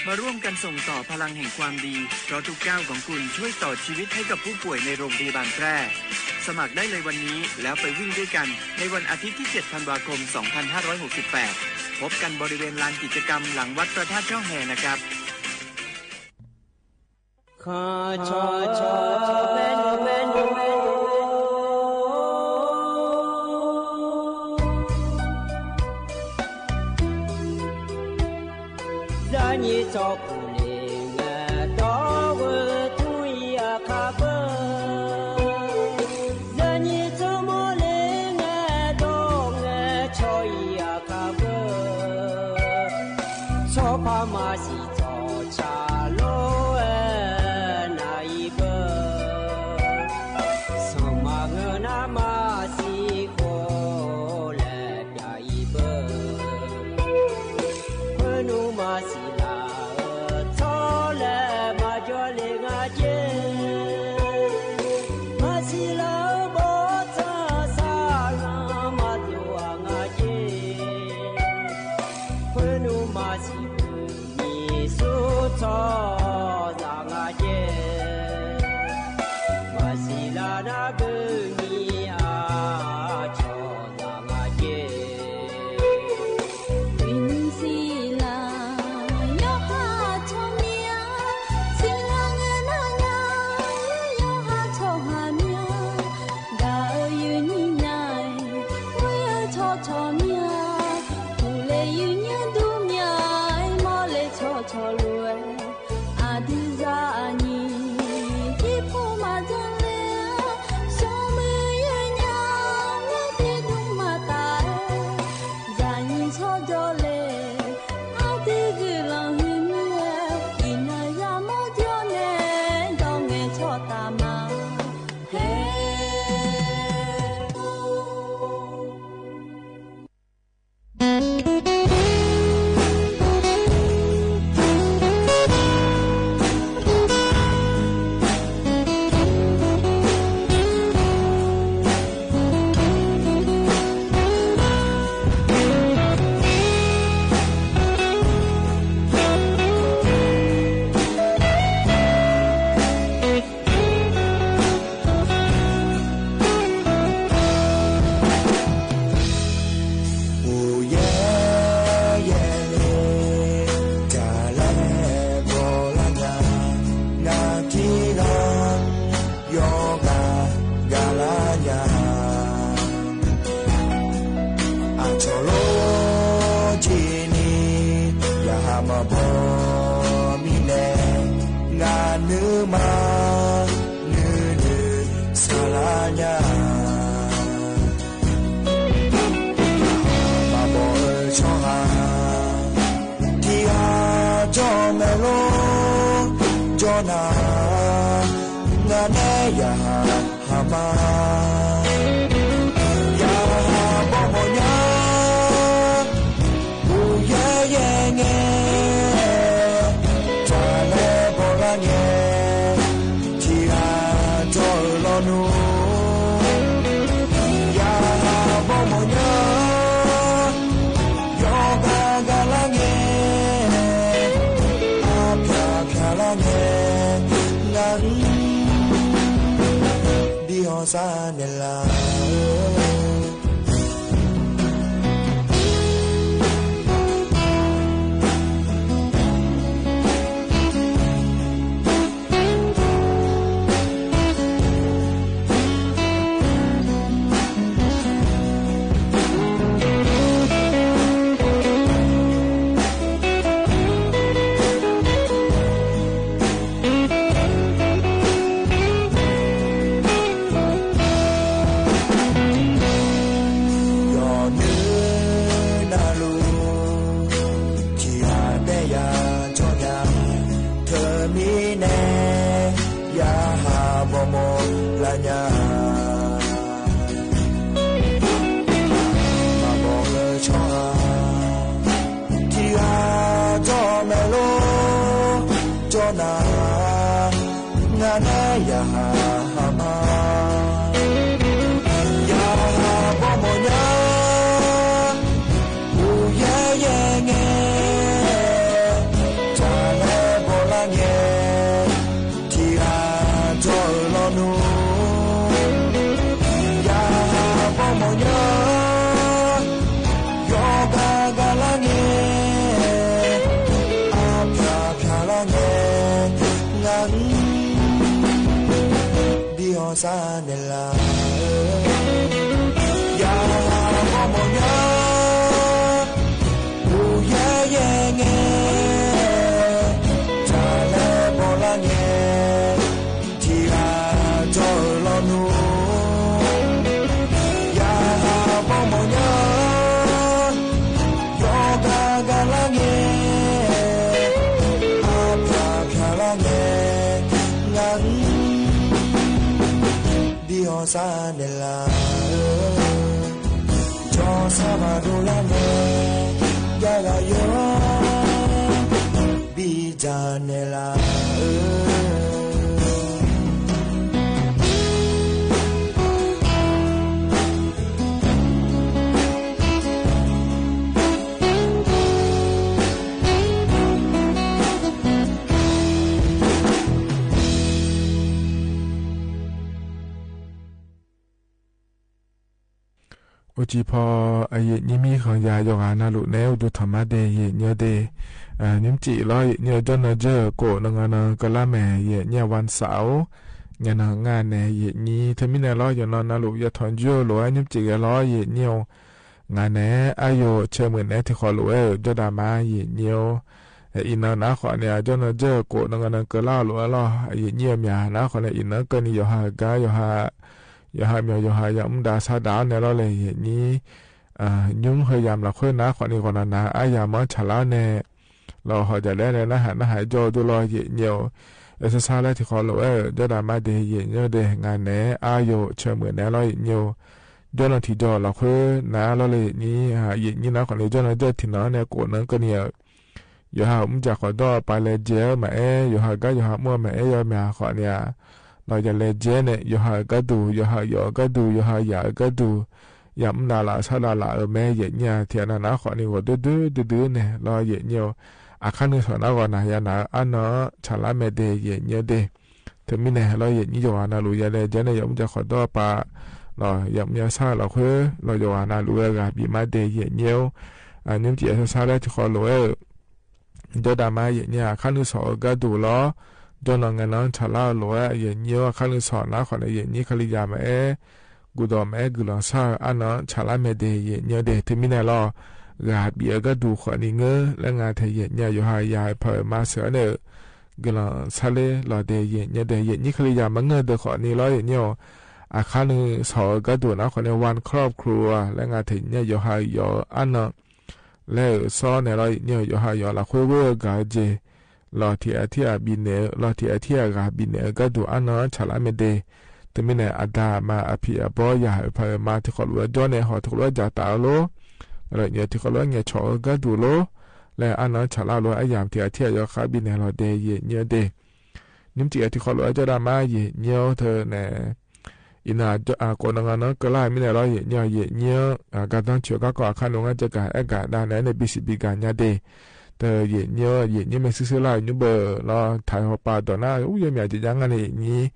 มาร่วมกันส่งต่อพลังแห่งความดี เพราะทุกก้าวของคุณช่วยต่อชีวิตให้กับผู้ป่วยในโรงพยาบาลแพร่ สมัครได้เลยวันนี้ แล้วไปวิ่งด้วยกัน ในวันอาทิตย์ที่ เจ็ด ธันวาคม สองพันห้าร้อยหกสิบแปด พบกันบริเวณลานกิจกรรมหลังวัดพระธาตุช่อแฮนะครับ ข้าชอชอชอแม่นแม่นแม่น မၤဘီမံၤလဲၣ် ငါနုာ်မၤ နုာ်နုာ်စှၤလၢညါ မၤဘီအၢၣ်ဆီဟါ ထံဂၤကၠီမဲာ်လိ ကၠီနၤ ငါနဲယဟး ဟးမၤ ယဟးဘီမိၢ်ညါ ပူၤယဲယဲငဲ တၢ်လဲၤဘီလၢငဲ ထံဂၤကၠီအၢၣ်လီၤနုာ် ယဟးဘီမိၢ်ညါ ယီၤဂၤဂၤလၢငဲ အဖျါဖျါလၢငဲ ငါ ဒ်အီၤစၢ်န့ၣ်လၢ ယီၤနုာ်နၤလူၤ ထံဂၤတဲယၤကၠီညါ တမံၤနဲ ယဟးဘီမိၢ်လၢညါ မၤဘီအၢၣ်ဆီဟါ ထံဂၤကၠီမဲာ်လိ ကၠီနၤ ငါနဲယဟး ဟးမၤ ယဟးဘီမိၢ်ညါ ပူၤယဲယဲငဲ တၢ်လဲၤဘီလၢငဲ ထံဂၤကၠီအၢၣ်လီၤနုာ် ယဟးဘီမိၢ်ညါ ယီၤဂၤဂၤလၢငဲ အဖျါဖျါလၢငဲ ငါ ဒ်အီၤစၢ်န့ၣ်လၢ ယဟးဘီမိၢ်ညါ ပူၤယဲယဲငဲ တၢ်လဲၤဘီလၢငဲ ထံဂၤကၠီအၢၣ်လီၤနုာ် ယဟးဘီမိၢ်ညါ ယီၤဂၤဂၤလၢငဲ အဖျါဖျါလၢငဲ ငါ ဒ်အီၤစၢ်န့ၣ်လၢ ကၠီစၢ်ဘၣ်ဒိလၢနဲ ယၤဂၤယီၤ ဘံၣ်တၢ်နဲၣ်လၢ အိၣ်ကံၤဖီ အယံာ်နံၣ်မံၣ်ဃီယၤ ယွၤဂၤနၤလူၤနဲ အိၣ်ဒိၣ်ထီၣ်မးဒဲး ယံာ်နံၣ်ဒဲး နံၣ်စံးလီၤ ယံာ်နံၣ်အီၤ ကၠီနီၢ်ကၠၢၢ် ကိးနဂီၢ်နၤ ကလါမဲာ် ယံာ်နံၣ်အီၤ ဝၣ်စၣ်အိၣ် ညါနၤ ငါနဲ ယံာ်နံၣ် တမံၤနဲၣ်လီၤ ယနီၢ်နၤလူၤ ယထီၣ်ကၠိလိာ်ဝဲ နံၣ်စံးကဲလီၤ ယံာ်နံၣ်အီၤ ငါနဲ အါယိာ် ဆၢမုၢ်နဲ ထံၣ်ဃီလိာ်ဝဲ ကၠီဒၣ်မါ ယံာ်နံၣ်အီၤ အံၤနၤ နါဃီန့ၣ် ကၠီနီၢ်ကၠၢၢ် ကိးနဂီၢ်နၤ ကလါလိာ်ဝဲလီၤ ယံာ်နံၣ်အီၤ မ့ၢ် နါဃီန့ၣ် အံၤနၤ ကၢၢ်နံၣ် ယွၤဟးဂၤ ယွၤဟး ယွၤဟးမၠီၣ် ယွၤဟးယၤမူဒါ ဆါဒၣ်အီၤနဲလီၤလၢ ယံာ်နံၣ် ညွံဟၢယၤမလီၤဃိ နါဃီန့ၣ် ဂီၢ်နၤနၤ အါယၤမၤဆၣ်လၢအီၤနဲ လီၤဟီၣ်ဒ်လဲၣ်န့ၣ် နဟး နဟးယီၤဒိၣ်လီၤ ယံာ်နံၣ်အီၤ အဲၣ်ဆၢဆါလၢထံၣ်ဃီလိာ်ဝဲ ကၠီဒၣ်မါဒဲး ယံာ်နံၣ်အီၤဒဲး ငါနဲ အါယိာ် ဆၢမုၢ်နဲလီၤ ယံာ်နံၣ်အီၤ ကၠီနီၢ်ထံၣ်ယီၤလီၤဃိ နၤလီၤလၢ ယံာ်နံၣ် ယံာ်နံၣ် နါဃီန့ၣ် ကၠီနီၢ်ကၠၢၢ် ထံၣ်နၤအီၤနဲ ကိးနဂီၢ်နၤ ကၢၢ်နံၣ် ယွၤဟးမူဒါ ဃီၤဒီးပၢ်လဲၤကဲမးအဲၣ် ယွၤဟးဂၤ ယွၤဟးမူ မးအဲၣ် ယွၤမ့ၢ်ဟးဃီန့ၣ် လီၤယၤလဲၤကဲန့ၣ် ယွၤဟးဂၤဒူၣ် ယွၤဟးယီၤဂၤဒူၣ် ယွၤဟးယၤဂၤဒူၣ် ယၤမူဒါလၢ်ဆါဒၣ်လၢ်အမဲ ယံာ်နံၣ်အီၤ ထံၣ်နၤ နါဃီန့ၣ် ဂီၢ်ဒိၣ်ဒိၣ်ဒိၣ်ဒိၣ်န့ၣ်လီၤ ယံာ်နံၣ်အီၤ အခါနုာ်စီၤနၤဂီၢ်နၤ ယၤနၤ အါနီၢ်ဆၣ်လၢမဲာ်ဒဲး ယံာ်နံၣ်အီၤဒဲး တမံၤနဲၣ်လီၤ ယံာ်နံၣ် ယွၤဂၤနၤလူၤ ယၤလဲၤကဲန့ၣ် ယၤမူဒါ ဃီၤဒီးပၢ် လီၤ ယၤမူဒါ ဆၣ်လီၤဃိ လီၤ ယွၤဂၤနၤလူၤဝဲဂၤဘံၣ်မးဒဲး ယံာ်နံၣ်အီၤ နံၣ်စံး အဲၣ်ဆၢဆါလၢထံၣ်ဃီလိာ်ဝဲ ကၠီဒၣ်မါ ယံာ်နံၣ် အခါနုာ်စီၤအီၤဂၤဒူၣ်လီၤ ကၠီနီၢ် ငါနီၢ် ဆၣ်လၢအလိၤဝဲ ယံာ်နံၣ်အီၤ အခါနုာ်စီၤ နါဃီန့ၣ် ယံာ်နံၣ် ကလံယၤမးအဲၣ် ကူၣ်ဒီးမးအဲၣ် ကူၣ်လီၤဆၣ် အါနီၢ်ဆၣ်လၢမဲာ်ဒဲး ယံာ်နံၣ်အီၤဒဲး တမံၤနဲၣ်လီၤ ဂၤဘီးအကါဒူၣ်ဃိးနံၣ်ငို လၢငါထဲယဲၢ်နံၣ်ယိၤဟၣ်ယၤဖးမၤစၢၤအီၤန့ၣ် ကလီၤဆါလဲလီၤဒဲးယဲၢ်နံၣ်ဒဲး ယဲၢ်နံၣ်ချ့ယၤမၤငၢၢ်ဒဲးဃိးနံၣ်လီၤ ယဲၢ်နံၣ်ဧိၤ အခါနုၣ်စီၤအကါဒူၣ်နၤဃိးနံၣ် ဝၢၼ်ခရူပ်ခရူဝ် လၢငါထဲယဲၢ်နံၣ်ယိၤဟၣ်ယီၤအါနၢၤ လၢစီၤန့ၣ်လီၤ ယဲၢ်နံၣ်ယိၤဟၣ်ယီၤလၢဃိဝဲဂၤက့ၤ လီၤထံးအထံးအဘံၣ်န့ၣ် လီၤထံးအထံးအဂၤဘံၣ်န့ၣ် အကါဒူၣ်အါနၢၤဆးလၢမ့ၢ်ဒဲး တမံၤန့ၣ် အဒါမၤအဖံးအဘီယၤဖးမၤထံးဃိးလိာ်အကၠီန့ၣ် ဟီၣ်ထံးဃိးလိာ်အကၠီတၢ်အလိၤ လၢယဲၢ်ထံးဃိးလိာ်အငဲၢ်ဆီၣ်အကါဒူၣ်လိၤ လၢအါနၢၤဆးလၢလိၤအယၤထံးအထံးအယီၤဃါဘံၣ်န့ၣ်လီၤဒဲး ယဲၢ်နံၣ်ဒဲး နံၣ်မံၣ်တံၢ်အထံးဃိးလိာ်အကၠီဒၣ်မး ယဲၢ်နံၣ်ဧိၤ တၢ်န့ၣ် အံၤနၤ ကိးနီၢ်ဂၤနီၢ်ကလါမံၤန့ၣ်လီၤ ယဲၢ်နံၣ်ဧိၤ ယဲၢ်နံၣ်ဧိၤ ကသီဆူၣ်ကါကီၢ်အခါနုၣ်ငါစၢၤကၤအဲၣ်ကၤဒၣ်နဲန့ၣ် ဘံၣ်စံးဘံၣ်ကၤညါဒဲး တၢ်ယဲၢ်နံၣ်ဧိၤ ယဲၢ်နံၣ်မ့ၢ်စုဆူလၢ် နုၣ်ဘၢၣ်လီၤ ထံးဟီၣ်ပာ်ဒီးနၤ အူယဲၢ်မ့ၢ်အကယါငါန့ၣ် ယဲၢ်နံၣ်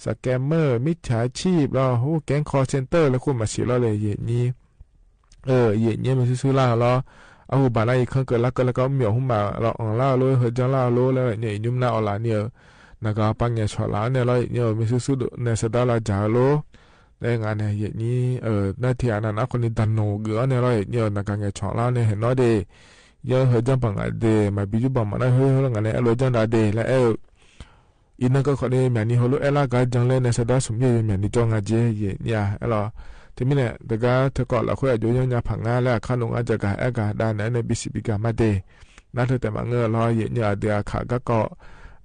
scammer မီၣ်ဆၣ်ဆံးလီၤ ဟူကဲ call center လၢခိၣ်မၤစံးလီၤလၢယဲၢ်နံၣ် ယဲၢ်နံၣ် မ့ၢ်စုဆူလၢ်လီၤ အဟူဘၣ်နၤ ယခီကၢၢ်လၢကၢၢ်လၢကၢၢ် မ့ၢ်အဟူမၤလီၤ အီၣ်လၢ်လိၤ ဟဲကၠီလၢ်လိၤ လၢယဲၢ်နံၣ် ယုမ်နၤအီၣ်လၢ်န့ၣ် နဂၤပာ်ငဲၢ်ဆီၣ်လၢ်န့ၣ်လီၤ ယဲၢ်နံၣ် မ့ၢ်စုဆူ နဲစဒါလၢ်ကၠီလိၤ လၢငါန့ၣ် ယဲၢ်နံၣ် နထံၣ်အနၢ်နၢ်ဃိန့ၣ် တၢ်နီၣ်ဂ့ၤအီၤန့ၣ်လီၤ ယဲၢ်နံၣ် နဂၤငဲၢ်ဆီၣ်လၢ်န့ၣ် ဟဲနီၣ်ဒဲး ယဲၢ်ဟဲကၠီပှၤငါဒဲး မၤဘံၣ်ယုၢ်ဘီမးနၤ ဟဲလၢငါန့ၣ် အဲၣ်လိာ်ကၠီဒၣ်ဒဲး လၢအဲၣ် အံၤနၢ်ကီၢ်ခီန့ၣ် မ့ၢ်နံၣ်ဟိလိၣ်အဲၣ်လၢကါကၠီလဲၣ် နဲစဒါဆူၣ်မ့ၢ်ယဲၢ်မ့ၢ်နံၣ်ကၠီငါက့ ယဲၢ်နံၣ်ဧါ အဲၣ်လီၤ တမံၤန့ၣ် တဂၤထၢကီၢ်လၢ်ဃိအယိယီညါဖးငါလၢအခါနုၣ်ငါ စၢၤကၤအဲၣ်ကၤဒၣ်နဲန့ၣ် ဘံၣ်စံးဘံၣ်ကၤမးဒဲး နၢ်ထဲတဲမၤငၢၢ်လီၤ ယဲၢ်နံၣ် အဒုးအခးကါကီၢ်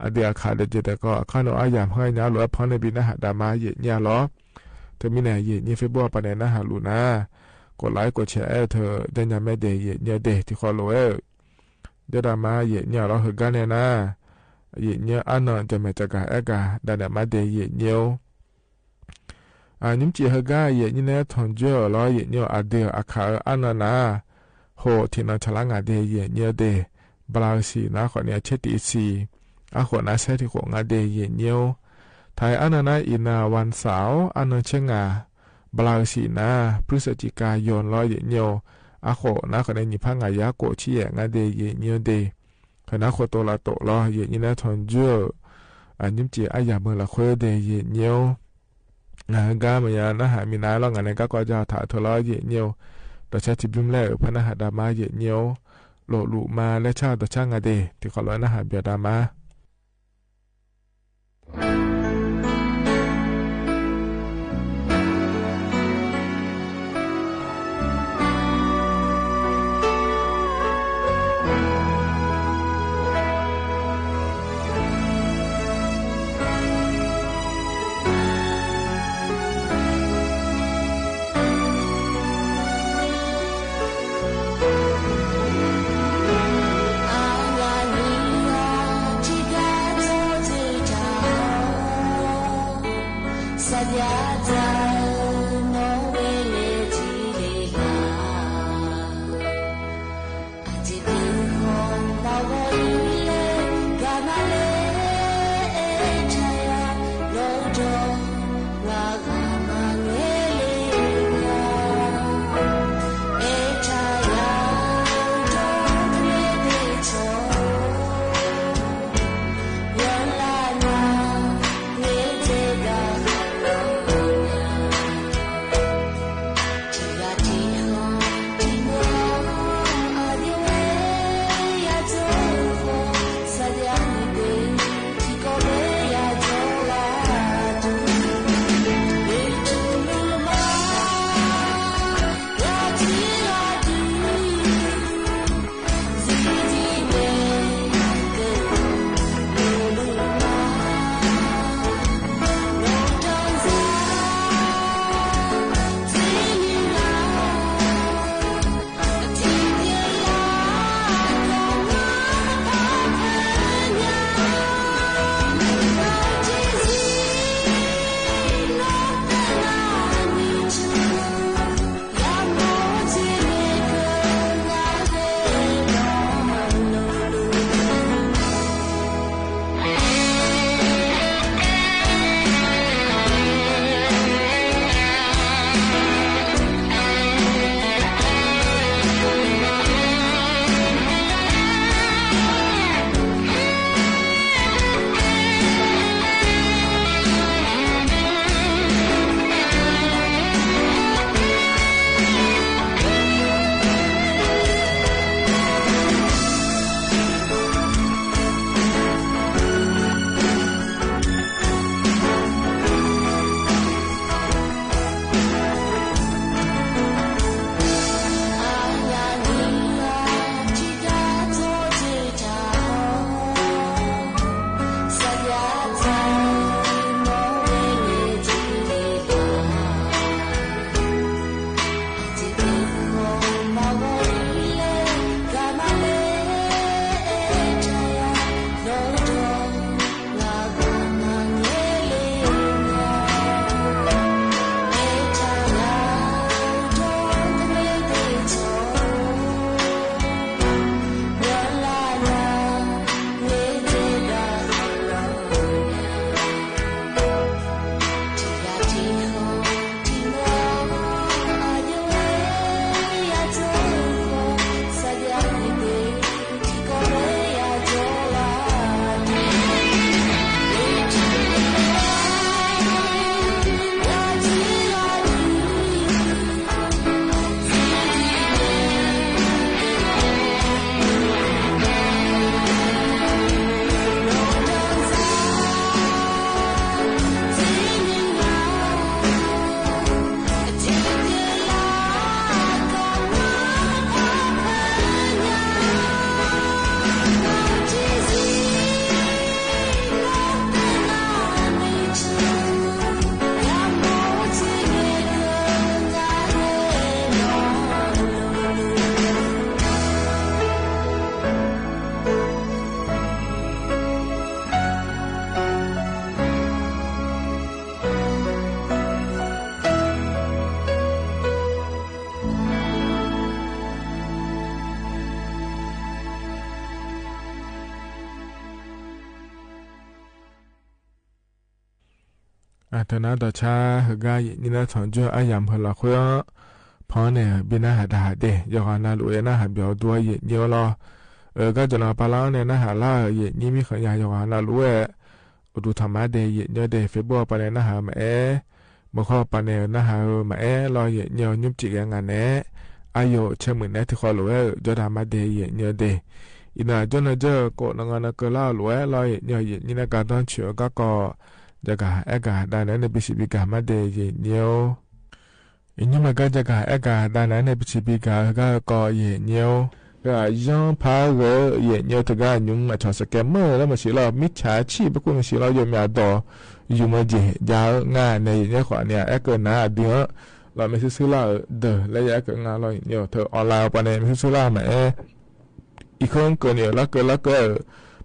အဒုးအခးဒီးကဲတကီၢ် အခါနုၣ်အါယၤမဟါညါလိာ်အဖီန့ၣ် ဘံၣ်နၢ်ဟးဒၣ်မး ယဲၢ်နံၣ်ဧါလီၤ တမံၤန့ၣ် ယဲၢ်နံၣ် Facebook အပၤန့ၣ် နၢ်ဟးလူၤနၤ ကိးlikeကိးshareအဲၣ်ထၢၣ် ဒ်ညါမ့ၢ်ဒဲး ယဲၢ်နံၣ်ဒဲး ထံၣ်ဃီလိာ်ဝဲ ဒဲဒၣ်မး ယဲၢ်နံၣ်ဧါလီၤ ဟ့ၣ်ဂံၢ်န့ၣ်နၤ ယဲၢ်နံၣ်အါနၢၤ ကၠီၣ်မဲာ်စၢၤကၤအဲၣ်ကၤ ဒၣ်နဲမးဒဲး ယဲၢ်နံၣ်ဧိၤ အနံၣ်မ့ၢ်ကၠံၣ်ဟ့ၣ်ဂံၢ် ယဲၢ်နံၣ်နဲထွန်ကၠိလီၤ ယဲၢ်နံၣ်ဧိၤ အဒုးအခးအါနၢၤနၤ ဟိၣ်ထံၣ်နီၢ်ဆၣ်လၢငါဒဲး ယဲၢ်နံၣ်ဧိၤဒဲး ဘြၣ်စံၣ်နၤ အဃိန့ၣ် အဆဲးတံၣ်စံၣ် အဃိန့ၣ် ဆဲးထံၣ်ဃိးငါဒဲး ယဲၢ်နံၣ်ဧိၤ ထါအါနၢၤနၤ အံၤနၤ ဝၣ်စၣ် အါနၢၤဆၢငါ ဘြၣ်စံၣ်နၤ พฤศจิกายนလီၤ ယဲၢ်နံၣ်ဧိၤ အဃိန့ၣ် အဃိန့ၣ် နံၣ်ဖးငါယၤကိးဆံယဲၢ်ငါဒဲး ယဲၢ်နံၣ်ဧိၤဒဲး ဟ့ၣ်နၤဃိးတိၤလၢတိၤလီၤ ယဲၢ်နံၣ်နဲထွန်ကၠိ အနံၣ်မ့ၢ်ကၠံၣ်အါယၤမုၢ်လၢ်ဃိဒဲး ယဲၢ်နံၣ်ဧိၤ ဂၤမယါနၢ်ဟးမံၤနၤလီၤ ငါန့ၣ် ကါကီၢ်ကၠီၣ်ထးထၢၣ်လီၤ ယဲၢ်နံၣ်ဧိၤ ဒီးဆဲးထံၣ်ဘျုးမလဲၣ် ဖဲနၢ်ဟးဒၣ်မး ယဲၢ်နံၣ်ဧိၤ လိာ်လူၤမၤလၢဆၣ်ဒီးဆၣ်ငါဒဲး ထံၣ်ဃီလိာ်နၢ်ဟးဘၣ်ဒၣ်မး အတၢ်နာ်တၢ်ဆါ ဟ့ၣ်ဂ့ၤယံာ်ညိနါ ထွန်ကျို အယၣ်မုၢ်လီၤခွဲ ဖီန့ၣ် ဘၣ်နၢ်ဟးတၢ်ဟးဒဲး ယွၤကနၣ်လိာ်ဝဲနၢ်ဟးဘၣ်အီၤဒိၣ်ယံာ်ညိလီၤ. အကါ ကၠီၣ်နီၤပၤလီန့ၣ် နၢ်ဟးလၢယံာ်ညိ မ့ၢ်ဃာ်ယွၤကနၣ်လိာ်ဝဲ အိၣ်တူၢ်ထီၣ်မၤဒဲးယံာ်ညိဒဲး Facebook ပၤန့ၣ် နၢ်ဟးမၤအဲၣ် မုၢ်ခီပၤန့ၣ် နၢ်ဟးမၤအဲၣ်လီၤယံာ်ညိ ညွှန်ကြည့်က့ၤငါန့ၣ် အယိာ်ဆဲးမုၢ်နဲ ထံၣ်ဃီလိာ်ဝဲ ယိာ်တၢ်မၤဒဲးယံာ်ညိဒဲး အံၤနၤ ကၠီၣ်နီၤကၠီၣ် ကိးနီၢ်ဂၤနီၢ်ကၢၤလၢအလိၤဝဲလီၤယံာ်ညိ ယံာ်ညိနကါ တၢ်ဆူးအကါကီး ယကဟဲအဲၣ်ကဟးဒၣ်နဲန့ၣ် ပစံးဘံၣ်ကၤမၤဒဲးယံာ်ညိ ယညိမၤကါ ယကဟဲအဲၣ်ကဟးဒၣ်နဲန့ၣ် ပစံးဘံၣ်ကၤ ဟ့ၣ်ဂ့ၤကီးယံာ်ညိ ယယီၣ်ဖးဂ့ၤယံာ်ညိ တဂၤညုၣ်မၤဆီၣ်စကဲးမၢလၢမၤစံၤလီၤ မ့ၢ်ဆါဆံၣ် ပကိၣ်မၤစံၤလီၤ ယိာ်မၠးဒီး ယုၢ်မၢ်ယဲၢ် ယါဧၢ ငါန့ၣ် ယညိဃီန့ၣ် အဲၣ်ကနၤအဒုအီၤ လီၤမ့ၢ်စုာ်စုာ်လၢအဒၢး လၢယအဲၣ်ကနၤလီၤယံာ်ညိ ထဲ online ပၤန့ၣ် မ့ၢ်စုာ်စုာ်လၢမၤအဲၣ် အံၤခီကၢၢ်န့ၣ် လၢကၢၢ်လၢကၢၢ်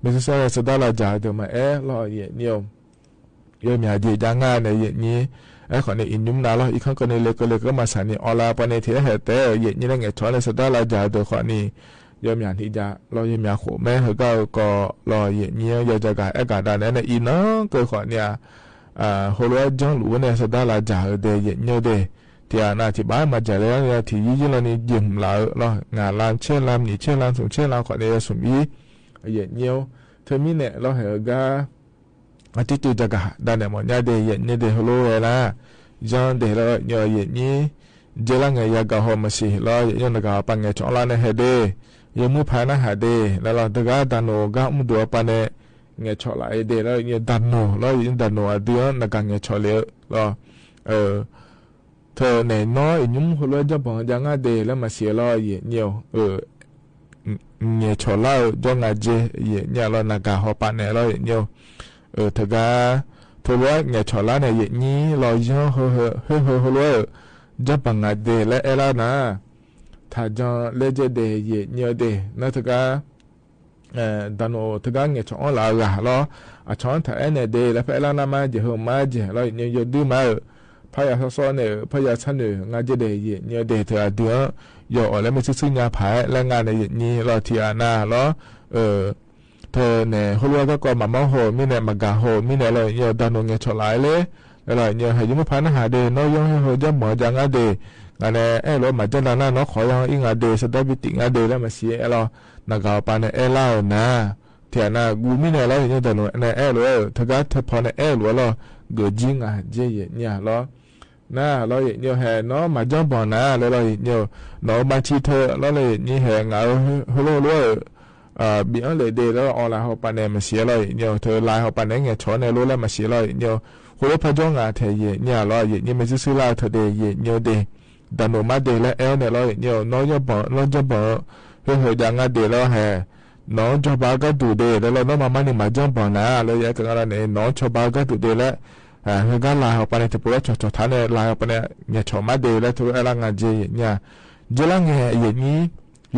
မ့ၢ်စုာ်စုာ်လၢ စဒါလၢယၤဒၢးမၤအဲၣ်လီၤယံာ်ညိ ယိာ်မၠးဒံးယါငါန့ၣ် ယံာ်ညိ အဲၣ်ဃီန့ၣ် အံၤညုၣ်နၤလီၤ အံၤခီကၢၢ်န့ၣ် လၢကၢၢ်လၢကၢၢ်မၤဆါန့ၣ် online ပၤန့ၣ် ထဲဟဲတဲ ယံာ်ညိန့ၣ် ငဲၤဆီၣ်န့ၣ် စဒါလၢယၤဒၢးဃီန့ၣ် ယိာ်မၠးန့ၢ်ယါလီၤ ယိာ်မၠးဃိးမဲ ဟ့ၣ်ဂ့ၤကီးလီၤယံာ်ညိ ယကဟဲအဲၣ်ကဟးဒၣ်နဲန့ၣ် အံၤနီၢ်ကၢၢ်ဃီန့ၣ် ဟိလိဝဲ ကၠီၣ်လူၤဝဲန့ၣ် စဒါလၢယၤဒၢးဒဲးယံာ်ညိဒဲး ထံၣ်အနၤထံၣ်ဘၣ် မၤစၢၤလၢ ထံၣ်ယံာ်ယံာ်လီၤန့ၣ် ယံာ်မုၢ်လၢ်ဧၢလီၤ ငါးလမ်း ဆယ်လမ်း နံၣ်ဆယ်လမ်း သုံးဆယ်လမ်းဃီန့ၣ် ယၤသုးမံ ယံာ်ညိ ထဲမံန့ၣ်လီၤ ဟ့ၣ်ဂ့ၤ အတံၤတူာ်ယကဟးဒၣ်နဲမ့ၢ်ညါဒဲး ယံာ်ညိဒဲး ဟိလိဝဲလၢ ယီၣ်ဒဲးလၢယံာ်ညိ ယဲလၢငဲၤယၤကဟီၣ်မၤစံၤလီၤ ယံာ်ညိ နဂၤပာ်ငဲၤဆီၣ်အီၤလၢနဟဲဒဲး ယမိၢ်ဖးနၢ်ဟးဒဲး လၢလီၤ တဂၤ ဒၣ်နိၣ် ဂၤမုၢ်ဒိၣ်အပၤန့ၣ် ငဲၤဆီၣ်လၢအဒဲးလၢယံာ်ညိ ဒၣ်နိၣ်လီၤ ယံာ်ညိ ဒၣ်နိၣ်အဒုအီၤ နဂၤငဲၤဆီၣ်လၢလီၤ ထဲန့ၣ်နီၢ် အံၤညုၣ်ဟိလိဝဲ ကၠီၣ်ပီၣ်ယါငါဒဲးလၢမၤစံၤလီၤ ယံာ်ညိ ငဲၤဆီၣ်လၢယီၣ်ငါယဲ ယံာ်ညိလီၤ နဂၤဟီၣ်ပၤန့ၣ်လီၤ ယံာ်ညိ ထဲဂၤ ထဲလိဝဲငဲၤဆီၣ်လၢန့ၣ် ယံာ်ညိလီၤ ယီၣ်ဟ့ၣ်ဟ့ၣ်ဟ့ၣ်ဟ့ၣ်ဟိလိဝဲ ကၠီၣ်ပီၣ်ငါဒဲးလၢအဲၣ်လၢနၤ ထးကၠီၣ်လဲၣ်ကၠီၣ်ဒဲး ယံာ်ညိဒဲး နထဲဂၤ ဒၣ်နိၣ် ထဲဂၤငဲၤဆီၣ်အီၤလၢအဂၤလီၤ အဆီၣ်ထးအဲၣ်န့ၣ်ဒဲး လၢဖဲအဲၣ်လၢနၤမၤယဲၢ်ဟ့ၣ်မၤယဲၢ်လီၤ ယံာ်ညိ ယဒုးမၤဧၢ ဖးယၤစီစီန့ၣ် ဖးယၤဆါနုာ် ငါယဲၢ်ဒဲး ယံာ်ညိဒဲး ထဲအဒုး ယီၣ်အီၤလၢမ့ၢ်စုာ်စုာ်ညါဖးလၢငါန့ၣ် ယံာ်ညိလီၤ ထံၣ်အနၤလီၤ ထဲန့ၣ် ဟိလိဝဲကၢ်ကီၢ် မၤမီၢ်ဟိၣ်မံန့ၣ် မၤဂၤဟိၣ်မံန့ၣ်လီၤ ယံာ်ညိ ဒၣ်နိၣ်ငဲၤဆီၣ်လၢလၢ လၢလီၤ ယံာ်ညိ ဟဲယမိၢ်ဖးနၢ်ဟးဒ့ နီၢ်ယီၣ်ဟ့ၣ်ဟ့ၣ် ယီၣ်မီၢ်ယါငါဒ့ ငါန့ၣ် အဲၣ်လိာ်မၤကၢၢ်လၢနၤ နီၢ်ခီယီၣ်အံၤငါဒ့ စဒါဘံတံၣ်ငါဒ့ လၢမၤစံၤအဲၣ်လီၤ နဂၤအပၢ်န့ၣ် အဲၣ်လၢနၤ ထံၣ်နၤ ဂူမံန့ၣ်လီၤ ယံာ်ညိ ဒၣ်နိၣ်န့ၣ် အဲၣ်လိာ် ထဲဂၤထဲဖီန့ၣ် အဲၣ်လိာ်လီၤ ဂုာ်ကံငါက့ ယံာ်ညိလီၤ နၤလီၤ ယံာ်ညိ ဟဲနီၢ်မၤကၢၢ်ဘီၣ်နၤ လၢလီၤ ယံာ်ညိ နီၢ်မၤဆံထဲလီၤ လၢယံာ်ညိ ဟဲ ငါဧၢ ဟိလိဝဲ ဘံအီၤလဲၣ်ဒ့ လၢ online ဟီၣ်ပၤန့ၣ် မၤစံၤလီၤ ယံာ်ညိ ထဲ line ဟီၣ်ပၤန့ၣ် ငဲၤဆီၣ်န့ၣ်လိလၢမၤစံၤလီၤ ယံာ်ညိ ဟိလိဖးကၠီၣ်ငါထဲ ယံာ်ညိလီၤ ယံာ်ညိ မ့ၢ်စုာ်စုာ်လၢထဲဒ့ ယံာ်ညိဒ့ ဒၣ်နိၣ်မၤဒ့လၢအဲၣ်န့ၣ်လီၤ ယံာ်ညိ နီၢ်ယီၣ်ဘီၣ် နီၢ်ယီၣ်ဘီၣ် ဟ့ၣ်ဟ့ၣ်ယါငါဒ့လီၤ ဟဲ နီၢ်ကၠီၣ်ဘါကၢ်ဒူၣ်ဒ့ လၢလီၤ နီၢ်မၤမါန့ၣ် မၤကၢၢ်ဘီၣ်နၤ လၢယအဲၣ်ကဂၤလီၤန့ၣ် နီၢ်ကၠီၣ်ဘါကၢ်ဒူၣ်ဒ့လၢ ဟ့ၣ်ဂၤ line ဟီၣ်ပၤန့ၣ် ထံၣ်ပိလီၤဆီၣ်ဆီၣ်ထါန့ၣ် line ဟီၣ်ပၤန့ၣ် ငဲၤဆီၣ်မၤဒ့လၢ ထဲအဲၣ်လၢငါက့ ယံာ်ညိ ယဲလၢငဲၤ ယံာ်ညိ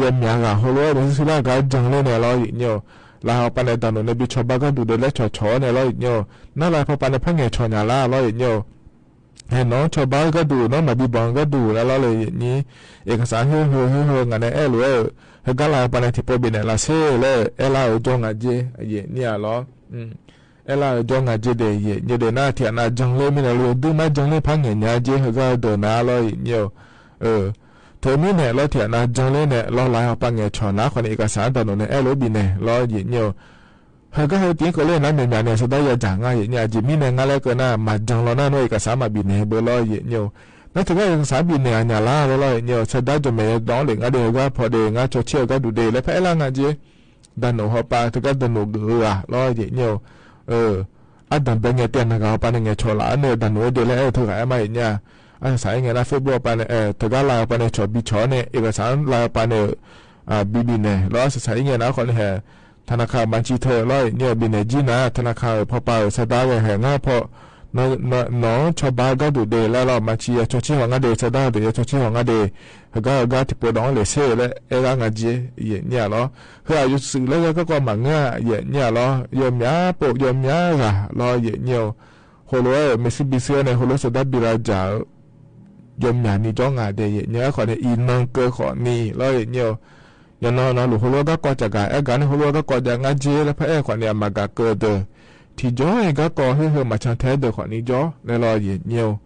ယဲမၠးဂၤဟိလိ မ့ၢ်စုာ်စုာ်လၢဂၤ ကၠီၣ်လဲၣ်န့ၣ်လီၤ ယံာ်ညိ line ဟီၣ်ပၤန့ၣ် ဒၣ်နိၣ်န့ၣ် ဘံဆီၣ်ဘါကၢ်ဒူၣ်ဒ့လၢဆီၣ်ဆီၣ်န့ၣ်လီၤ ယံာ်ညိ နီၢ် line ဟီၣ်ပၤန့ၣ် ဖဲငဲၤဆီၣ်ညါလၢလီၤ ယံာ်ညိ ဟဲ နီၢ်ကၠီၣ်ဘါကၢ်ဒူၣ် နီၢ်မၤဘံဘီၣ်ကၢ်ဒူၣ်လၢလီၤလၢ ယံာ်ညိ เอกสาร ဟ့ၣ်ဟ့ၣ်ဟ့ၣ်ဟ့ၣ် ငါန့ၣ် အဲၣ်လိာ် ဟ့ၣ်ဂၤ line ဟီၣ်ပၤန့ၣ် ထံၣ်ပိဘံန့ၣ် လၢစ့လၢ အဲၣ်လၢ ကၠီၣ်ငါက့ ယံာ်ညိလီၤ အဲၣ်လၢ ကၠီၣ်ငါက့ဒ့ ယံာ်ညိဒ့ နၤထံၣ်နၤ ကၠီၣ်လဲၣ်မံန့ၣ်လီၤ ဒုးမၤကၠီၣ်လဲၣ်ဖးငဲၤညါက့ ဟ့ၣ်ဂၤဒၢးနၤလီၤ ယံာ်ညိ ထဲမံန့ၣ်လီၤ ထံၣ်နၤ ကၠီၣ်လဲၣ်န့ၣ်လီၤ line ဟီၣ်ပၤငဲၤဆီၣ်နၤ ခီန့ၣ် เอกสาร ဒၣ်နိၣ်န့ၣ် အဲၣ်လိာ်ဘံန့ၣ်လီၤ ယံာ်ညိ ဟ့ၣ်ဂၤ ဟ့ၣ်တံၢ်ကီးလၢနၤ မၠးမၠးန့ၣ် စဒါယၤကၠီၣ်ငါ ယံာ်ညိ ယံာ်မံန့ၣ် ငါလၢကနၤ မၤကၠီၣ်လီၤနၤ နီၢ် เอกสาร မၤဘံန့ၣ်ဘၣ်လီၤ ယံာ်ညိ နၤထံၣ်ဂၤ เอกสาร ဘံန့ၣ် အညါလၢလီၤ ယံာ်ညိ စဒါကၠီၣ်မဲာ်ယီၤဒီးလံာ်ငါဒ့ ဟ့ၣ်ဂၤဖီဒ့ ငါကၠီၣ်ဆ့ၣ်ဂၤဒူၣ်ဒ့ လၢဖဲအဲၣ်လၢငါက့ ဒၣ်နိၣ်ဟီၣ်ပၤ တဂၤဒၣ်နိၣ်ဂ့ၤဂ့ၤလီၤ ယံာ်ညိ အဒၣ်ဘဲငဲၤတဲ နဂၤဟီၣ်ပၤန့ၣ် ငဲၤဆီၣ်လၢအန့ၣ် ဒၣ်နိၣ်ဝဲဒ့လၢအဲၣ် ထဲဂၤအဲၣ်မး ယံာ်ညိ အစးအံၤငဲၤနၤ Facebook ဟီၣ်ပၤန့ၣ် ထဲဂၤ line ဟီၣ်ပၤန့ၣ် ဆီၣ်ဘံဆီၣ်န့ၣ် เอกสาร line ဟီၣ်ပၤန့ၣ် ဘံဘံန့ၣ်လီၤ အစးအံၤငဲၤနၤ ခီန့ၣ်ဟဲ ธนาคาร မၤဆံထဲလီၤ ယံာ်ညိ ဘံန့ၣ်ကံနၤ ธนาคาร ဟ့ၣ်ဖီၣ်ပၤ ဟ့ၣ်စဒါဂ့ၤ ဟ့ၣ်ငါဖီၣ် နီၢ်ဆီၣ်ဘါဂၤဒူၣ်ဒ့လၢလီၤ မၤဆံယၤကၠီၣ်ဆ့ၣ်ဟီၣ်ငါဒ့ စဒါဒ့ ယၤကၠီၣ်ဆ့ၣ်ဟီၣ်ငါဒ့ ဟ့ၣ်ဂၤ ဟ့ၣ်ဂၤထံၣ်ပိဒီးလံာ်စ့လၢအဲၣ်လၢငါက့ ယံာ်ညိလီၤ ဟ့ၣ်အယိၤစုာ်လၢဂၤကီၢ်ကီၢ်မၤငါ ယံာ်ညိလီၤ ယီၤမၠးပိာ် ယီၤမၠးဂၤလီၤ ယံာ်ညိ ဟိၣ်လိ မ့ၢ်စံးဘံစံးန့ၣ် ဟိၣ်လိ စဒါဘံရၤကၠၢ် ယီၤမၠးန့ၣ် ကၠီၣ်ငါဒ့ ယံာ်ညိ အဃိန့ၣ် အံၤနီၢ်ကၢၢ်ဃီန့ၣ်လီၤ ယံာ်ညိ ယနီၢ်နီၢ်လူၤ ဟိၣ်လိဂၤကီၢ်ကၠီၣ်ဂၤ အဲၣ်ဂၤန့ၣ် ဟိၣ်လိဂၤကီၢ်ကၠီၣ်ငါက့ လၢဖဲအဲၣ်ဃီန့ၣ် အမၤဂၤကၢၢ်ဒၢး Ti jawr i g'ank'o heuheu ma'can tæ dø khawf ni jawr le lor ye nyi o.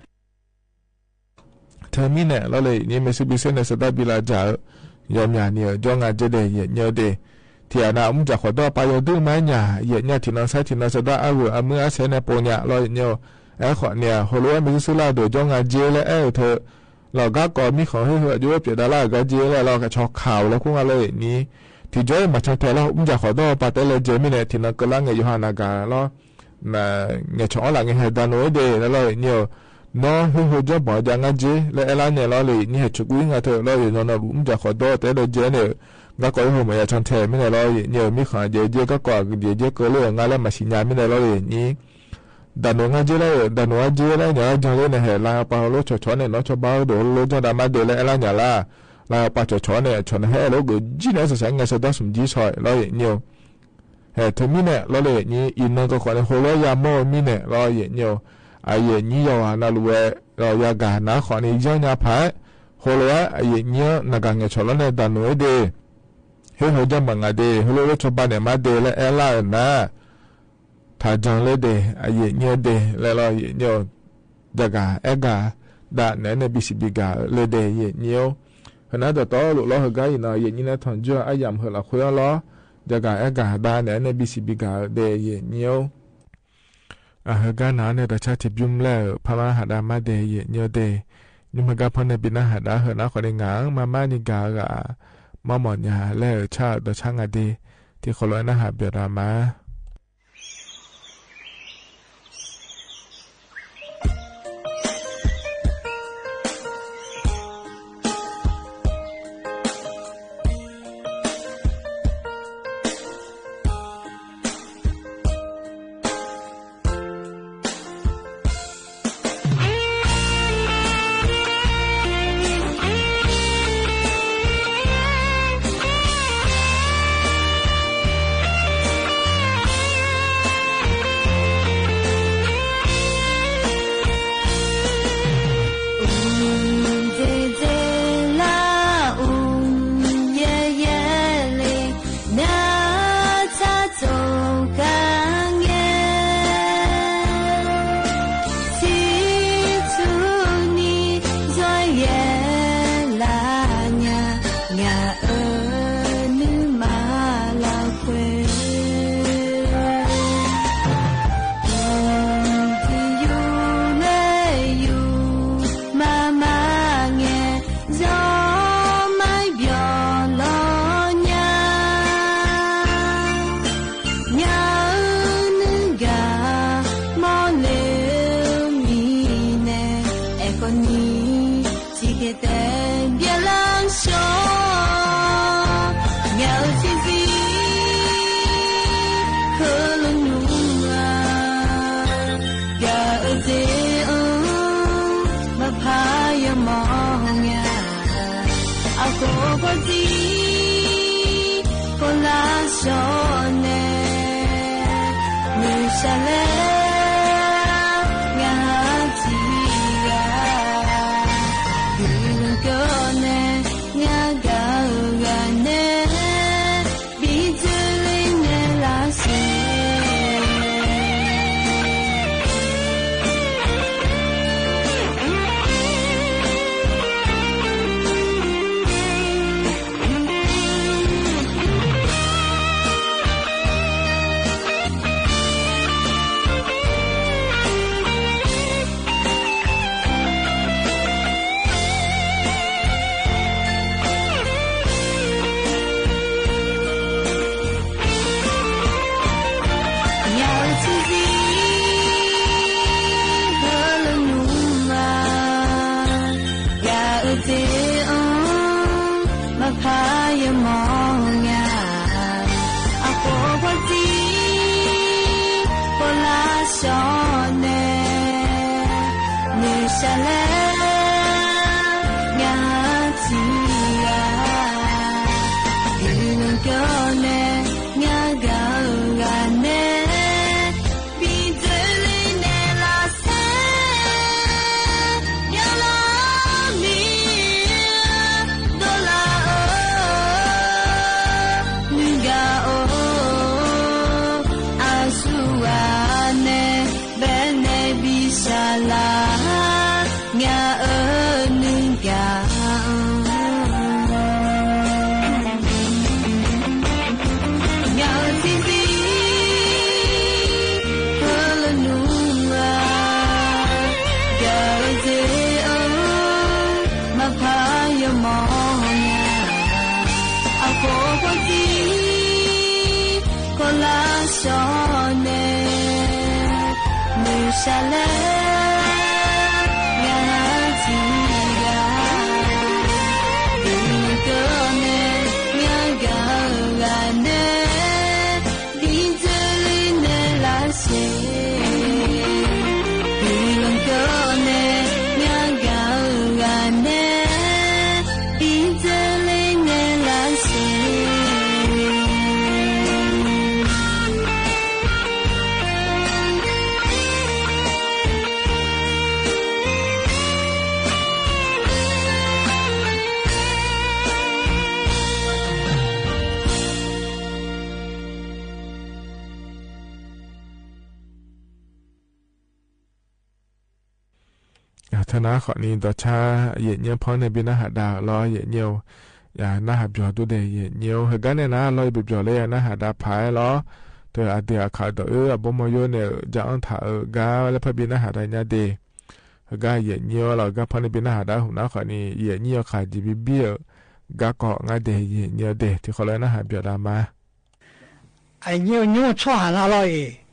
Tø mi nae lor le ni Mitsubishi nae စတတ်ဘီလာ ja-eu yawmya ni-eu jawr nga jer dø ye nyi o de. Ti a na mr jaq khawf dawr pa yawdui maˇ nya ye nyi a, ti na sai ti na စတတ် a g'uiˬ a muiˇ a sheh nae pon nya lor ye nyi o. Aerkhawf ni a heuloꞈ aer mi suiˇ suiˇ laˇ dø jawr nga jer laˇ aer-eu tø lawˬ g'ank'o miˇ khanˍ heuheu a jawˇ pyeꞈ daꞈ laˇ g'aˇ jer laˇ lor, ข่าว leh kuˇ nga lor ye nyi. Ti jawˇ-e ma'can tæ lor mr jaq khawf dawˇ pa taw laˇ jer mi nae ti na keu laˇ ngaˬ yawˇ ha na gaˬ lor. Ngaˬ cawˬ awˉ laꞈ ngaˬ heh danoˬ e de laˇ lor ye nyi o. Nawˉ heuheu jawˇ bawˬ ja nga jer laˇ aer laˇ nae lor le ni heh choˬ kuiˉ nga tø lor ye nyi. Nawˬ nawˬ luˬ mr jaq khawf dawˇ tæ leh jer nae g'ank'o heuheu mawˬ ya can tæ mi nae lor ye nyi o. Miˇ khanˍ jehˬ jer g'ank'o a g'uiˬ jehˬ jer keu le-a nga laˇ maˍ shiˍ nya mi nae lor le ni. Danoˬ nga jer laˇ, danoˬ nga jer laˇ nya laˇ jan le naˬ heh la pa heuloˉ cawˬ cawˬ nae nawˉ cawˬ ba dawˬ lo jawˇ daꞈ maˇ de laˇ aer laˇ nya laˇ. La pa cawˬ cawˬ naˇ cawˬ naˇ heh lo g'uiˬ jiˇ naˇ sa sa ngaˬ sa daꞈ sum jiˇ sha laˇ ye nyi o. Heh tø mi nae lor le ni i na g'a khawꞈ ni heuloꞈ ya mawˇ mi nae lor ye nyi o. A ye nyi yaˇ a na luˬ e lawˬ ya gaˬ naˉ khawꞈ ni yanˇ nya paˍ aer heuloꞈ aer a ye nyi-a na gaˬ ngaˬ cawˬ lawˉ nae danoˬ e de. Heuheu jawˇ maˬ ngaˬ de heuloꞈ lo cawˬ ba naˬ maˇ de laˇ aer laˇ-eu naˉ. Htaꞈ jan le de a ye nyi de laˇ lor ye nyi o. Jaˇ gaˬ aer gaˬ daꞈ naˬ nae bi shiˍ bi gaˬ le de ye nyi o. Heh naˉ dawˬ tawˉ loꞈ lawˉ heuˬ gaˇ i na ye nyi nae htanˬ juˇ a yaꞈ heuˬ laꞈ hk'oˆ a lawˉ. Jaˇ gaˬ aer gaˬ daꞈ naˬ nae bi shiˍ bi gaˬ de ye nyi o. A heuˬ gaˇ naˬ nae dawˬ caˇ ti biˇ mvuhˇ leh-euˬ hpaˇ maˇ haꞈ daꞈ maˇ de ye nyi o de. Nyi ma gaˇ hpawˇ nae bi naˉ haꞈ daꞈ heuˬ naˉ khawꞈ ni ngaˬ maˇ maˇ ni gaˬ g'aꞈ maˇ mawˬ nya leh-euˬ caˇ dawˬ caˇ nga de. Ti hk'aw lo naˉ haꞈ biˬ daꞈ ma ငါအၢ နုၢ်ကၣ် ငါအၢ ထံၣ်သံ ဟဲလၢနုၢ်ဧါ ကၣ်အၢ သ့ၣ်ဧၢ မၤဖးယမိၢ် အဃိ အဃိတံၢ် ကီၢ်လါရှောင်န့ၣ် မုၢ်ဆါလဲၣ် ငါထံၣ်ဂၤ ဒ်လီၤကီန့ၣ် ငါကၣ်ဂၤန့ၣ် ဒ်တလံနဲလၢ်စ့ၢ် ဒ်လီၤကီန့ၣ် ငါကၣ်ဂၤန့ၣ် ဒ်တလံနဲလၢ်စ့ၢ် ထၢနၢ်ဃီန့ၣ် ဒီးဆါ ယဲၢ်ညိဖီန့ၣ် ဘၣ်နၢ်ဟးဒါလီၤ ယဲၢ်ညိ ယနၢ်ဟးပျီၤဒိၣ်ဒဲး ယဲၢ်ညိ ဟဲဂၤန့ၣ်နၤ လီၤအံၤပျီၤလၢယနၢ်ဟးဒါဖးလီၤ တၢ်အဒုးအခးဒီးအၢ အဘိမီယိန့ၣ် ကအီၣ်ထးအၢ ဂၤဝဲလၢဖဲဘၣ်နၢ်ဟးဒါညါဒဲး ဟဲဂၤယဲၢ်ညိလီၤ ဂၤဖီန့ၣ်ဘၣ်နၢ်ဟးဒါဟူးနၢ်ဃီန့ၣ် ယဲၢ်ညိအခး ယဘံၣ်ဘံၣ်အၢ ဂၤကီး ငါဒဲး ယဲၢ်ညိဒဲး ထံၣ်ဃီလၢနၢ်ဟးပျီၤဒါမါ အညိ ညိဆီၣ်ဟးနၤလီၤအံၤ,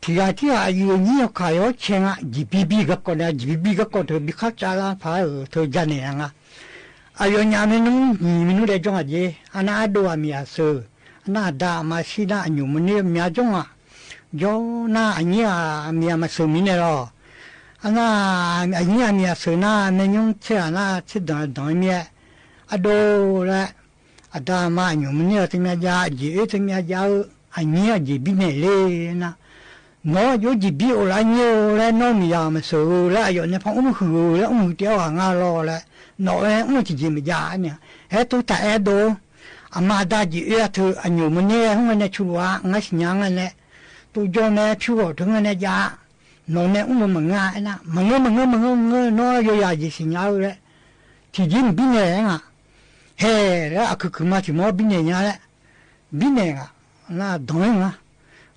ထံၣ်ဂၤထံၣ်ဂၤ အယိာ်ညိအခး ယီၤဆဲးနၤ ယဘံၣ်ဘံၣ်ဂၤကီးန့ၣ် ယဘံၣ်ဘံၣ်ဂၤကီး တဘံၣ်ခါကၠါလၢဖးအၢ တဂၤန့ၣ်နၤ, အယိာ်ညါမနုၤ မနုၤဒဲး ကၠီၣ်ဂၤက့ၤ အနၢ်အဒိၣ်အမံၤအစၢၤ, အနၢ်အဒါအမါဆံးနၢ် အညိုမနုၤမံၤကၠီၣ်ဂၤ, ကၠီၣ်နၢ်အညိအမံၤအမၤစၢၤမံၤန့ၣ်လီၤ, အနၢ် အညိအမံၤအစၢၤနၢ် မ့ၢ်ညိဆဲးဂၤနၢ် ဆဲးဒီးဒီးမံၤ အဒိၣ်လၢ အဒါမါအညိုမနုၤတမံၤယါ ယဲၢ်အၢတမံၤယါဧၢ, အညိအယဲၢ်ဘံၣ်နဲၣ်လံနၤ, နီၢ်ယိယဲၢ်ဘံၣ်အိၣ်လၢအညိလၢနီၢ်မံၤယါမၤစၢၤဧၢ လၢအယီၤန့ၣ်ဖီအီၣ်မုၢ်ဟုၣ်ဧၢ လၢအီၣ်မုၢ်ဟုၣ်တ့အီၣ်ဂၤငါလီၤလၢ နီၢ်ဝဲအီၣ်တယဲၢ်မံၤယါန့ၣ်, ဟဲတိတၢ်အဲၣ်ဒိး အမါဒါယဲၢ်အၢအထၢ အညိုမနုၤဟူးဝဲန့ၣ်ဆူၣ်ဝါ ငါဆံညါငါန့ၣ်, တိကၠီၣ်န့ၣ်ဖၠူအီၤထၢငါန့ၣ်ယါ နီၢ်န့ၣ်အီၣ်မုၢ်မုၢ်ငါနၤ မုၢ်ငါမုၢ်ငါမုၢ်ငါ နီၢ်ယိယၤယဲၢ်ဆံညါဧၢလၢ ထံၣ်ဒ်ဘံၣ်နဲၣ်ဧါ, ဟဲလၢအခုၣ်ခုၣ်မါထံၣ်မီၢ်ဘံၣ်နဲၣ်ညါလၢ, ဘံၣ်နဲၣ်ဧါ, နဒိၣ်ဧါ,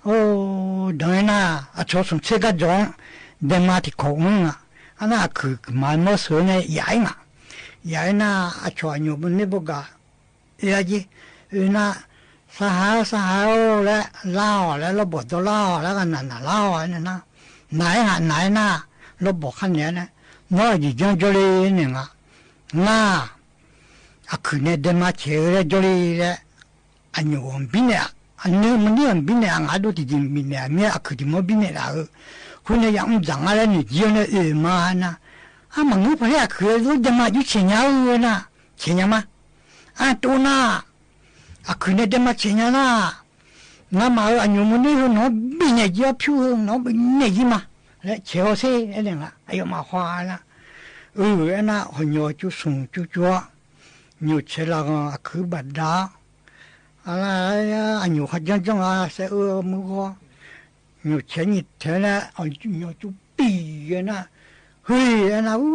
အိၣ်, ဒိၣ်နၤ, အဆီၣ်ဆိၣ်ဆ့ကၤကၠီၣ်, ဒဲးမါထံၣ်ခီၣ်ဧါ, အနၢ်အခုၣ်ခုၣ်မါမီၢ်စၢၤန့ၣ် ယၤအံၤနၤ, ယၤအံၤနၤ, အဆီၣ်အညိုမနုၤဘိးဂၤ အၢ အက့, အၢနၤ, သးဟး သးဟးဧိၤလၢ လါအီၤလၢ လီၤဘီၣ်ဒီလါအီၤလၢ ကနၣ်နၣ်လါအီၤန့ၣ်နၤ, နၤအံၤနၤ နၤအံၤနၤ, လီၤဘီၣ်ခါန့ၣ်န့ၣ်, နီၢ်ယံာ်ကၠီၣ်ကၠီၣ်လံန့ၣ်နၤ, နၤ, အခုၣ်န့ၣ်ဒဲးမါဆဲးလၢကၠီၣ်လံလၢ အညိုအဘံၣ်နဲၣ်, အနုၢ်မနုၢ်အဘံၣ်နဲၣ် အငါဒိၣ်တယံာ်ဘံၣ်နဲၣ် အမ့ၢ်အခုၣ်တံၢ်မီၢ်ဘံၣ်နဲၣ်ဒၣ်ဧၢ, ဃိန့ၣ်ယၤအုၣ်စၢ်ငါလၢန့ၣ်ကၠီၣ်န့ၣ်အၢမါနၤ, အမၤငၢၢ်ပှၤလၢအခုၣ်ဒိၣ်ဒဲးမါယုၢ်ဆဲးညါဧိၤနၤ, ဆဲးညါမး အတိၢ်နၤ, အခုၣ်န့ၣ်ဒဲးမါဆဲးညါနၤ, နမၤဧၢ အညိုမနုၤဧၢ နီၢ်ဘံၣ်နဲၣ်ကၠီၣ် ဖၠူဧၢ နီၢ်ဘံၣ်နဲၣ်ကၠီၣ်မး, လၢဆဲးအီၤစ့ၢ် အဲၣ်န့ၣ်နၤ အယီၤမၤဟါနၤ, အၢ အဲၣ်နၤ ဟီၣ်ညိုကၠူဆူၣ်ကၠူကၠူ, ညိုဆဲးလၢဂီၤ အခုၣ်ဘၣ်ဒါ, အလၢ အညိုခီၣ်ကၠီၣ်ကၠီၣ်ဧါ စဲးအၢမုၢ်ဂီၤ ညိုဆဲးနံၣ်ထဲလၢ အညိုကၠူပံာ်ဂ့ၤနၤ, ဟ့ၣ် အဲၣ်နၤ အူ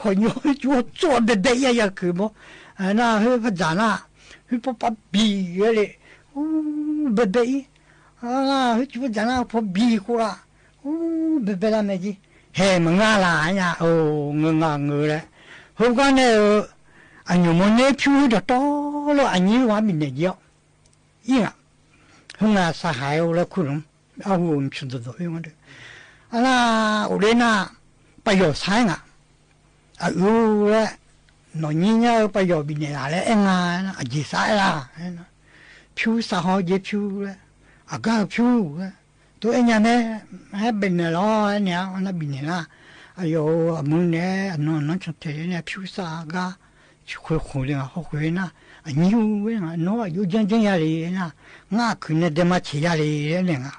ဟီၣ်ညိုကၠူကၠီၣ်ဘဲဘဲအံၤ ယၤခုၣ်ဘီ, အဲၣ်နၤ ဟ့ၣ်ဖးစၢ်နၤ, ဟ့ၣ်ဖီပၤဘံၣ်ဂ့ၤလံ, အူ ဘဲဘဲအံၤ, အဲၣ်နၤ ဟ့ၣ်ဖီစၢ်နၤ ဖီဘံၣ်ဃိလၢ, အူ ဘဲဘဲလၢမဲာ်ကံ, ဟဲမုၢ်ငါလၢ်ညါ အိၣ် ငၢၢ်ငၢၢ်လၢ, ဟိုကီၢ်န့ၣ်ဧၢ, အညိုမနုၤဖၠူဟ့ၣ်ဒီးတီလၢအညိဝဲဘံၣ်နဲၣ်ကၠီၣ် အံၤနၤ, ဟိုငါစးဟးအိၣ်လၢခူၣ်လူင်, အဟူမုၢ်ဆူၣ်ဒိၣ်ဒိၣ်အံၤဝဲဒီး, အလၢ အိၣ်လၢနၤ, ပယီၤဆါနၤ, အအၢလၢ နီၢ်ညံညါဧၢ ပယီၤဘံၣ်နဲၣ်လၢ အဲၣ်နၤ, အယံာ်စးအဲၣ်လၢ, ဖၠူစးဟီယဲဖၠူလၢ, အဂၤဖၠူ, တိအဲၣ်ညါန့ၣ်, ဟဲဘံၣ်နဲၣ်လီၤန့ၣ် နဘံၣ်နဲၣ်လၢ, အယီၤအမုၢ်န့ၣ် အနီၢ်နီၢ်ဆီၣ်ထဲးန့ၣ် ဖၠူစးအဂၤ ဃုာ်ဃုာ်လံ ဟီၣ်ဃုာ်နၤ, အညိဝဲနၤ နီၢ်ယိယၢ်ယၢ်ယၤလံနၤ, နအခုၣ်န့ၣ်ဒဲးမါဆဲးယၤလံန့ၣ်,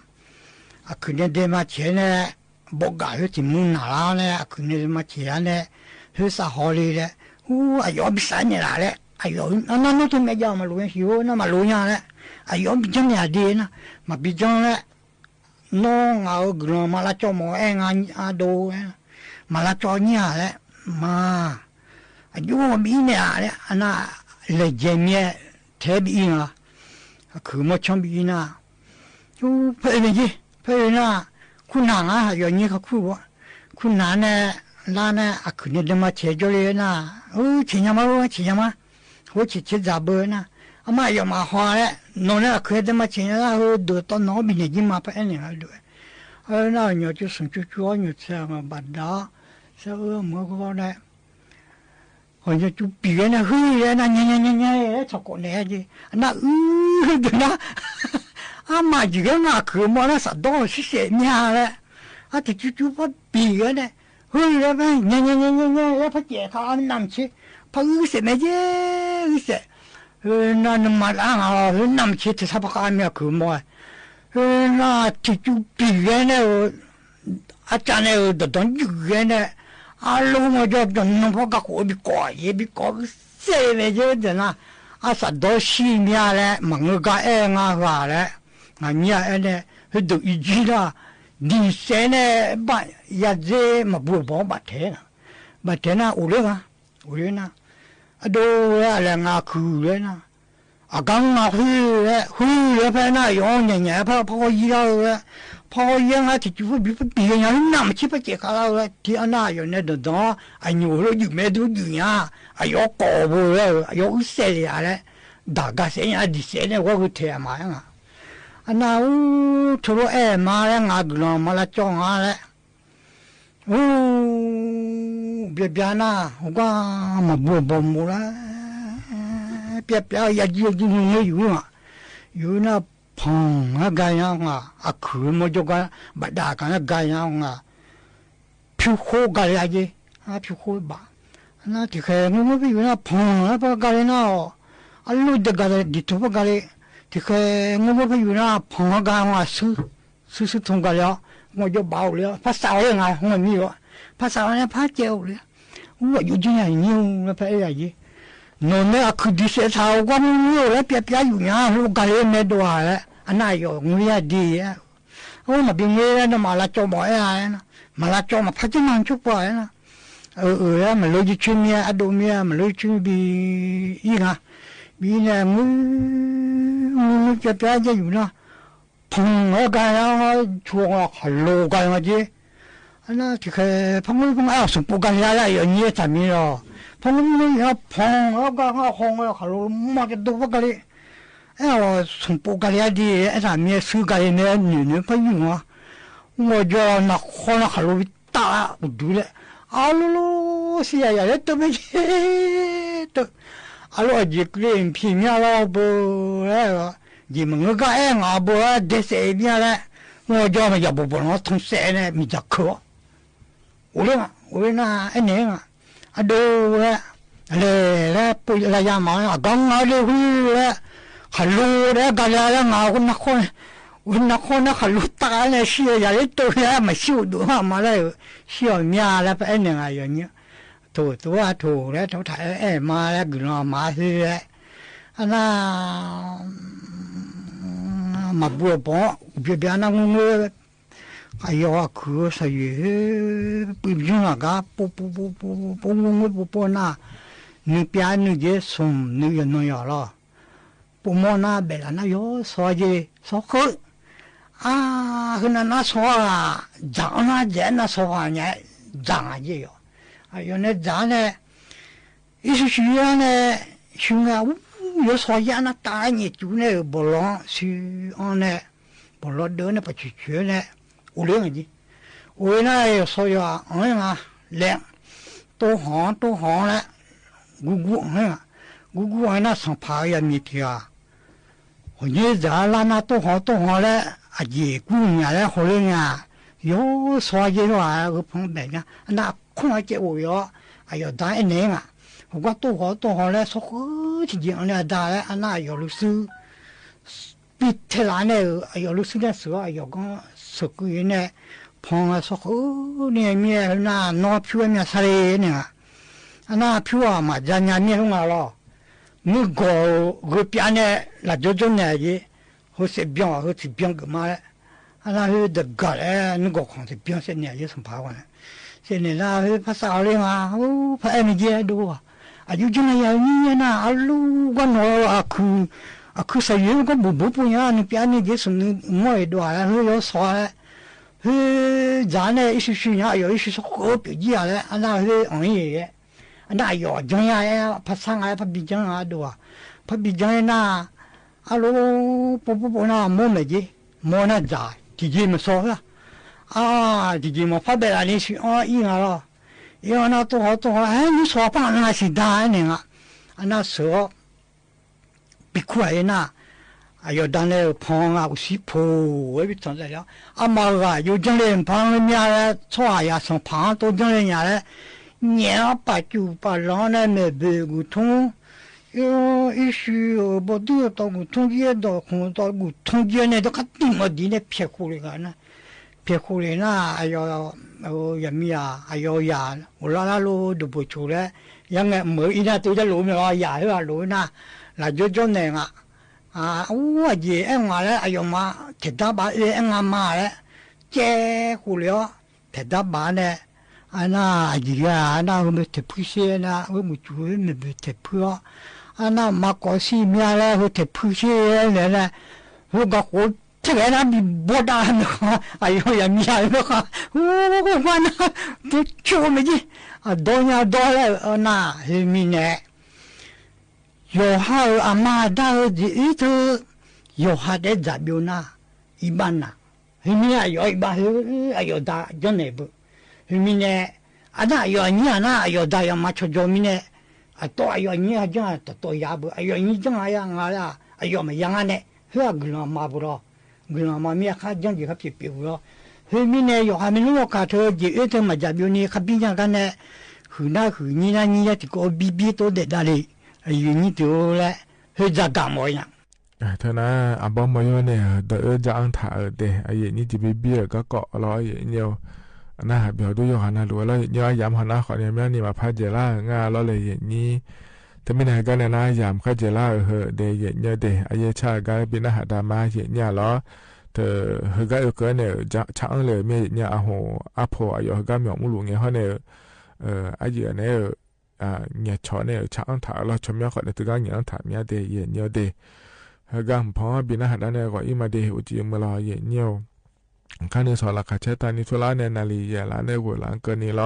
အခုၣ်န့ၣ်ဒဲးမါဆဲးန့ၣ်, ဘီးဂာ်ဟဲတံၤမူနၤလၢန့ၣ် အခုၣ်န့ၣ်ဒဲးမါဆဲးယၤန့ၣ်, ဟဲစးဟီလံလဲၣ်, အူ အယီၤဘံၣ်စးန့ၣ်လၢလဲၣ်, အယီၤ နနီၢ်တမ့ၢ်ယၤမၤလိဟံၣ်ဧိၤ နမၤလိညါလဲၣ်, အယီၤဘံၣ်ကၠီန့ၣ်အဒ့နၤ, မၤဘံၣ်ကၠီလဲၣ် နီၢ်ငါဧၢ ကလီၤမၤလၢကၠီၣ်မီၤအဲၣ်ငါအဒိဝဲ, မၤလၢကၠီညါလဲၣ်, မၤ, အယိၣ်ဘၣ်အံၤန့ၣ်လဲၣ်, အနၢ်လဲၤယဲၤမံၤ ထဲဘၣ်အံၤလီၤ, အခုးမိၢ်ဆီဘၣ်အံၤနၢ်, ဖဲအံၤန့ၣ်က့, ဖဲအံၤနၢ်, ခုနၢ်ဧါ, ယီၤညါခီခုၣ်ဘၣ်, ခုနၢ်န့ၣ်, လၢန့ၣ် အခုးန့ၣ်ဒိးမၤဆဲးကၠီလံနၢ်, အိ ဆဲးညါမး, ဆဲးညါမး, အိ ဆဲးဆဲးဒၣ်ဘၣ်နၢ်, အမၤယီၤမၤဟီလဲၣ်, နီၢ်န့ၣ်အခုးဒိးမၤဆဲးညါလၢ ဟိုဒိးတီနီၢ်ဘံၣ်န့ၣ်က့မး ဖဲအံၤန့ၣ်ဒိး အနၢ်ညီကၠိ ဆူၣ်ကၠိကၠိ ညီဆဲးမၤဘၣ်ဒါ, ဆၢအၢမုၢ်ဂီၢ်န့ၣ်, ဟီၣ်ညီကၠိပံာ်ဝဲန့ၣ် ဟုၣ်ဝဲနၢ် ညါ ညါ ညါ ညါ ထီၣ်ကိးန့ၣ်က့, အနၢ်အုၣ်ဒိးနၢ်, အမၤယံၤကဲ နၢ်အခုးမိၢ်နၢ် စးဒီးဆံးဆဲးမ့ၢ်ဧါလဲၣ်, အထံၣ်ကၠိကၠိဖဲပံာ်ဝဲန့ၣ်, ဟုၣ်ဝဲဖဲ ညါ ညါ ညါ ညါ ညါ ဖဲကဲခါ နၢ်မဆ့, ဖဲအုၣ်စဲးမဲာ်က့, အုၣ်စဲး, နၢ်နမၤတၢ်ဧါ, နၢ်မဆ့ ထံၣ်ဆၣ်ဖဲခါမ့ၢ်အခုးမိၢ် နၢ်ထံၣ်ကၠိပံာ်ဝဲန့ၣ်, အကၢ်န့ၣ် တဒီယုၢ်ဂဲၤန့ၣ်, အလိၤမီၤကၠီ တနီၤဖီကါကိးဘံၣ်ကိးယဲဘံၣ်ကိးစဲးဝဲယဲဒၣ်နၢ်, အစးဒီးဆံးမ့ၢ်ဧါလဲၣ်, မၤငၢၢ်ကါအဲၣ်ငါဂၤလဲၣ်, ငါမ့ၢ်အဲၣ်န့ၣ် ဟဲဒုးအံၤကံနၢ်, ဒ်စဲးန့ၣ် ဘၣ်ယၤစ့ မၤဘူၣ်ဘီဘၣ်ထဲနၢ်, ဘၣ်ထဲနၢ် အိၣ်လၢဂၤ, အိၣ်လၢနၢ်, အဒိဝဲအလဲၤငါခုးလၢနၢ် အကါမၤဟုၣ်လၢ ဟုၣ်လၢဖဲနၢ်ယီၤ ညါညါ ဖဲဖီယံၤလီၤဝဲ, ဖီယံၤ နၢ်ထံၣ်ကၠိဖဲဘံၣ်ဖဲပံာ်ညါ နၢ်မဆ့ဖဲကဲခါလီၤဝဲ, ထံၣ်အနၢ်ယီၤန့ၣ် ဒီးဒီး အညိၣ်လၢယုၢ်မဲာ်ဒိယုၢ်ညါ, အယီၤကိးဘိလၢ အယီၤအုၣ်စဲးလံဧါလဲၣ်, ဒၣ်ကါစဲးညါ ဒ်စဲးန့ၣ် ဝဲဂုာ်ထဲအမၤဧါ, အနၢ်အူ ထိၣ်ရိၣ်အဲၣ်မၤလၢ ငါကလီၤမၤလၢကၠီငါလဲၣ် အိၣ် ဘျဲဘျဲနၢ် ဟိုကွၢ် မၤဘူၣ်ဘီမူးလၢ ပျဲပျဲ ယၤကံယၤကံ နုာ်မ့ၢ်ယူၤဧါ, ယူၤနၢ် ဖီၣ်ဟဲဂၤညါငါ အခုးမီၤကၠီကါ ဘၣ်ဒၣ်ကါနၢ်ဂၤညါငါ ဖၠူဃိဂၤလၢယၤက့ ဖၠူဃိဘၣ် နၢ် တံၤဃဲၤ ငိုၢ်ငိုၢ်ဖဲယူၤနၢ် ဖီၣ်ဟဲဖဲဂၤလၢနၢ်အီၤ အလိၣ်တဂၤလၢ ဒ်ထိၣ်ဖဲဂၤလၢ တံၤဃဲၤ ငိုၢ်ငိုၢ်ဖဲယူၤနၢ် ဖီၣ်ဟဲဂၤငါ ဆူ ဆူ ဆူထိၣ်ဂၤလၢ မီၤကၠီဘၣ်အိၣ်လၢ ဖးစးဝဲငါ မီၤမံၤလီၤ ဖးစးဝဲန့ၣ် ဖးကဲအိၣ်လၢ ဝဲယူၤက့ညါ ယညံလၢဖဲအဲၣ်ယၤယ့ နီၢ်မ့ၢ်အခုးဒံးစဲးထး ကွၢ်မုၢ်မုၢ်အိၣ်လၢ ပျဲပျဲယူၤညါ လိၣ်ဂၤလၢမဲာ်ဒိးဧါလဲၣ် အနၢ်ယီၤ ငွေရဒံး အဝဲမၤဘံငွေလၢ နမၤလၢကၠီမီၤအဲၣ်ဧါ မၤလၢကၠီမၤဖးက့မၤ ဆိပှၤဧါ အၢ အၢ မၤလိယဆွေမ့ၢ် အဒိၣ်မ့ၢ် မၤလိယဆွေမ့ၢ်ဘံအံၤဂၤ ဘံန့ၣ် ငွေ ငွေ ငွေ ပျဲပျဲကဲယူၤနၢ် ဖီၣ်ဟဲဂၤညါ ဆိၣ်ဂၤခးလိာ်ဂၤညါက့ အနၢ် တံၤဃဲၤ ဖီၣ်ငိုၢ်ဖီၣ်ငိုၢ် အဆိၣ်ပိာ်ဂၤလၢယၤ ယီၤညံတၢ်မံၤလီၤ ဖီၣ်ငိုၢ်ဖီၣ်ငိုၢ် ဖီၣ်ဟဲဂၤ ဟီၣ်ဂၤခးလိာ် မၤတဒိဖဲဂၤလၢ အဲၣ်အီၤ ဆိၣ်ပိာ်ဂၤလၢယၤဒ် အဲၣ်တၢ်မံၤ ဆူဂၤလၢမဲာ်နုာ်နုာ်ဖဲယုၢ်မး မီၤကၠီ နၢ်ဃီနၢ်ခးလိာ်ဝံတၢ် အိၣ်ဒုးလဲၣ် အလိၤလိၤ စံးယၤယၤလၢတမ့ၢ်က့ တ အလိၤအယံၤကျ့ဖံးမ့ၢ်လီၤဘိလၢ ယံၤမၤငၢၢ်ကါအဲၣ်ငါဘိ ဒဲးစဲးမ့ၢ်လၢ မီၤကၠီမ့ၢ်ယၤဘိးဘိးနီၤ ထိၣ်စဲးန့ၣ် မ့ၢ်ယၤခၢၣ် အိၣ်လၢ အိၣ်လၢနၢ် အဲၣ်န့ၣ် အဒိဝဲ လဲၤလၢပှၤလၢယၤမၤ အကါငါဒ်ဝဲလၢ ခးလိာ်ဒီးဂၤလၢလၢငါ နၢ်ဃီန့ၣ် နၢ်ဃီန့ၣ် ခးလိာ်တၢ်န့ၣ် စံးယၤလၢတမ့ၢ် မၤစံးအိၣ်ဒိၣ်မးလၢ စံးအီၤမ့ၢ်လၢဖဲအဲၣ်န့ၣ်ဂၤယီၤညံ ထိၣ် ထိၣ် ထိၣ်လၢ ထိၣ်ထီၣ်အဲၣ်အဲၣ်မၤလၢ ကလီၤမၤသ့လၢ အနၢ် မၤဘူၣ်အဘီ ဘျဲဘျဲနၢ် ငိုၢ်ငိုၢ် အယီၤအခုးစီၤယုၢ် ပှ့ၤပညိၣ်နၤကါ ပိပိပိပိပိ ငိုၢ်ငိုၢ်ပိပိနၢ် နွံပျါနွံယဲၢ် ဆိၣ်နွံယဲၢ်နီၢ်ယီၤလီၤ ပိာ်မီၢ်နၢ် ဘဲးလးနၢ် ယီၤ ဆီယ့ ဆီဃု အါ ဟုနၢ်နၢ်ဆီဧါ ယၤအီၣ်နၢ် ယဲၢ်နၢ်ဆီဧါညါ ယၤယ့ၢ်ယီၤ အယီၤန့ၣ်ယၤန့ၣ် အံၤဆူၣ်ဆူၣ်ယဲၢ်န့ၣ် ဆူၣ်န့ၣ် အူ ယီၤဆီယဲၢ်နၢ် တၢ်ညံၣ်စူၤန့ၣ် ဘီလီၤ ဆူအီၤန့ၣ် ဘီလီၤဒၢန့ၣ် ပှၤဆူၣ်ဆူၣ်န့ၣ် အိၣ်လၢနၤယ့ၢ် အိၣ်လၢနၤ ယီၤဆီယီၤ အီၤန့ၣ် လဲၤ တိၢ်ဟီၣ် တိၢ်ဟီၣ်လဲၣ် ဂူဂူအီၤန့ၣ် ဂူဂူအီၤန့ၣ် ဆီၣ်ဖးယၤမံၤတဂၤ ဟီၣ်ညိၣ်ယၤလၢနၢ်တိၢ်ဟီၣ်တိၢ်ဟီၣ်လၢ အယံၤကူၣ်ညါလၢဟီၣ်လၢညါ ယီၤဆီယ့ၢ်လီၤ ဂုၢ်ဖီဘဲးညါ အနၢ်အခိၣ်အကဲအိၣ်ယီၤ အယီၤဒါအဲၣ်န့ၣ်ဧါ ဟီၣ်ကွၢ်တိၢ်ဟီၣ်တိၢ်ဟီၣ်လၢ ဆီဃုထံၣ်က့ၤအီၤန့ၣ် အဒါလၢ အနၢ်အယီၤလူၤစု ပံထဲလးန့ၣ် အယီၤလူၤစုန့ၣ် စၢၤအယီၤကီၢ်စၢၤကွံာ်န့ၣ် ဖီဆီဃုန့ၣ် မ့ၢ်နၢ်နီၢ်ဖၠူအမ့ၢ်ဆါလ့န့ၣ် အနၢ်ဖၠူအမၤဒ်ညါမ့ၢ်လီၤငါလီၤ မုၢ်ဂီၤဂုာ်ပျါန့ၣ် လၢကၠိကၠိန့ၣ်ယ့ၢ် ဟိစဲးဘျီ ဟိစဲးဘျီကမါလဲၣ် အနၢ်ဟိတဂၤလဲၣ် နုၢ်ဂီၤခွံစဲးဘျီစဲးန့ၣ်ယ့ၢ် ဆီၣ်ဖးဝဲန့ၣ် เสร็จเนี่ยนะ เฮ้ย พระสาวเลยมา โอ้ พระแอมนี่เจ๊ดูอ่ะ อายุเจ้าหน้ายังนี่เนี่ยนะ อาลูกก็หนอ อาคือ อาคือสายเยอะก็บุบบุบปุญญา นึกเปียนี่เจ๊สมนึกมั่วไอ้ดัวแล้ว เฮ้ย ยอสอแล้ว เฮ้ย จ๋าเนี่ย อีสิบสี่เนี่ย อายุอีสิบสอง เออ เปียยี่แล้ว อันนั้น เฮ้ย อ๋อ นี่ อันนั้น อายุจังยา พระสังฆ์ พระบิดจังอ่ะดัว พระบิดจังน่ะ อาลูก ปุ๊บปุ๊บปุ๊บน่ะ มั่วแม่เจ๊ มั่วน่ะจ๋า จีจีมาสอละ อ่า จีจีมาฟ้าเบลานี่สิ อ๋อ อีหยังลอ อีหยังนะ โตหอ โตหอ เฮ้ย นี่สอป้านะ สิดาเนี่ยอ่ะ อันนั้นเสือ ปีคู่ไอ้น่ะ อายุดันเลย พองอ่ะ อุสิโผ ไว้พิจารณาแล้ว อามาว่า อยู่จังเลย พองเมียแล้ว ช่อหายาสังผาง โตจังเลยเนี่ยแหละ เนี่ย ป่าจู๋ป่าหลองเนี่ย แม่เบอกูทุ่ง เออ อีสิ เออ บ่ดื้อตอกูทุ่งเยียะ ดอกหงส์ตอกูทุ่งเยียะเนี่ย เดี๋ยวข้าติ่มเอาดีเนี่ย เปียกคู่เลยกันนะ เปียกคู่เลยนะ อายุ เออ อย่ามีอ่ะ อายุอย่า หัวเราะละโล ดูบุญชูแล้ว ยังไง เหมือนอีน่ะ ตัวจะหลูเนี่ย อย่าให้ว่าหลูนะ หลายยศยศแหน่งอ่ะ อ่า อู้ เย่แอ้งมาแล้ว อายุมา เถิดตาบาเออ แอ้งมาแล้ว แจ้คู่เลยอ่ะ เถิดตาบาเนี่ย อันน่ะ อีกอ่ะ อันน่ะ เออ มันเถิดพื้นเสียนะ เออ หมู่จู๋ เออ มันเถิดพื้นอ่ะ อันน่ะ มาก่อสี่เมียแล้ว เออ เถิดพื้นเสียเนี่ยนะ เออ ก็โห เถิดนะ มีบทอ่ะนะ อายุอย่ามีอะไรนะคะ โอ้ ว่านะ เถิดโชว์มาดิ อ่ะ ดอยอ่ะ ดอยแล้ว เออ น่ะ เฮ้ย มีแน่ ယွၤဧၢ အမၤဒၣ်ဧၢ ဒ်အံၤတၢ် ယွၤဟးဒဲဒၣ်ဘျိနၤ အံၤဘၣ်နၤ ဟံးမံၤန့ၣ် အယွၤအံၤဘၣ်ဧၢ အယွၤဒၣ်ယီၤန့ၣ်ဘၣ် ဟံးမံၤန့ၣ် အဒၣ်အယွၤအညံၣ်အနၤ အယွၤဒၣ်ယီၤမၤဆီၣ်ဆီၣ်မံၤန့ၣ် အတီၢ်အယွၤအညံၣ်အကၠၢ် တတီၢ်ယၤဘၣ် အယွၤအညံၣ်ကၠၢ်ယၤ ငါလၢ အယွၤမယါငါန့ၣ် ဟဲအကလုၢ်အမၤပူၤလီၤ ကလုၢ်အမၤမ့ၢ်အခါ ကၠၢ်က့ၤခါပျ့ၤပျ့ၤပူၤလီၤ ဟံးမံၤန့ၣ် ယွၤဟးမ့ၢ်လူလီၤကၤထၢ ယ့ၣ်အၢတၢ်မၤဒၣ်ဘျိန့ၣ် ခါဘံၣ်ညါကါန့ၣ် ဃုာ်နၢ်ဃုာ်ညံနၢ်ညံယဲၢ်တံၤကီး ဘံဘံတိဒဲးဒၣ်လံ အယုၢ်ညံတၢ်လၢ ဟဲယၤကၤမီၤညါ အထၢနၤ အဘီမီၤယိန့ၣ် ဒီးအၢကၠၢ်အၢထးဧၢဒဲး အယဲၢ်ညံတဘံဘံဧၢ ကီၢ်ကီၢ်လီၤ ယဲၢ်ညံဧၢ အနၢ်ဟးပယီၤဒိယိၤဟၣ်နၤလူၤဝဲလီၤ ယဲၢ်ညံဧၢ အယၤမဟါနၤဃီန့ၣ် မ့ၢ်န့ၣ်မၤဖးယဲၢ်လၢ ငါလီၤလၢယဲၢ်ညံ တမ့ၢ်န့ၣ်ဟဲကါန့ၣ်နၤ ယၤမၤဖးယဲၢ်လၢ အဟၢဒဲး ယဲၢ်ညံဧၢဒဲး အယဲၢ်ဆၣ်ဂၤဘ့ၣ်နၢ်ဟးဒါမါ ယဲၢ်ညံလီၤ တဟဲဂၤအၢကၢန့ၣ် ဆၣ်အၢလဲၣ် မ့ၢ်ယဲၢ်ညံအဟိၣ် အဖိအယီၤ ဟဲဂၤမ့ၢ်အီၣ်မူလူၤငဲၤဟီန့ၣ် အယဲၢ်န့ၣ် ငဲၤဆီၣ်န့ၣ် ဆၣ်အၢထးလီၤ ဆီၣ်မ့ၢ်ဃီန့ၣ် တဂၤငဲၤအၢထးမ့ၢ်ဒဲး ယဲၢ်ညံဒဲး ဟဲဂၤမဖီဘ့ၣ်နၢ်ဟးဒါန့ၣ် ဂီၤအံၤမးဒဲး အိၣ်ကံမုၢ်လီၤ ယဲၢ်ညံဧၢ ခါန့ၣ် ဆီၣ်လီၤခးဆဲတၢ်နံၤထူလၢန့ၣ် နၤလံၤယဲၢ်လၢန့ၣ် ဝဲၢ်လၢအကၢန့ၣ်လီၤ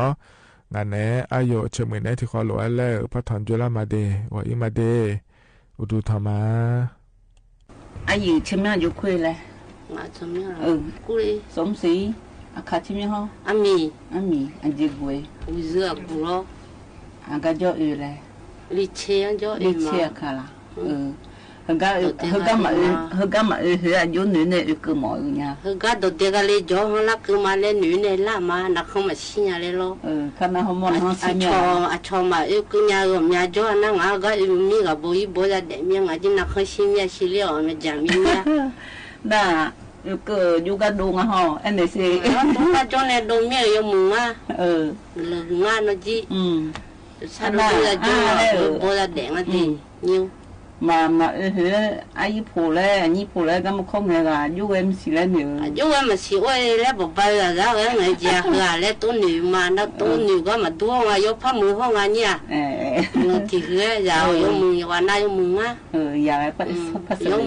ငါန့ၣ် အယိၣ်ဆၢၣ်မဲာ်န့ၣ် ထံၣ်ဃီလိာ်ဝဲလၢ ပှၤထီၣ်ကၠိလၢမးဒဲး ဂီၤအံၤမးဒဲး အိၣ်ဒူထီၣ်မး အယုၢ်ဆၢၣ်မဲာ်ယိၣ်ခွဲလဲၣ် ငါဆၢၣ်မဲာ် အၢ ကူၣ်လံ စီမုၢ်ဆံး အခါဆၢၣ်မဲာ်ဟီ အမံၤ အမံၤ အယုၢ်ကွဲး ဝံၤဇုအကူၣ်လီၤ အဂၤကၠီအၢလဲၣ် လံဆဲကၠီအၢမး လံဆဲအခါလီၤ အၢ ဟဲဂၤ ဟဲဂၤမၤအၢ ဟဲဂၤမၤအၢ ဟဲအယိၣ်နုာ်န့ၣ် အၢကၢမီၤအၢညါ ဟဲဂၤဒီးဒဲးဂၤလၢကၠီဟီလၢကၢမးလဲၣ်နုာ်န့ၣ် လၢမး နခီမၤဆံးညါလဲၣ်လီၤ ခါနၤဟီမီၢ်နဟီဆံးညါ အဆီမၤအၢကၠီညါဂီၤမး ကၠီအနၢ်ငါ ဟဲဂၤအၢမံၤဂၤဘိးယံၤဘိးယၤဒဲးမံၤ ငါက့နၢ်ခီဆံးမံၤ ဆံးလံအီၤ မ့ၢ်ကၠၢ်မံၤမံၤ ဒၣ် အၢကၢယိၣ်ဂၤဒိၣ်ငါဟီ အဲန့ၣ်စ့ၢ် ကၠီန့ၣ်ဒိၣ်မ့ၢ်ယိၣ်မုၢ်ငါ လၢငါနီၢ်ကံ ဆၣ်ဒိၣ်ယိၣ်ဂၤကၠီ ဘိးယၤဒဲးငါဒဲး ညိ မၤ မၤအၢဟဲ အယံၤဖိလဲၣ် အညံၤဖိလဲၣ် ဂၤမုၢ်ခီမုၢ်ဂၤ ယိၣ်ဝဲမုၢ်ဆံးလဲၣ်န့ၣ် ယိၣ်ဝဲမုၢ်ဆံးအိၣ်လဲၣ် ပဘါယၤဂၤဝဲ ငါယၤဃာ်လဲၣ် တိၢ်နုာ်မး နတိၢ်နုာ်ဂီၢ်မးဒိၣ်ငါ ယိၣ်ဖးမုၢ်ဟီၣ်ငါညါ နထံၣ်ဃဲယၤ ယိၣ်မုၢ်ယဝၤနၢ်ယိၣ်မုၢ်ငါ ယၤဝဲ ယိၣ်မုၢ်ကၠီန့ၣ် ဖးအုၣ်မး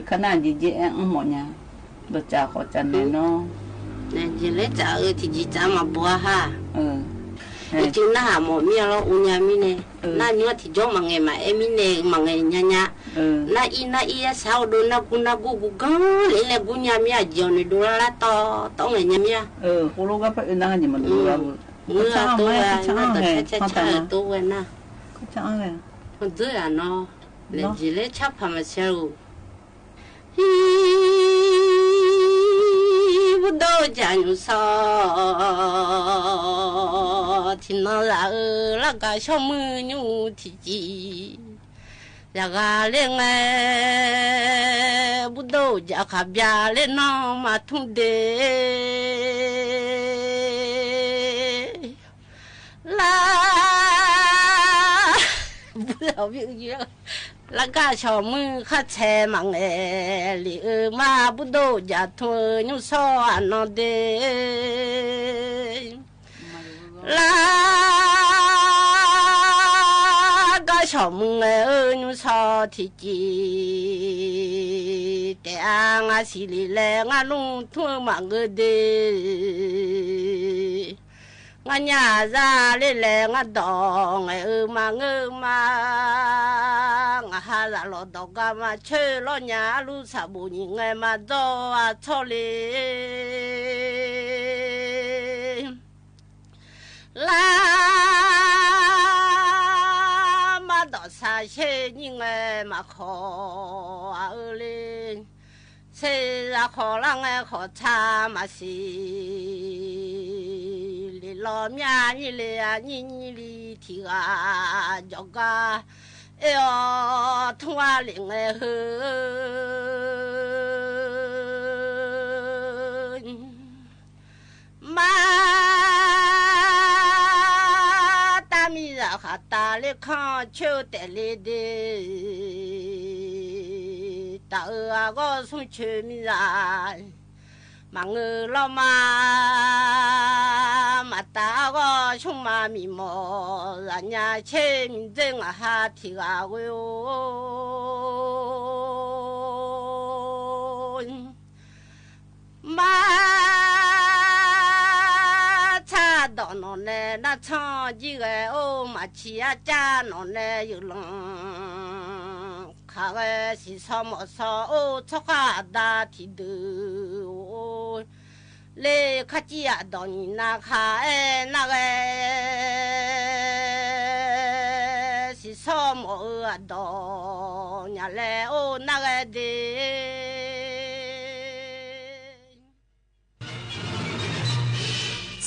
ခါနၢ်ယံၤယဲၢ်အဲၣ်အီၣ်မီၢ်ညါ ဒီးစၢ်ဃီစၢ်နဲၣ်နီၤ နယံၤလဲၤစၢ်အၢ ထံၣ်ယံၤစၢ်မၤဘှါဟါ ယက့နၢ်ဟးမီၢ်မံၤလီၤ အိၣ်ညါမံၤန့ၣ် နၢ်ညီထံၣ်ကၠီမၤငဲၤမၤအဲၣ်မံၤန့ၣ် မၤငဲၤညါညါ နၢ်အံၤ နၢ်အံၤ ယဲစးအိၣ်ဒီး နၢ်ကူနၢ်ကူကူကီလံလဲၣ် ကူညါမံၤ အယီၤန့ၣ် ဒိၣ်လၢ်လၢ်တီတီငဲၤညါမံၤ မုၢ်အတိဝဲ နတၢ်ဆဲဆဲဆဲတိဝဲနၤ ဒုးယၤနီၤ လဲၤယံၤလဲၤဆၣ်ဖးမၤဆဲဧိၤ ဟံး ဘူးဒိၣ်ယၤညူးစီ ထံနီၤလၢအၢ လၢကါဆီၣ်မုၢ်ညူးထံၣ်ကံ ယၤဂၤလၢငဲ ဘူးဒိၣ်ယၤခးဘျါလၢနီၢ်မၤထူဒ့ လၢ ဘူးဒိၣ် လၢကါဆီၣ်မုၢ်ခါဆဲမၤငဲ လံအၢမၤ ဘူးဒိၣ်ယၤထူညူးစီအနီၢ်ဒ့ ချော့မုၢ်ငဲဧိ ညူစီၤထီၣ်ကံၢ် တဲအါ ငါစံးလံလဲၣ် ငါလူၢ်ထွဲမၤငိုဒ့ ငါညၣ်စၢ်လ့လဲၣ် ငါဒီးငဲဧိ မၤငိုမၤ ငါဟးစးလီၤဒီးကါ မၤဆၢလီၤညါ အလူၢ်ဆၣ်ဘိၣ်ညံၣ်ငဲ မၤဒီးအဆီၣ်လ့ လါ မၤဒီးဆါဆ့ညံၣ်ငဲ မၤခီအအၢလ့ ဆ့စးခီလါငဲ ခီဆါမၤစံ လံာ်လီၤမၠၣ်ညံၣ်လံ အညံၣ်ညံၣ်လံ ထံဂၤ ကီၤကါ အဲၣ်အီၤ ထွဲလံာ်ငဲဧိ မၤ တၢ်မံစးဃးတၢ်လ့ ခီၣ်ဆၢတဲာ်လ့ဒ့ တၢ်အၢအဂီၢ် ဆူၣ်ဆၢမံစး မၤငိုလီၤမၤ မၤတၢ်အဂီၢ် ဆူၣ်မၤမံမီၢ် စၢ်ညါဆ့မံဒ့ ငါဟးထံဂၤဝ့ၢ်အိၣ် မၤ ဆၣ်ဒီးနီၢ်နဲ နၢ်ဆီၣ်ကံၢ်ဂဲၤအိၣ် မၤဆံးအကၢ်နီၢ်နဲ ယုၢ်လီၤ ခးဂဲၤ စံးဆီမီၢ်ဆီအိၣ် ဆီခါအဒါထံဒုးအိၣ် လ့ခါကံၢ်အဒီးနံၣ်နၤခးအဲၣ်နၢ်ဂဲၤ စံးဆီမီၢ်အၢအဒီး ညၣ်လဲၣ်အိၣ်နၢ်ဂဲၤဒ့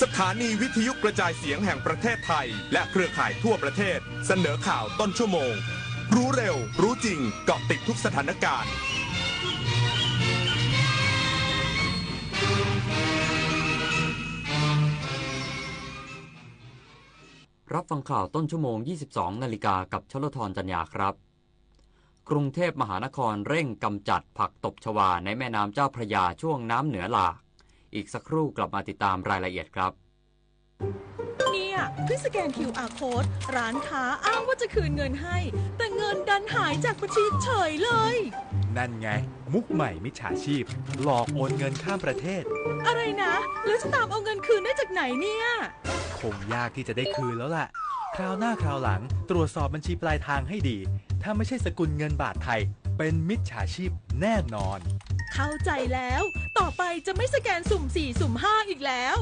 สถานีวิทยุกระจายเสียงแห่งประเทศไทย และเครือข่ายทั่วประเทศ เสนอข่าวต้นชั่วโมง รู้เร็ว รู้จริง เกาะติดทุกสถานการณ์ รับฟังข่าวต้นชั่วโมง ยี่สิบสองนาฬิกา กับชลธร จันยาครับ กรุงเทพมหานครเร่งกำจัดผักตบชวาในแม่น้ำเจ้าพระยาช่วงน้ำเหนือหลาก อีกสักครู่กลับมาติดตามรายละเอียดครับ เนี่ย เพิ่งสแกน คิวอาร์ โค้ด ร้านค้าอ้างว่าจะคืนเงินให้ แต่เงินดันหายจากบัญชีเฉยเลย นั่นไง มุกใหม่มิจฉาชีพ หลอกโอนเงินข้ามประเทศ อะไรนะ แล้วจะตามเอาเงินคืนได้จากไหนเนี่ย คงยากที่จะได้คืนแล้วล่ะ คราวหน้าคราวหลัง ตรวจสอบบัญชีปลายทางให้ดี ถ้าไม่ใช่สกุลเงินบาทไทย เป็นมิจฉาชีพแน่นอน เข้าใจแล้ว ต่อไปจะไม่สแกนสุ่มสี่ สุ่มห้า อีกแล้ว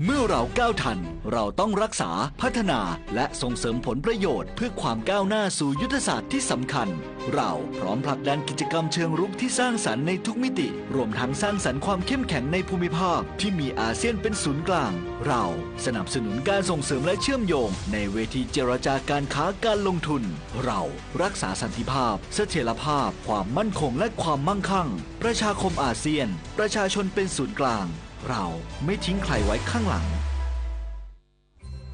เมื่อเราก้าวทัน เราต้องรักษา พัฒนา และส่งเสริมผลประโยชน์เพื่อความก้าวหน้าสู่ยุทธศาสตร์ที่สำคัญ เราพร้อมผลักดันกิจกรรมเชิงรุกที่สร้างสรรค์ในทุกมิติ รวมทั้งสร้างสรรค์ความเข้มแข็งในภูมิภาคที่มีอาเซียนเป็นศูนย์กลาง เราสนับสนุนการส่งเสริมและเชื่อมโยงในเวทีเจรจาการค้าการลงทุน เรารักษาสันติภาพ เสถียรภาพ ความมั่นคง และความมั่งคั่ง ประชาคมอาเซียน ประชาชนเป็นศูนย์กลาง เราไม่ทิ้งใครไว้ข้างหลัง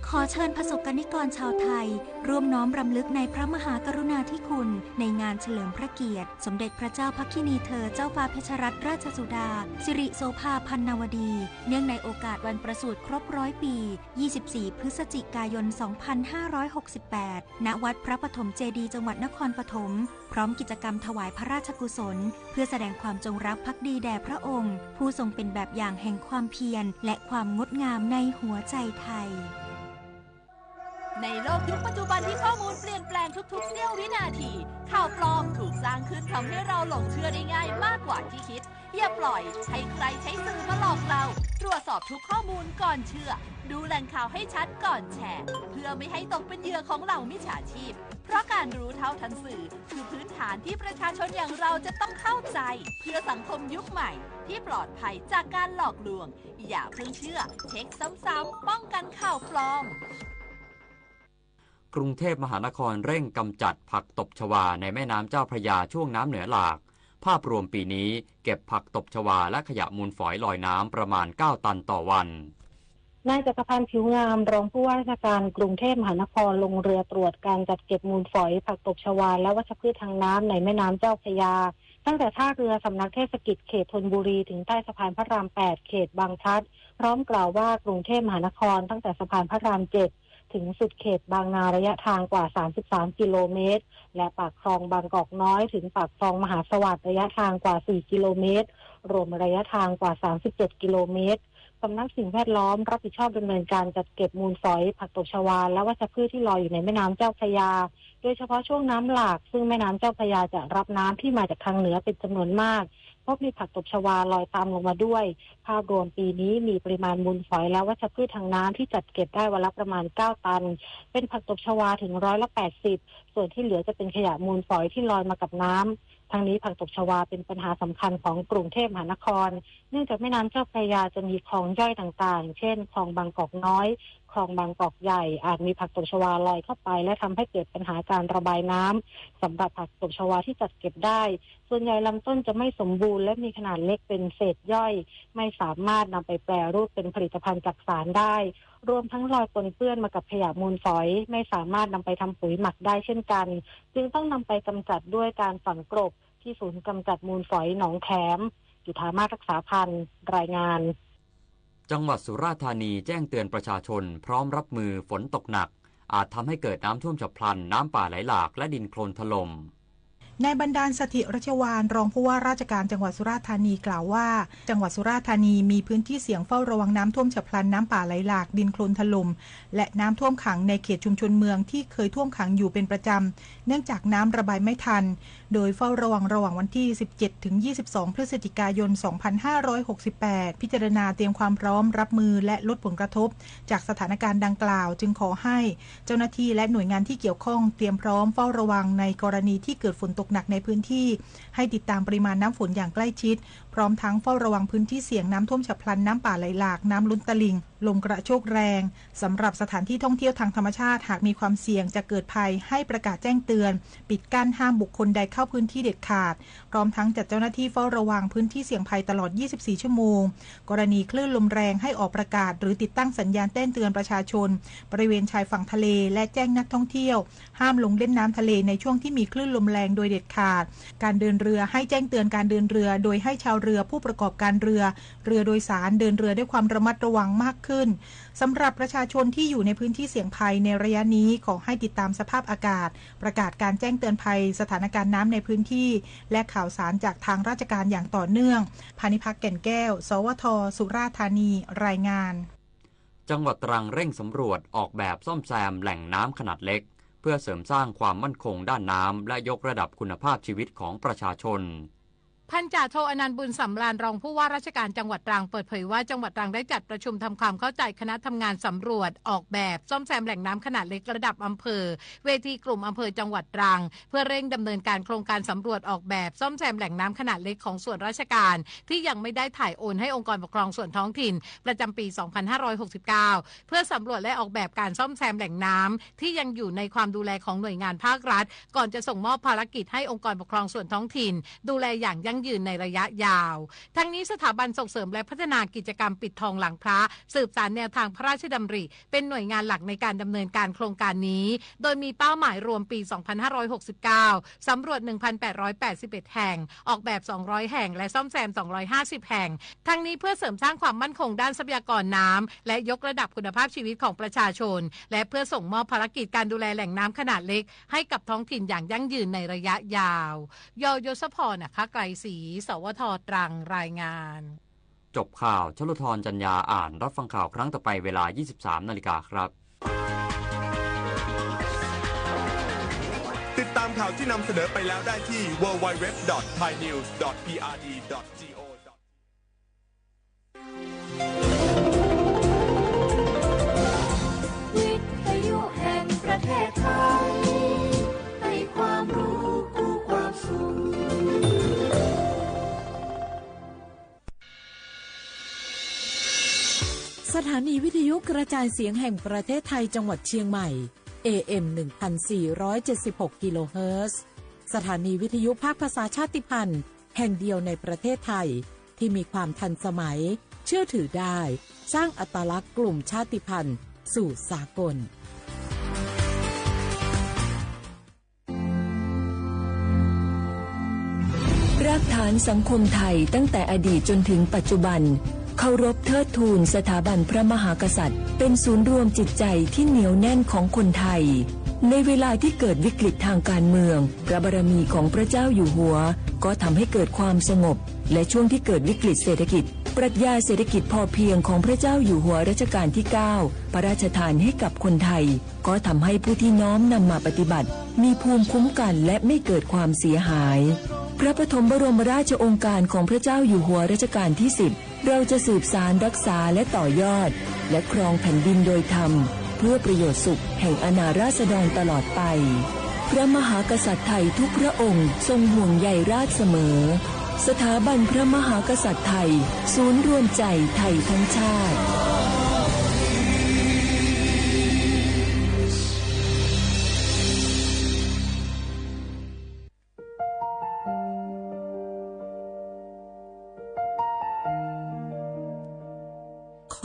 ขอเชิญประสบกนิกรชาวไทย ร่วมน้อมรำลึกในพระมหากรุณาธิคุณ ในงานเฉลิมพระเกียรติ สมเด็จพระเจ้าพระคินีเธอ เจ้าฟ้าเพชรรัตนราชสุดา สิริโสภาพันนวดี เนื่องในโอกาสวันประสูติครบร้อยปี ยี่สิบสี่ พฤศจิกายน สองพันห้าร้อยหกสิบแปด ณ วัดพระปฐมเจดีย์ จังหวัดนครปฐม พร้อมกิจกรรมถวายพระราชกุศล เพื่อแสดงความจงรักภักดีแด่พระองค์ ผู้ทรงเป็นแบบอย่างแห่งความเพียร และความงดงามในหัวใจไทย ในโลกยุคปัจจุบันที่ข้อมูลเปลี่ยนแปลงทุกๆ เสี้ยววินาที ข่าวปลอมถูกสร้างขึ้นทำให้เราหลงเชื่อได้ง่ายมากกว่าที่คิด อย่าปล่อยให้ใครใช้สื่อมาหลอกเรา ตรวจสอบทุกข้อมูลก่อนเชื่อ ดูแหล่งข่าวให้ชัดก่อนแชร์ เพื่อไม่ให้ตกเป็นเหยื่อของเหล่ามิจฉาชีพ เพราะการรู้เท่าทันสื่อ คือพื้นฐานที่ประชาชนอย่างเราจะต้องเข้าใจ เพื่อสังคมยุคใหม่ที่ปลอดภัยจากการหลอกลวง อย่าเพิ่งเชื่อ เช็คซ้ำๆ ป้องกันข่าวปลอม กรุงเทพมหานครเร่งกำจัดผักตบชวาในแม่น้ำเจ้าพระยาช่วงน้ำเหนือหลาก ภาพรวมปีนี้เก็บผักตบชวาและขยะมูลฝอยลอยน้ำประมาณเก้าตันต่อวัน นายจักรพันธ์ ผิวงาม รองผู้ว่าราชการกรุงเทพมหานคร ลงเรือตรวจการจัดเก็บมูลฝอย ผักตบชวา และวัชพืชทางน้ำในแม่น้ำเจ้าพระยา ตั้งแต่ท่าเรือสำนักเทศกิจเขตธนบุรี ถึงใต้สะพานพระรามแปด เขตบางพลัด พร้อมกล่าวว่ากรุงเทพมหานคร ตั้งแต่สะพานพระรามเจ็ด ถึงสุดเขตบางนาระยะทางกว่า สามสิบสาม กิโลเมตร และปากคลองบางกอกน้อยถึงปากคลองมหาสวัสดิ์ระยะทางกว่า สี่ กิโลเมตร รวมระยะทางกว่า สามสิบเจ็ด กิโลเมตร สำนักสิ่งแวดล้อมรับผิดชอบดำเนินการจัดเก็บมูลฝอย ผักตบชวา และวัชพืชที่ลอยอยู่ในแม่น้ำเจ้าพระยา โดยเฉพาะช่วงน้ำหลาก ซึ่งแม่น้ำเจ้าพระยาจะรับน้ำที่มาจากทางเหนือเป็นจำนวนมาก พบมีผักตบชวาลอยตามลงมาด้วย ภาพรวมปีนี้มีปริมาณมูลฝอยและวัชพืชทางน้ำที่จัดเก็บได้วันละประมาณ เก้า ตัน เป็นผักตบชวาถึงร้อยละ แปดสิบ ส่วนที่เหลือจะเป็นขยะมูลฝอยที่ลอยมากับน้ำ ทั้งนี้ผักตบชวาเป็นปัญหาสำคัญของกรุงเทพมหานคร เนื่องจากแม่น้ำเจ้าพระยาจะมีคลองย่อยต่างๆ เช่น คลองบางกอกน้อย คลองบางกอกใหญ่ อาจมีผักตบชวาลอยเข้าไป และทำให้เกิดปัญหาการระบายน้ำ สำหรับผักตบชวาที่จัดเก็บได้ ส่วนใหญ่ลำต้นจะไม่สมบูรณ์และมีขนาดเล็กเป็นเศษย่อย ไม่สามารถนำไปแปรรูปเป็นผลิตภัณฑ์จักสานได้ รวมทั้งลอยปนเปื้อนมากับขยะมูลฝอย ไม่สามารถนำไปทำปุ๋ยหมักได้เช่นกัน จึงต้องนำไปกำจัดด้วยการฝังกลบที่ศูนย์กำจัดมูลฝอยหนองแขม จุฑามาศ รักษาพันธ์ รายงาน จังหวัดสุราษฎร์ธานีแจ้งเตือนประชาชนพร้อมรับมือฝนตกหนัก อาจทำให้เกิดน้ำท่วมฉับพลัน น้ำป่าไหลหลาก และดินโคลนถล่ม นายบันดาล สถิรชวาล รองผู้ว่าราชการจังหวัดสุราษฎร์ธานีกล่าวว่า จังหวัดสุราษฎร์ธานีมีพื้นที่เสี่ยงเฝ้าระวังน้ำท่วมฉับพลัน น้ำป่าไหลหลาก ดินโคลนถล่ม และน้ำท่วมขังในเขตชุมชนเมืองที่เคยท่วมขังอยู่เป็นประจำ เนื่องจากน้ำระบายไม่ทัน โดยเฝ้าระวังระหว่างวันที่ สิบเจ็ด ถึง ยี่สิบสอง พฤศจิกายน สองพันห้าร้อยหกสิบแปด พิจารณาเตรียมความพร้อมรับมือและลดผลกระทบจากสถานการณ์ดังกล่าว จึงขอให้เจ้าหน้าที่และหน่วยงานที่เกี่ยวข้องเตรียมพร้อมเฝ้าระวังในกรณีที่เกิดฝนตกหนักในพื้นที่ ให้ติดตามปริมาณน้ำฝนอย่างใกล้ชิด พร้อมทั้งเฝ้าระวังพื้นที่เสี่ยงน้ำท่วมฉับพลัน น้ำป่าไหลหลาก น้ำล้นตลิ่ง ลมกระโชกแรง สำหรับสถานที่ท่องเที่ยวทางธรรมชาติ หากมีความเสี่ยงจะเกิดภัย ให้ประกาศแจ้งเตือน ปิดกั้นห้ามบุคคลใดเข้าพื้นที่เด็ดขาด พร้อมทั้งจัดเจ้าหน้าที่เฝ้าระวังพื้นที่เสี่ยงภัยตลอด ยี่สิบสี่ ชั่วโมง กรณีคลื่นลมแรงให้ออกประกาศ หรือติดตั้งสัญญาณแจ้งเตือนประชาชน บริเวณชายฝั่งทะเล และแจ้งนักท่องเที่ยว ห้ามลงเล่นน้ำทะเลในช่วงที่มีคลื่นลมแรงโดยเด็ดขาด การเดินเรือให้แจ้งเตือนการเดินเรือ โดยให้ชาวเรือผู้ประกอบการเรือ เรือโดยสารเดินเรือด้วยความระมัดระวังมากขึ้น สำหรับประชาชนที่อยู่ในพื้นที่เสี่ยงภัยในระยะนี้ ขอให้ติดตามสภาพอากาศ ประกาศการแจ้งเตือนภัยสถานการณ์น้ำในพื้นที่ และข่าวสารจากทางราชการอย่างต่อเนื่อง พานิพักษ์ แก่นแก้ว สวท สุราษฎร์ธานี รายงาน จังหวัดตรังเร่งสำรวจออกแบบซ่อมแซมแหล่งน้ำขนาดเล็ก เพื่อเสริมสร้างความมั่นคงด้านน้ำ และยกระดับคุณภาพชีวิตของประชาชน พันจ่าโท อนันต์ บุญสำราญ รองผู้ว่าราชการจังหวัดตรัง เปิดเผยว่า จังหวัดตรังได้จัดประชุมทำความเข้าใจคณะทำงานสำรวจออกแบบซ่อมแซมแหล่งน้ำขนาดเล็กระดับอำเภอ เวทีกลุ่มอำเภอจังหวัดตรัง เพื่อเร่งดำเนินการโครงการสำรวจออกแบบซ่อมแซมแหล่งน้ำขนาดเล็กของส่วนราชการ ที่ยังไม่ได้ถ่ายโอนให้องค์กรปกครองส่วนท้องถิ่น ประจำปี สองพันห้าร้อยหกสิบเก้า เพื่อสำรวจและออกแบบการซ่อมแซมแหล่งน้ำที่ยังอยู่ในความดูแลของหน่วยงานภาครัฐ ก่อนจะส่งมอบภารกิจให้องค์กรปกครองส่วนท้องถิ่น ดูแลอย่างยั่งยืนในระยะยาว ทั้งนี้สถาบันส่งเสริมและพัฒนากิจกรรมปิดทองหลังพระ สืบสานแนวทางพระราชดำริ เป็นหน่วยงานหลักในการดำเนินการโครงการนี้ โดยมีเป้าหมายรวมปี สองพันห้าร้อยหกสิบเก้า สำรวจ หนึ่งพันแปดร้อยแปดสิบเอ็ด แห่ง ออกแบบ สองร้อย แห่ง และซ่อมแซม สองร้อยห้าสิบ แห่ง ทั้งนี้เพื่อเสริมสร้างความมั่นคงด้านทรัพยากรน้ำ และยกระดับคุณภาพชีวิตของประชาชน และเพื่อส่งมอบภารกิจการดูแลแหล่งน้ำขนาดเล็ก ให้กับท้องถิ่นอย่างยั่งยืนในระยะยาว ย ยศพร อัครไกรศรี สวท ตรัง รายงาน จบข่าว ชลธร จันยา อ่าน รับฟังข่าวครั้งต่อไปเวลา ยี่สิบสาม นาฬิกาครับ ติดตามข่าวที่นำเสนอไปแล้วได้ที่ ดับเบิลยู ดับเบิลยู ดับเบิลยู ดอท ไทยนิวส์ ดอท พีอาร์ดี ดอท จี โอ ดอท วิทยุแห่งประเทศไทย ให้ความรู้คู่ความสุข สถานีวิทยุกระจายเสียงแห่งประเทศไทยจังหวัดเชียงใหม่ เอ เอ็ม หนึ่งพันสี่ร้อยเจ็ดสิบหก กิโลเฮิรตซ์ สถานีวิทยุภาคภาษาชาติพันธุ์ แห่งเดียวในประเทศไทย ที่มีความทันสมัย เชื่อถือได้ สร้างอัตลักษณ์กลุ่มชาติพันธุ์สู่สากล รากฐานสังคมไทยตั้งแต่อดีตจนถึงปัจจุบัน ข เคารพเทิดทูนสถาบันพระมหากษัตริย์ เป็นศูนย์รวมจิตใจที่เหนียวแน่นของคนไทย ในเวลาที่เกิดวิกฤตทางการเมือง พระบารมีของพระเจ้าอยู่หัว ก็ทำให้เกิดความสงบ และช่วงที่เกิดวิกฤตเศรษฐกิจ ปรัชญาเศรษฐกิจพอเพียงของพระเจ้าอยู่หัวรัชกาลที่เก้า พระราชทานให้กับคนไทย ก็ทำให้ผู้ที่น้อมนำมาปฏิบัติ มีภูมิคุ้มกันและไม่เกิดความเสียหาย พระปฐมบรมราชโองการของพระเจ้าอยู่หัวรัชกาลที่สิบ เราจะสืบสานรักษาและต่อยอด และครองแผ่นดินโดยธรรม เพื่อประโยชน์สุขแห่งอาณาราษฎรตลอดไป พระมหากษัตริย์ไทยทุกพระองค์ทรงห่วงใยราษฎร์เสมอ สถาบันพระมหากษัตริย์ไทย ศูนย์รวมใจไทยทั้งชาติ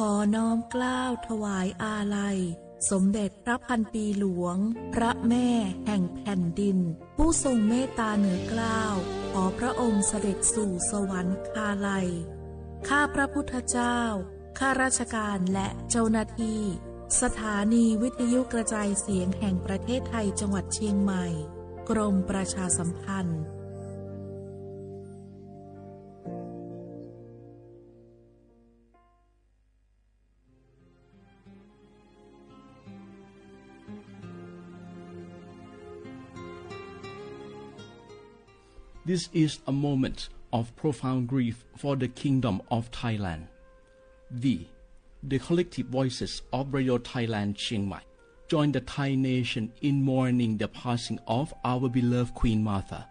ขอน้อมเกล้าถวายอาลัย สมเด็จพระพันปีหลวง พระแม่แห่งแผ่นดิน ผู้ทรงเมตตาเหนือเกล้า ขอพระองค์เสด็จสู่สวรรคาลัย ข้าพระพุทธเจ้า ข้าราชการและเจ้าหน้าที่ สถานีวิทยุกระจายเสียงแห่งประเทศไทยจังหวัดเชียงใหม่ กรมประชาสัมพันธ์ This is a moment of profound grief for the Kingdom of Thailand. We, the collective voices of Radio Thailand Chiang Mai, join the Thai nation in mourning the passing of our beloved Queen Mother,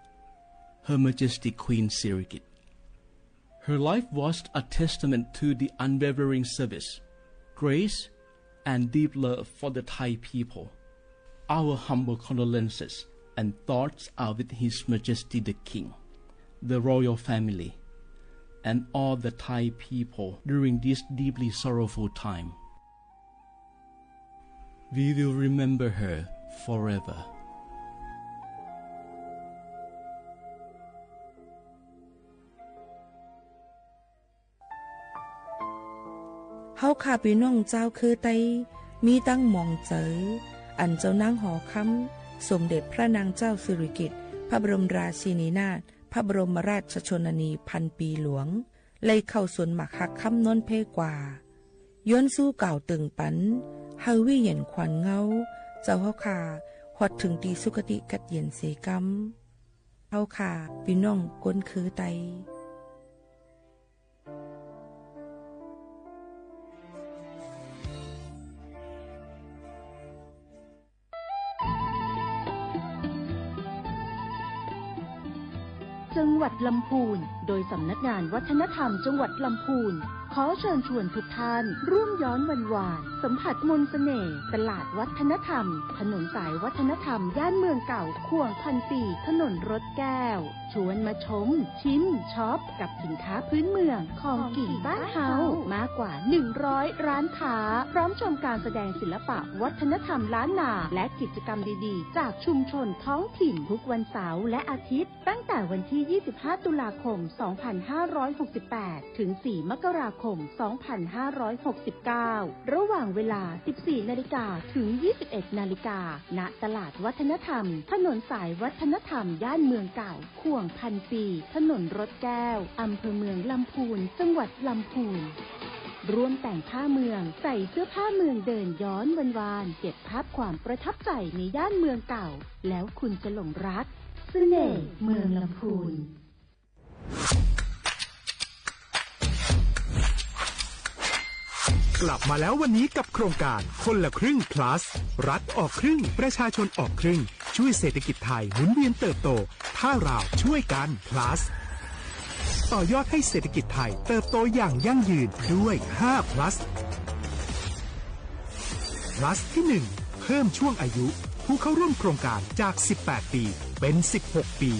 Her Majesty Queen Sirikit. Her life was a testament to the unwavering service, grace, and deep love for the Thai people. Our humble condolences and thoughts are with His Majesty the King, the royal family, and all the Thai people during this deeply sorrowful time. We will remember her forever. เฮาข้าปี้น้องจาวเครือไต มีตังหมองเจอ อันเจ้านางหอคำ สมเด็จพระนางเจ้าสิริกิติ์ พระบรมราชินีนาถ พระบรมราชชนนีพันปีหลวง ไล่เข้าสวนหมากฮักคำนนท์เพกว่า ย้อนสู้กล่าวเติ่งปัน หื้อวิญญาณขวัญเงา เจ้าเฮาข้า ฮอดเถิงตี้สุคติกัดเย็นเสกำ เฮาข้าปี้น้องคนเครือไต จังหวัดลำพูน โดยสำนักงานวัฒนธรรมจังหวัดลำพูน ขอเชิญชวนทุกท่านร่วมย้อนวันวาน สัมผัสมนต์เสน่ห์ตลาดวัฒนธรรม ถนนสายวัฒนธรรมย่านเมืองเก่า ข่วงพันปี ถนนรถแก้ว ชวนมาชม ชิม ช็อป กับสินค้าพื้นเมือง ของกิ๋นบ้านเฮา มากกว่า หนึ่งร้อย ร้านค้า พร้อมชมการแสดงศิลปะวัฒนธรรมล้านนา และกิจกรรมดีๆ จากชุมชนท้องถิ่น ทุกวันเสาร์และอาทิตย์ ตั้งแต่วันที่ ยี่สิบห้า ตุลาคม สองพันห้าร้อยหกสิบแปด ถึง สี่ มกราคม สองพันห้าร้อยหกสิบเก้า ระหว่างเวลา สิบสี่ นาฬิกา ถึง ยี่สิบเอ็ด นาฬิกา ณ ตลาดวัฒนธรรม ถนนสายวัฒนธรรม ย่านเมืองเก่า ข่วงพันปี ถนนรถแก้ว อำเภอเมืองลำพูน จังหวัดลำพูน ร่วมแต่งผ้าเมือง ใส่เสื้อผ้าเมือง เดินย้อนวันวาน เก็บภาพความประทับใจในย่านเมืองเก่า แล้วคุณจะหลงรัก เสน่ห์เมืองลำพูน กลับมาแล้ววันนี้กับโครงการคนละครึ่ง plus รัฐออกครึ่ง ประชาชนออกครึ่ง ช่วยเศรษฐกิจไทยหมุนเวียนเติบโต ถ้าเราช่วยกัน plus ต่อยอดให้เศรษฐกิจไทยเติบโตอย่างยั่งยืนด้วย ห้า plus plus ที่ หนึ่ง เพิ่มช่วงอายุผู้เข้าร่วมโครงการจาก สิบแปด ปี เป็น สิบหก ปี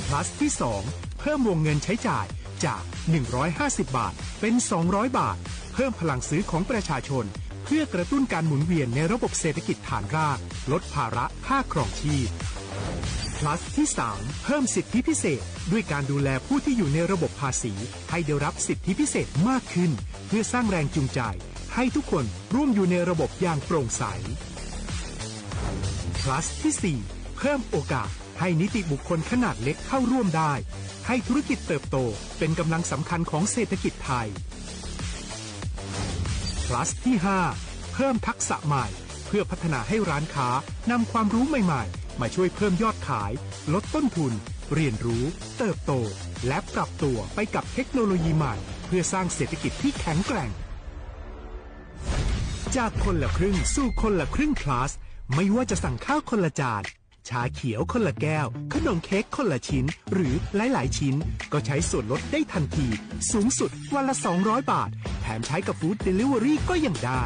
plus ที่ สอง เพิ่มวงเงินใช้จ่ายจาก หนึ่งร้อยห้าสิบ บาท เป็น สองร้อย บาท เพิ่มพลังซื้อของประชาชน เพื่อกระตุ้นการหมุนเวียนในระบบเศรษฐกิจฐานราก ลดภาระค่าครองชีพ พลัสที่สาม เพิ่มสิทธิพิเศษ ด้วยการดูแลผู้ที่อยู่ในระบบภาษี ให้ได้รับสิทธิพิเศษมากขึ้น เพื่อสร้างแรงจูงใจ ให้ทุกคนร่วมอยู่ในระบบอย่างโปร่งใส พลัสที่สี่ เพิ่มโอกาส ให้นิติบุคคลขนาดเล็กเข้าร่วมได้ ให้ธุรกิจเติบโต เป็นกำลังสำคัญของเศรษฐกิจไทย พลัสที่ห้า เพิ่มทักษะใหม่ เพื่อพัฒนาให้ร้านค้านำความรู้ใหม่ๆ มาช่วยเพิ่มยอดขาย ลดต้นทุน เรียนรู้ เติบโต และปรับตัวไปกับเทคโนโลยีใหม่ เพื่อสร้างเศรษฐกิจที่แข็งแกร่ง จากคนละครึ่งสู่คนละครึ่งพลัส ไม่ว่าจะสั่งข้าวคนละจาน ชาเขียวคนละแก้ว ขนมเค้กคนละชิ้น หรือหลายๆ ชิ้น ก็ใช้ส่วนลดได้ทันที สูงสุดวันละ สองร้อย บาท แถมใช้กับฟู้ดเดลิเวอรี่ก็ยังได้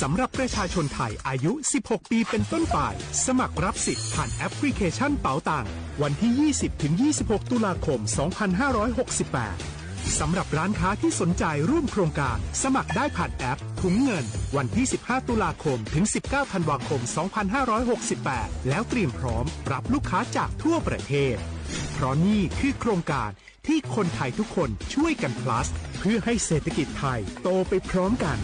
สำหรับประชาชนไทยอายุ สิบหก ปีเป็นต้นไป สมัครรับสิทธิ์ผ่านแอปพลิเคชันเป๋าตัง วันที่ ยี่สิบ ถึง ยี่สิบหก ตุลาคม สองพันห้าร้อยหกสิบแปด สำหรับร้านค้าที่สนใจร่วมโครงการ สมัครได้ผ่านแอปถุงเงิน วันที่ สิบห้า ตุลาคม ถึง สิบเก้า ธันวาคม สองพันห้าร้อยหกสิบแปด แล้วเตรียมพร้อมรับลูกค้าจากทั่วประเทศ เพราะนี่คือโครงการที่คนไทยทุกคนช่วยกันพลัส เพื่อให้เศรษฐกิจไทยโตไปพร้อมกัน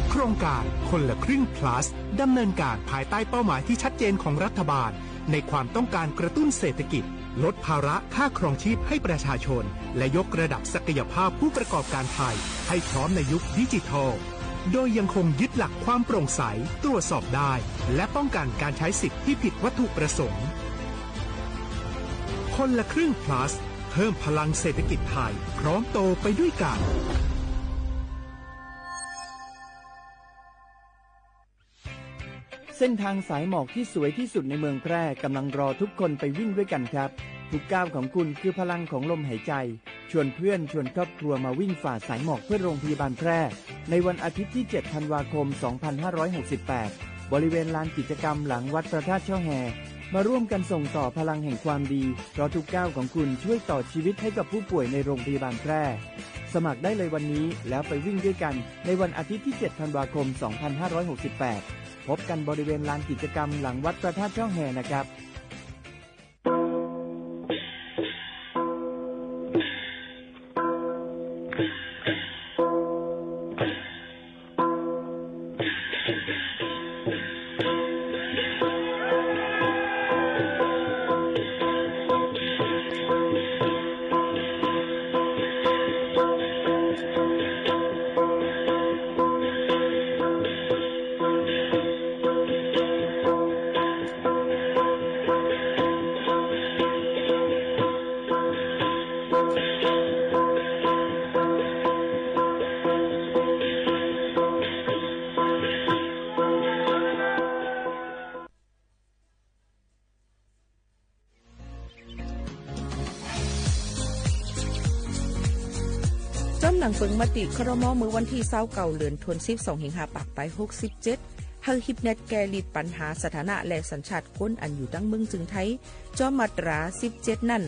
โครงการคนละครึ่งพลัส ดำเนินการภายใต้เป้าหมายที่ชัดเจนของรัฐบาล ในความต้องการกระตุ้นเศรษฐกิจ ลดภาระค่าครองชีพให้ประชาชน และยกระดับศักยภาพผู้ประกอบการไทย ให้พร้อมในยุคดิจิทัล โดยยังคงยึดหลักความโปร่งใส ตรวจสอบได้ และป้องกันการใช้สิทธิ์ที่ผิดวัตถุประสงค์ คนละครึ่งพลัส เพิ่มพลังเศรษฐกิจไทย พร้อมโตไปด้วยกัน เส้นทางสายหมอกที่สวยที่สุดในเมืองแพร่กำลังรอทุกคนไปวิ่งด้วยกันครับ ทุกก้าวของคุณคือพลังของลมหายใจ ชวนเพื่อนชวนครอบครัวมาวิ่งฝ่าสายหมอกเพื่อโรงพยาบาลแพร่ ในวันอาทิตย์ที่ เจ็ด ธันวาคม สองพันห้าร้อยหกสิบแปด บริเวณลานกิจกรรมหลังวัดพระธาตุช่อแฮ มาร่วมกันส่งต่อพลังแห่งความดี เพราะทุกก้าวของคุณช่วยต่อชีวิตให้กับผู้ป่วยในโรงพยาบาลแพร่ สมัครได้เลยวันนี้แล้วไปวิ่งด้วยกัน ในวันอาทิตย์ที่ เจ็ด ธันวาคม สองพันห้าร้อยหกสิบแปด พบกันบริเวณลานกิจกรรมหลังวัดพระธาตุช่อแฮนะครับ จ้อมหนังเปิงมติ ครม. เมื่อวันตี้ ซาวเก้า เดือนธันวาคม สองพันห้าร้อยหกสิบเจ็ด หื้อฮิปเน็ตแก้ลิดปัญหาสถานะและสัญชาติคนอันอยู่ตางเมืองจึงไทย จ้อมมาตรา สิบเจ็ด นั้น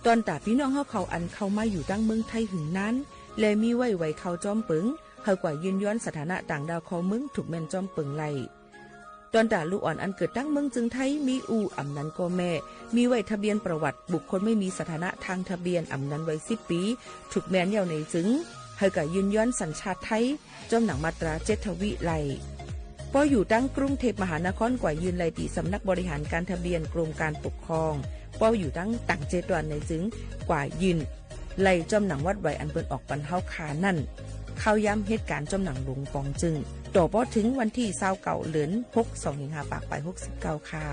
ตอนต๋าปี้น้องเฮาเขาอันเข้ามาอยู่ตางเมืองไทยหึงนาน และมีไว้ไวเข้าจ้อมเปิง หื้อกว่ายื่นย้อนสถานะต่างด้าวเข้าเมือง ถูกแม่นจ้อมเปิงไล่ ตอนต๋าลูกอ่อนอันเกิดตางเมืองจึงไทย มีอู้อ่ำนั้นก็แม่ มีไว้ทะเบียนประวัติบุคคลไม่มีสถานะทางทะเบียนอ่ำนั้นวัย สิบ ปี๋ ถูกแม่นแล้วในจึง หื้อกว่ายื่นย้อนสัญชาติไทย จ้อมหนังมาตรา เจ็ด ทวีไล่ ป้ออยู่ตางกรุงเทพมหานครกว่ายื่นไล่ตี้สำนักบริหารการทะเบียนกรมการปกครอง ป้ออยู่ตางต่างเจตวันในจึง กว่ายื่นไล่จ้อมหนังวัดไวอันเปิ้นออกปันเฮาคานั้น เข้ายามเหตุก๋ารณ์จ้อมหนังหลวงป๋องจึง ต่อป้อเถิงวันตี้ ซาวเก้า เดือนหก สองพันห้าร้อยหกสิบเก้า ค่ะ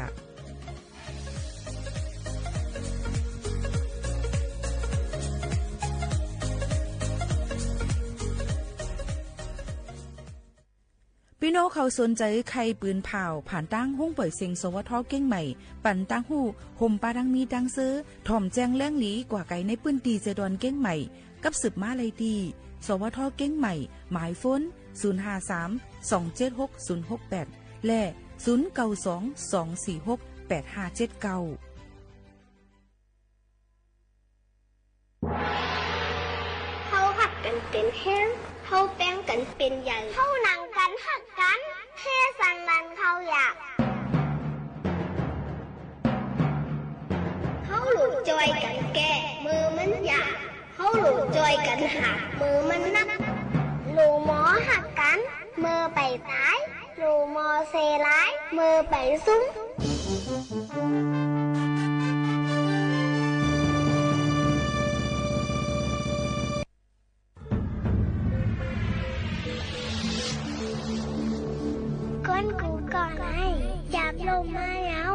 ปี้น้องเขาสนใจ๋ใค่ปืนเผ่า ผ่านตางห้องป่อยเซ็ง สวท. เก้งใหม่ ปันตางฮู้ ห่มปาตางมีตางเซอ ถ่อมแจ้งแหล่งหลีกว่าไก๋ในปื้นตี้เจตวันเก้งใหม่ กับสืบมาไล่ตี้ สวท. เก้งใหม่ หมายโฟน ศูนย์ ห้า สาม สอง เจ็ด หก ศูนย์ หก แปด และ ศูนย์ เก้า สอง สอง สี่ หก แปด ห้า เจ็ด เก้า เฮาฮักกั๋นเป๋นแฮง เฮาแป๋งกั๋นเป๋นใหญ่ เฮาหนังกั๋นฮักกั๋น แฮสันหลันเฮาอยาก ลูกจ้อยกั๋นแก้ เมื่อมันอยาก เฮาลูกจ้อยกั๋นหา เมื่อมันหนัก ลู่หมอฮักกั๋น เมื่อไปต๋าย ลู่หมอเซร้าย เมื่อไปสุม ก้นกูก้อนไอ้ หยาบลงมาแล้ว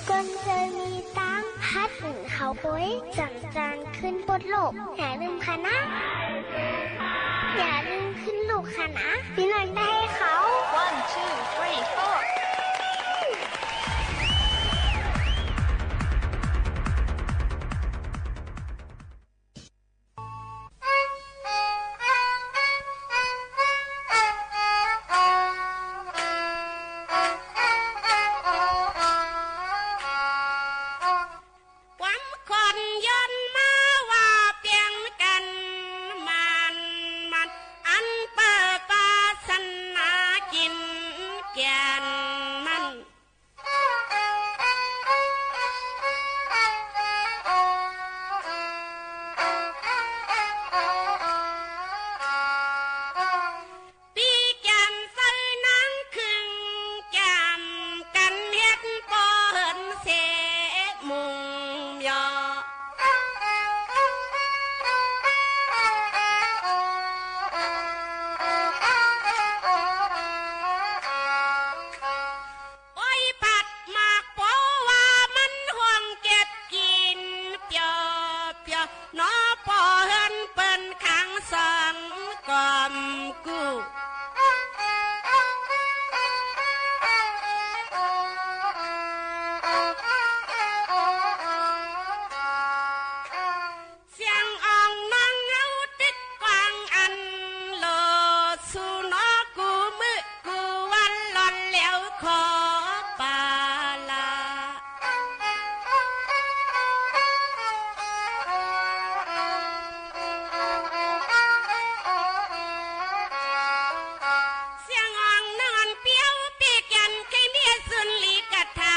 ก้นเจอมีตังค์ ฮัดหนึ่งเขาโอย จังจานขึ้นปดโลก อย่าลืมค่ะนะ อย่าลืมขึ้นลูกค่ะนะ พี่น้องได้เขา One, two, three, four. ความคนย้อนมาว่าเปียงกั๋น มัน มัน อันเปิดวาสนากิ๋นแก่นมัน ปีแก่นใส่นางครึ่ง แจ่มกั๋นเฮ็ดป้อเหินเสมุงยอ โอ้ย ปัดหมากโปว่ามันห่วงเก็บกิ๋นเปียวเปียว หนอป้อเหินเปิ้นขังสองก้อมกู้ เสียงอ่องน้องเฮาตึกกว้างอันโล สู้หนอกู้มื้อกู้วันล่อนแล้วขอปาละ เสียงอ่องน้องเปียวปีแก่น ใค่เมียสุนลีกะถา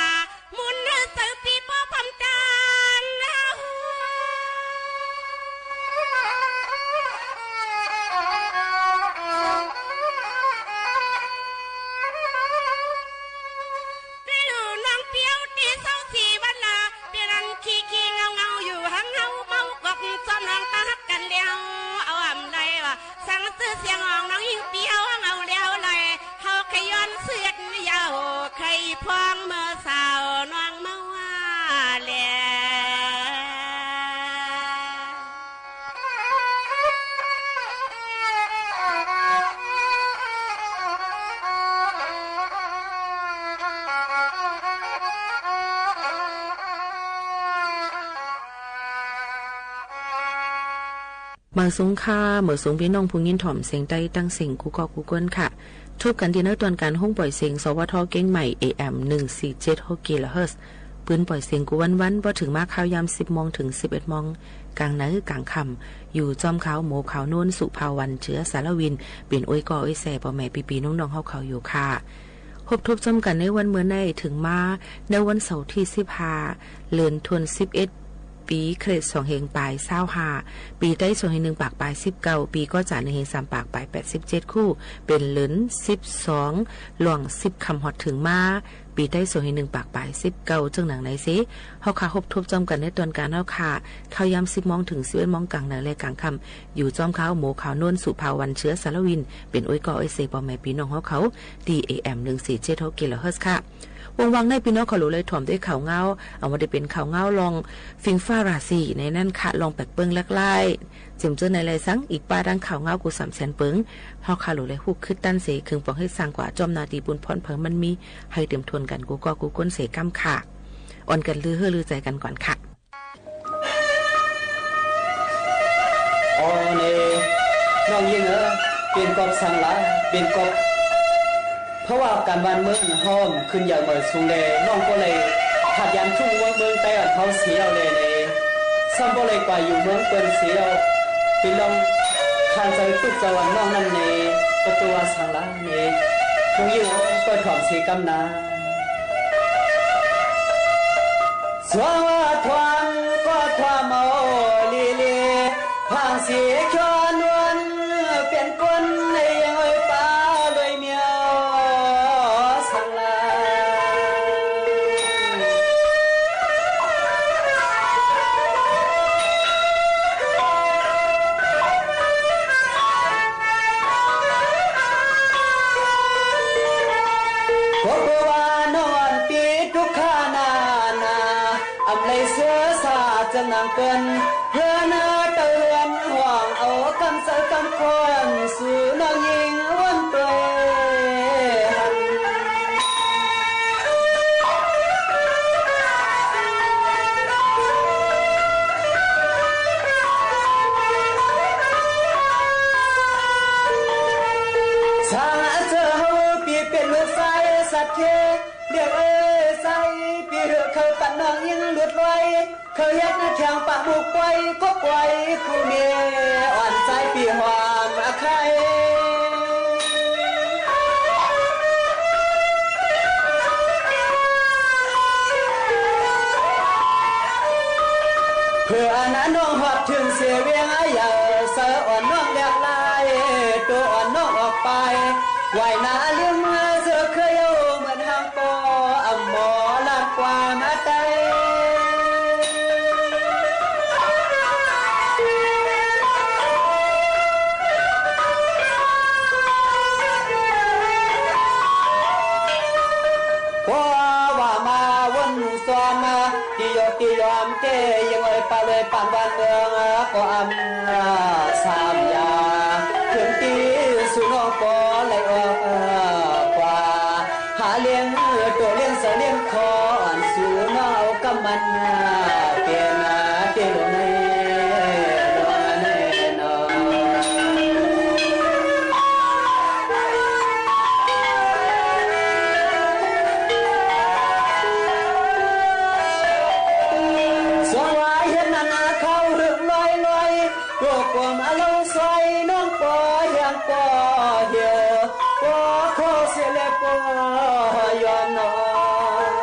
หมุนหื้อเสิร์ฟปีป้อพร้อมตาน ได้ลู่น้องเปียวตี้เศร้าสี่วันละ เปียนขี้ขี้เหงาเหงาอยู่หังเฮาเมากอก ซ้อนน้องตาฮักกั๋นแล้ว เอาอ่ำใดว่า สังจื้อเสียงอ่องน้องหญิงเปียวเหงาแล้วไหล เฮาใค่ย้อนเสือดยาว ใค่พ้องเมื่อสาวน้องเมาว่าแล เมิดสูงค่ะ เมิดสูงปี้น้องผู้ยินถ่อมเสียงใต้ตังเสียงกู้ก้อกู้ก้นค่ะ ทบกั๋นตี้ในตอนก๋านโฮงป่อยเสียง สวท เกียงใหม่ เอเอ็ม หนึ่งสี่เจ็ดหก กิโลเฮิรตซ์ ปืนป่อยเสียงกู้วันๆ ปอเถิงมาข่าวยามสิบโมงเถิงสิบเอ็ดโมง ก๋างในก๋างค่ำ อยู่จ้อมข่าวโมข่าวโน้น สุภาวัน เจือสารวิน เป๋นโอ้ยก้อโอ้ยแซ่ ป้อแม่ปี้ๆ น้องๆ เฮาเขาอยู่ค่ะ พบทบจ้อมกั๋นในวันเมื่อในเถิงมา ในวันเสาร์ตี้สิบห้า เดือนธันวาสิบเอ็ด ปีคริสต์สองเฮงป๋ายซาวห้า ปีไตสองเฮงหนึ่งปากป๋ายสิบเก้า ปีก๋อจ๋าหนึ่งเฮงสามปากป๋ายแปดสิบเจ็ดคู่ เป๋นเดือนสิบสอง ล่วงสิบค่ำฮอดเถิงมา ปีไตสองเฮงหนึ่งปากป๋ายสิบเก้า เจิ่งหนังในเซ เฮาค่ะพบทบจ้อมกั๋นในตอนก๋านเฮาค่ะ ข่าวยามสิบโมงเถิงสิบเอ็ดโมงก๋างในและก๋างค่ำ อยู่จ้อมข่าวโมข่าวโน้น สุภาวัน เจือสารวิน เป๋นโอ้ยก้อโอ้ยแซ่ ป้อแม่ปี้น้องเฮาเขา ตี้ เอเอ็ม หนึ่งสี่เจ็ดหก กิโลเฮิรตซ์ค่ะ ว่างๆ ในปี้น้องเขาหลู่เลยถ่อมด้วยข่าวเหงา เอาว่าได้เป๋นข่าวเหงาล่องฝิ่งฟ้าราศีในนั้นค่ะ ล่องแป๋กเปิ้งแหลกหลาย เจียมเจอในลายสัง อีกป้าดังข่าวเหงากู้สามแสนเปิง เฮาค่ะหลู่เลยฮู้คึดตันเส เคิงป๋องเฮ็ดสร้างกว่า จ้อมนาตี้ปูนพ่อนเผิงมันมี หื้อเตรียมทวนกั๋นกู้ก้อกู้ก้นเสก้ำค่ะ อ่อนกั๋นลือเฮ้อลือใจ๋กั๋นก่อนค่ะ อ๋อ เน่ น้องหญิงเอ๋ย เป๋นกอบสังหลา เป๋นกอบ เพราะว่าก๋านบ้านเมืองฮ้อมขึ้นอย่างเมิดสูงแล น้องก็เลยขาดยานทุ่งเมือง เมืองใต้อันเฮาเสียเอาแลเน่ ซ้ำก็เลยกว่าอยู่เมืองเปิ้นเสียเอา เป๋นลองคานใจ๋ตุ๊กใจ๋อันน้องนั้นเน่ ก็ตัวสังหลาเน่ น้องหญิงเอ๋ย ก็ถ่อมเสก้ำนา สวงว่าถ่วมก็ถ่วมเอาลีลี ผางสีเขียวนวล เป๋นคนในยังเอ่ยป๋าเลยเมียวสังลา ก็เปื้อว่าน้องอ่อนปี้ตุ๊กข์นานา อำไลเสื้อสาเจิงหนังเปิ้น เฮือนเต๋าเฮือนห้อง เอากำเสริมกำควร สู่น้องญิงอ้วนตวยหัน สางเจอเฮาปี้เป๋นลูกจายสัตย์เท เรียกเอ่ยจายปี้หื้อเขาปันน้องญิงหลุดลอย เขาเฮ็ดเถียงปะหมู่ก้อย ก็ก้อยคู่เมียอ่อนจายปี้หอมอะใค่ เปื้ออันน้องฮอดเถิงเสียเวียงอะใหญ่ เสาอ่อนน้องแหลกลาย ตั๋วอ่อนน้องออกไป ไหว้หน้าเลี้ยงมาเสือเคยเอาเหมือนหางปอ อำหมอลาดความอาไต ปอว่ามาวนซ้อม ตี้ยอดตี้ยอมเจ้ ยังเอ่ยป๋าเลยปานบ้านเมือง ก็อำสามยา เถิงตี้สู่น้องปอไหลออกกว่า หาเลี้ยงตั๋วเลี้ยงเสาเลี้ยงคอ อันสู่น้องเอากำมัน เป๋นตี้หลวงในหลวงในนอ สวงว่าเฮ็ดนั้นเข้าหึกลอยลอย ตัวกวมอารมณ์ซอยน้องปอแหงปอเหี่ยว ปอขอเสียแล้วปอยอมนอน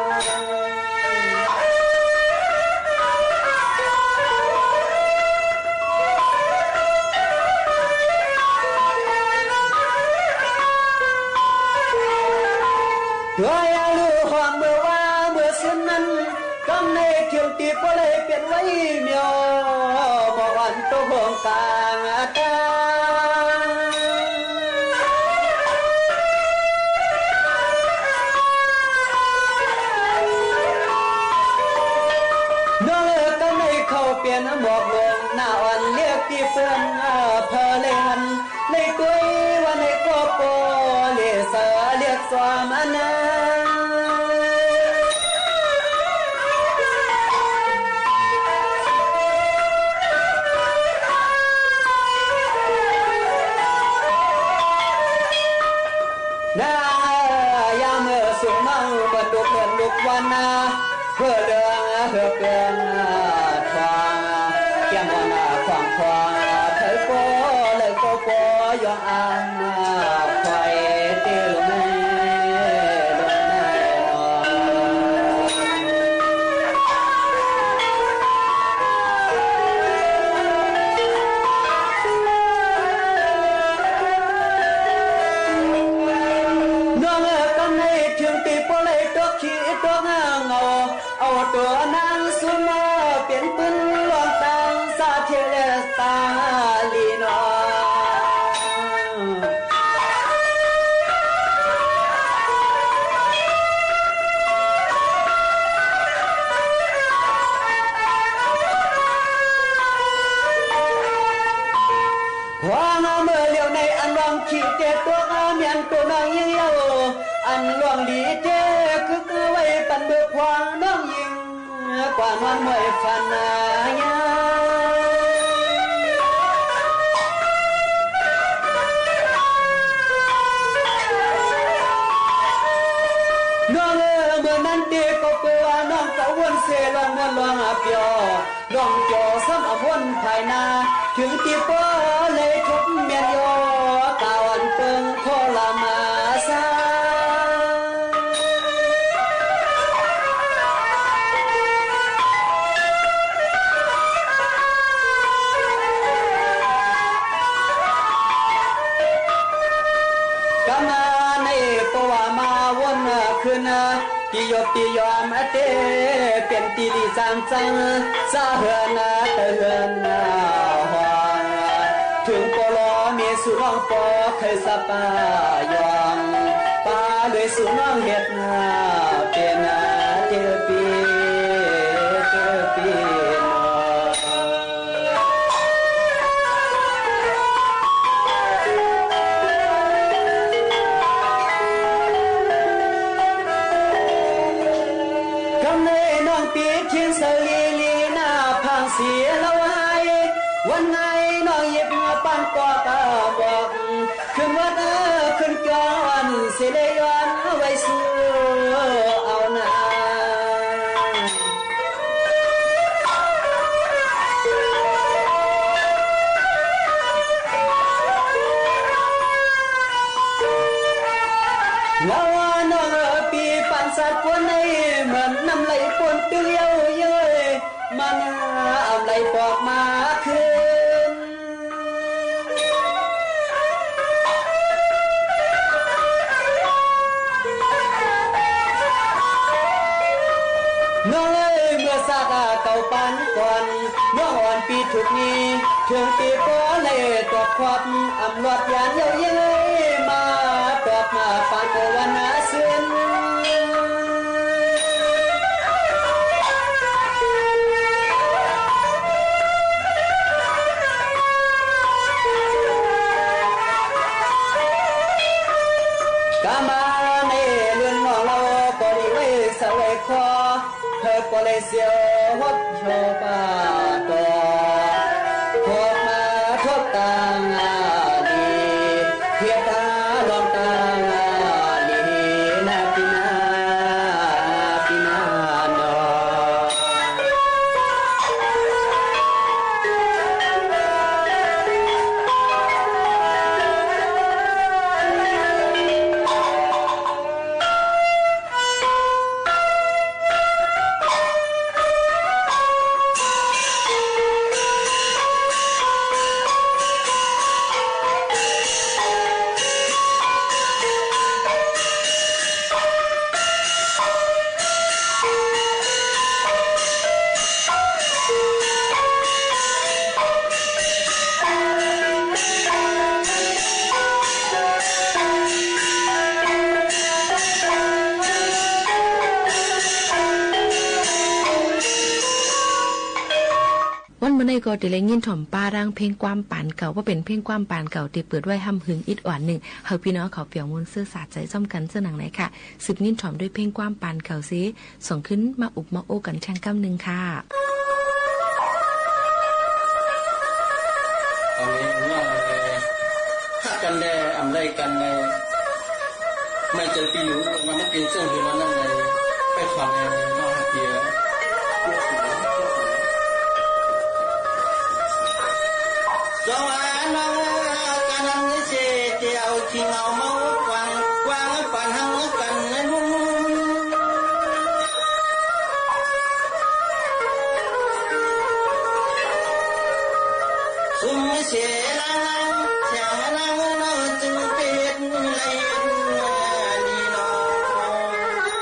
ตัวอยากฮู้ความเมื่อว่าเมื่อซึ่งนั้น กำในเถิงตี้ปอเลยเป๋นไว้เมียว บ่อ่อนตกห้องกลางอาตา น้องเอ๋ย กำในเข้าเป๋นหมอกลง หน้าอ่อนเรียกตี้เปิ้น เอ่อ เผลอเลยหัน ในกวยว่าในก็ปอ เรียกเสาเรียกซ้อมอันนั้น นางเอ๋ย ยามเมื่อสุกเมา เมื่อตกเมื่อลุกวันนา เปื้อเรื่องเปื้อเปื้อนทอง เกี่ยมอ่อนขวางขวาง ไผปอเลยก็ปอยองอาง ไผตี้ลงในลงในนอน น้องเอ๋ย กำในเถิงตี้ปอเลยตกขี้ตกเงา เอาตั๋วนางสุมาเป๋นปืนลองตังสาเทเลสตาลีนอ พวงเมื่อเหลียวในอันลองขี้เตะตั๋วเมียนตั๋วน้องญิงเย้า อันลองหลีเตะคือไว้ปันเมื่อพวงน้องญิง กว่านอนห้วยฟันนายา น้องเอ๋ย เมื่อนั้นเตก็เปื้อว่าน้องก็วนเสลองมวนลองอาเปียว ลองจ่อซ้ำอำวนภายหน้า เถิงตี้ปอเลยทบเมียนยอ ตาอ่อนเปิงขอลามาซา คืนนา ตี้ยบตี้ยอมเต เป๋นตี้หลีสามจัง สะเฮือนนาเตอเฮือนนาห้อง เถิงปอลอเมสู่น้องปอ ใค่สะปายอง ปาเลยสู่น้องเฮ็ดนา เป๋นนาเตอปี้ เตอปี้นอ กำในน้องปีดเคียงสะลีลีหน้าผางเสียละวาย วันไหนน้องหยิบมาปันกอกาบอก ขึ้นวัดเออขึ้นจวน สิเลยย้อนไหว้สู่เอานา ละว่าน้องเออปี๋ปันสัตว์ปวนใน เหมือนน้ำไหลปวนตึงเย้าเย้ย มันอำไหลปอกมาคืน น้องเอ๋ย เมื่อซาดาเก่าปานก่อน น้องอ่อนปี๋ถูกนี้ เถิงปี๋ปอเลยตอบควับ อำลอดยานเย้าเย้ย มาตอบมาปานโอวานาเสือน กำมาในเรือนหมอเรา ปอดีไว้สะไว้คอ เฮอปอเลยเสียวฮบโชว์ปาตอ ฮบมาทบตางอาลี เพียตาลองตางอาลี นาปีนา ปีนาหนอ วันเมื่อนี้ก็ได้ยินถ่อมปาร่างเพลงความปานเก่า ว่าเป๋นเพลงความปานเก่าตี้เปิดไว้ฮ่ำหึงอิดอ่อนนึ่ง หื้อพี่น้องเขาเปียงมวลซื่อสาดใจ๋ซ้ำกั๋นเจ้าหนังไหนค่ะ สืบยินถ่อมด้วยเพลงความปานเก่าเสีย ส่งขึ้นมาอุบมาโอ้กั๋นแท่งกำนึ่งค่ะ เอาเลย เอาเลย ฮักกั๋นแล อำไรกั๋นแล ไม่เจอปี๋หนู มันไม่เป๋นเสื้อหื้อมันนั่นเลย ไปขวัญเลย น้องฮักเปีย สวรรค์น้องกั๋นนั้นเสียเตียว ขี้เหงาเมากวาง กวางปานหังกั๋นนั้น ซุ่มเสลางเสียงนางเนาะ จึงเป๋นไรดีเนาะ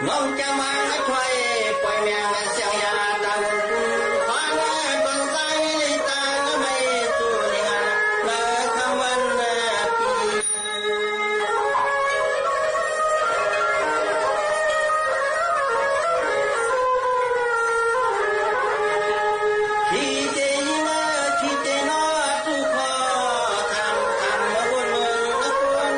น้องจะมาช่วยปล่อยแมงเสียงยาดัง ขอให้เปิ้นใส่ตาไม่สู้เนีย เมื่อค่ำวันปี ขี้เจมา ขี้เจนอ ทุกข้อ คำ คำ มาวน มาวน มาวน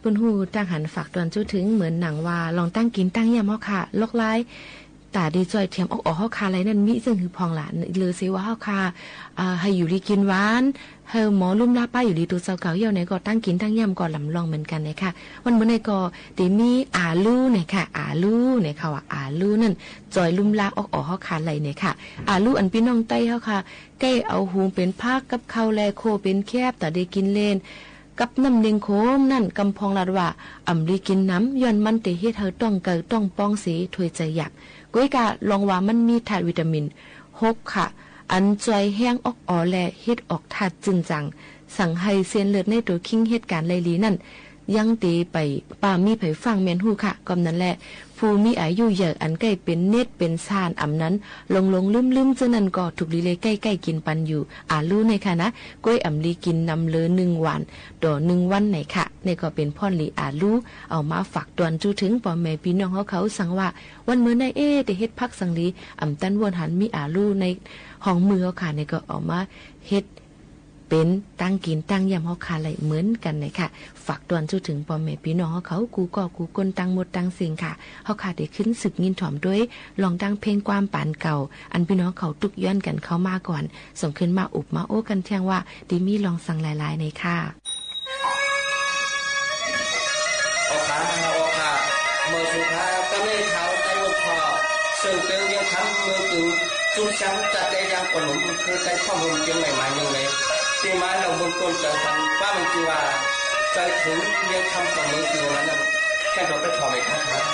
ปุ้นฮู้ตั้งหันฝากตวนจู้เถิง เหมือนหนังว่าลองตั้งกิ๋นตั้งย่ำเฮาข้า ลอกลาย ต๋าดีจ้อยแถมออกอ่อเฮาข้าไหล่นั้นมีเซิ่งหื้อพ่องล่ะ เลิเซว่าเฮาข้า อ่า หื้ออยู่ดีกิ๋นหวาน หื้อหมอลุ่มลาป๊าอยู่ดีตั๋วเจ้าเก่าเยียะไหนก็ตั้งกิ๋นตั้งย่ำก็ลำลองเหมือนกั๋นนะคะ วันมื้อนี้ก็เตมีอาลูนะคะ อาลูนะคะ ว่าอาลูนั้นจ้อยลุ่มลาออกอ่อเฮาข้าไหล่นะคะ อาลูอันปี้น้องใต้เฮาข้า ใก้เอาหุงเป๋นผักกับข้าวแลโคเป๋นแคบต๋าดีกิ๋นเล่น กับน้ำเล็งขมนั้น กำพ่องลาดว่า อ่ำลีกิ๋นนำ ย้อนมันเตเฮ็ดหื้อต๊องเกิดต๊องป้องเส ถ้วยใจ๋หยาบ ก้อยก่าลองว่ามันมีธาตุวิตามินหกค่ะ อันจ้อยแฮงออกอ่อแลเฮ็ดออกธาตุจื้นจัง สั่งหื้อเส้นเลือดในตั๋วคิงเฮ็ดก๋านได้ดีนั้น ยังเตไป ป้ามีใผฟังแม่นฮู้ค่ะ กำนั้นแหละ ผู้มีอายุเยอะอันใก้เป๋นเน็ดเป๋นซ่านอ่ำนั้น หลงๆ ลืมๆ เจ้านั้นก็ถูกลีเลใก้ๆ กิ๋นปันอยู่ อาลูนะคะนะ ก้อยอ่ำลีกิ๋นนำเลยนึ่งวันต่อนึ่งวันไหนค่ะ นี่ก็เป๋นพ่อนหลีอาลู เอามาฝากตวนจู้เถิงป้อแม่ปี้น้องเฮาเขา สังว่าวันมื้อนี้เอ๊ะ เตเฮ็ดผักสังหลี อ่ำตันว่นหันมีอาลูในห้องมือเฮาข้า นี่ก็เอามาเฮ็ด เป๋นตั้งกิ๋นตั้งย่ำเฮาข้าไหล่เหมือนกั๋นนะคะ ฝากตวนจู้เถิงป้อแม่ปี้น้องเฮาเขา กู้ก้อกู้ก้นตังหมดตังสิ้นค่ะ เฮาข้าเตขึ้นสืบยินถอมตวย ลองตั้งเพลงความป๋านเก่า อันปี้น้องเขาตุ๊กย้อนกั๋นเข้ามาก่อน ส่งขึ้นมาอุบมาโอ้กั๋นเตี้ยงว่า เตมีลองสังหลายๆ ไหนค่ะ ออกข้า ออกข้า เมื่อสุดท้ายก็ไม่เท่าใต้ลูกพ่อ ซึ่งเป๋นเวียงคำเมืองตึง จุ๊บซ้ำจัดได้ยังกว่าหนุ่ม คือใต้ข้อมูลเจียงใหม่มาเมืองเลย ที่มาเราเมืองต้นเจอกัน ว่ามันคือว่า ใจถึงเวียงคำของเมืองตึงนั้นน่ะ แค่เราไปถอดไอ้ข้างหลัง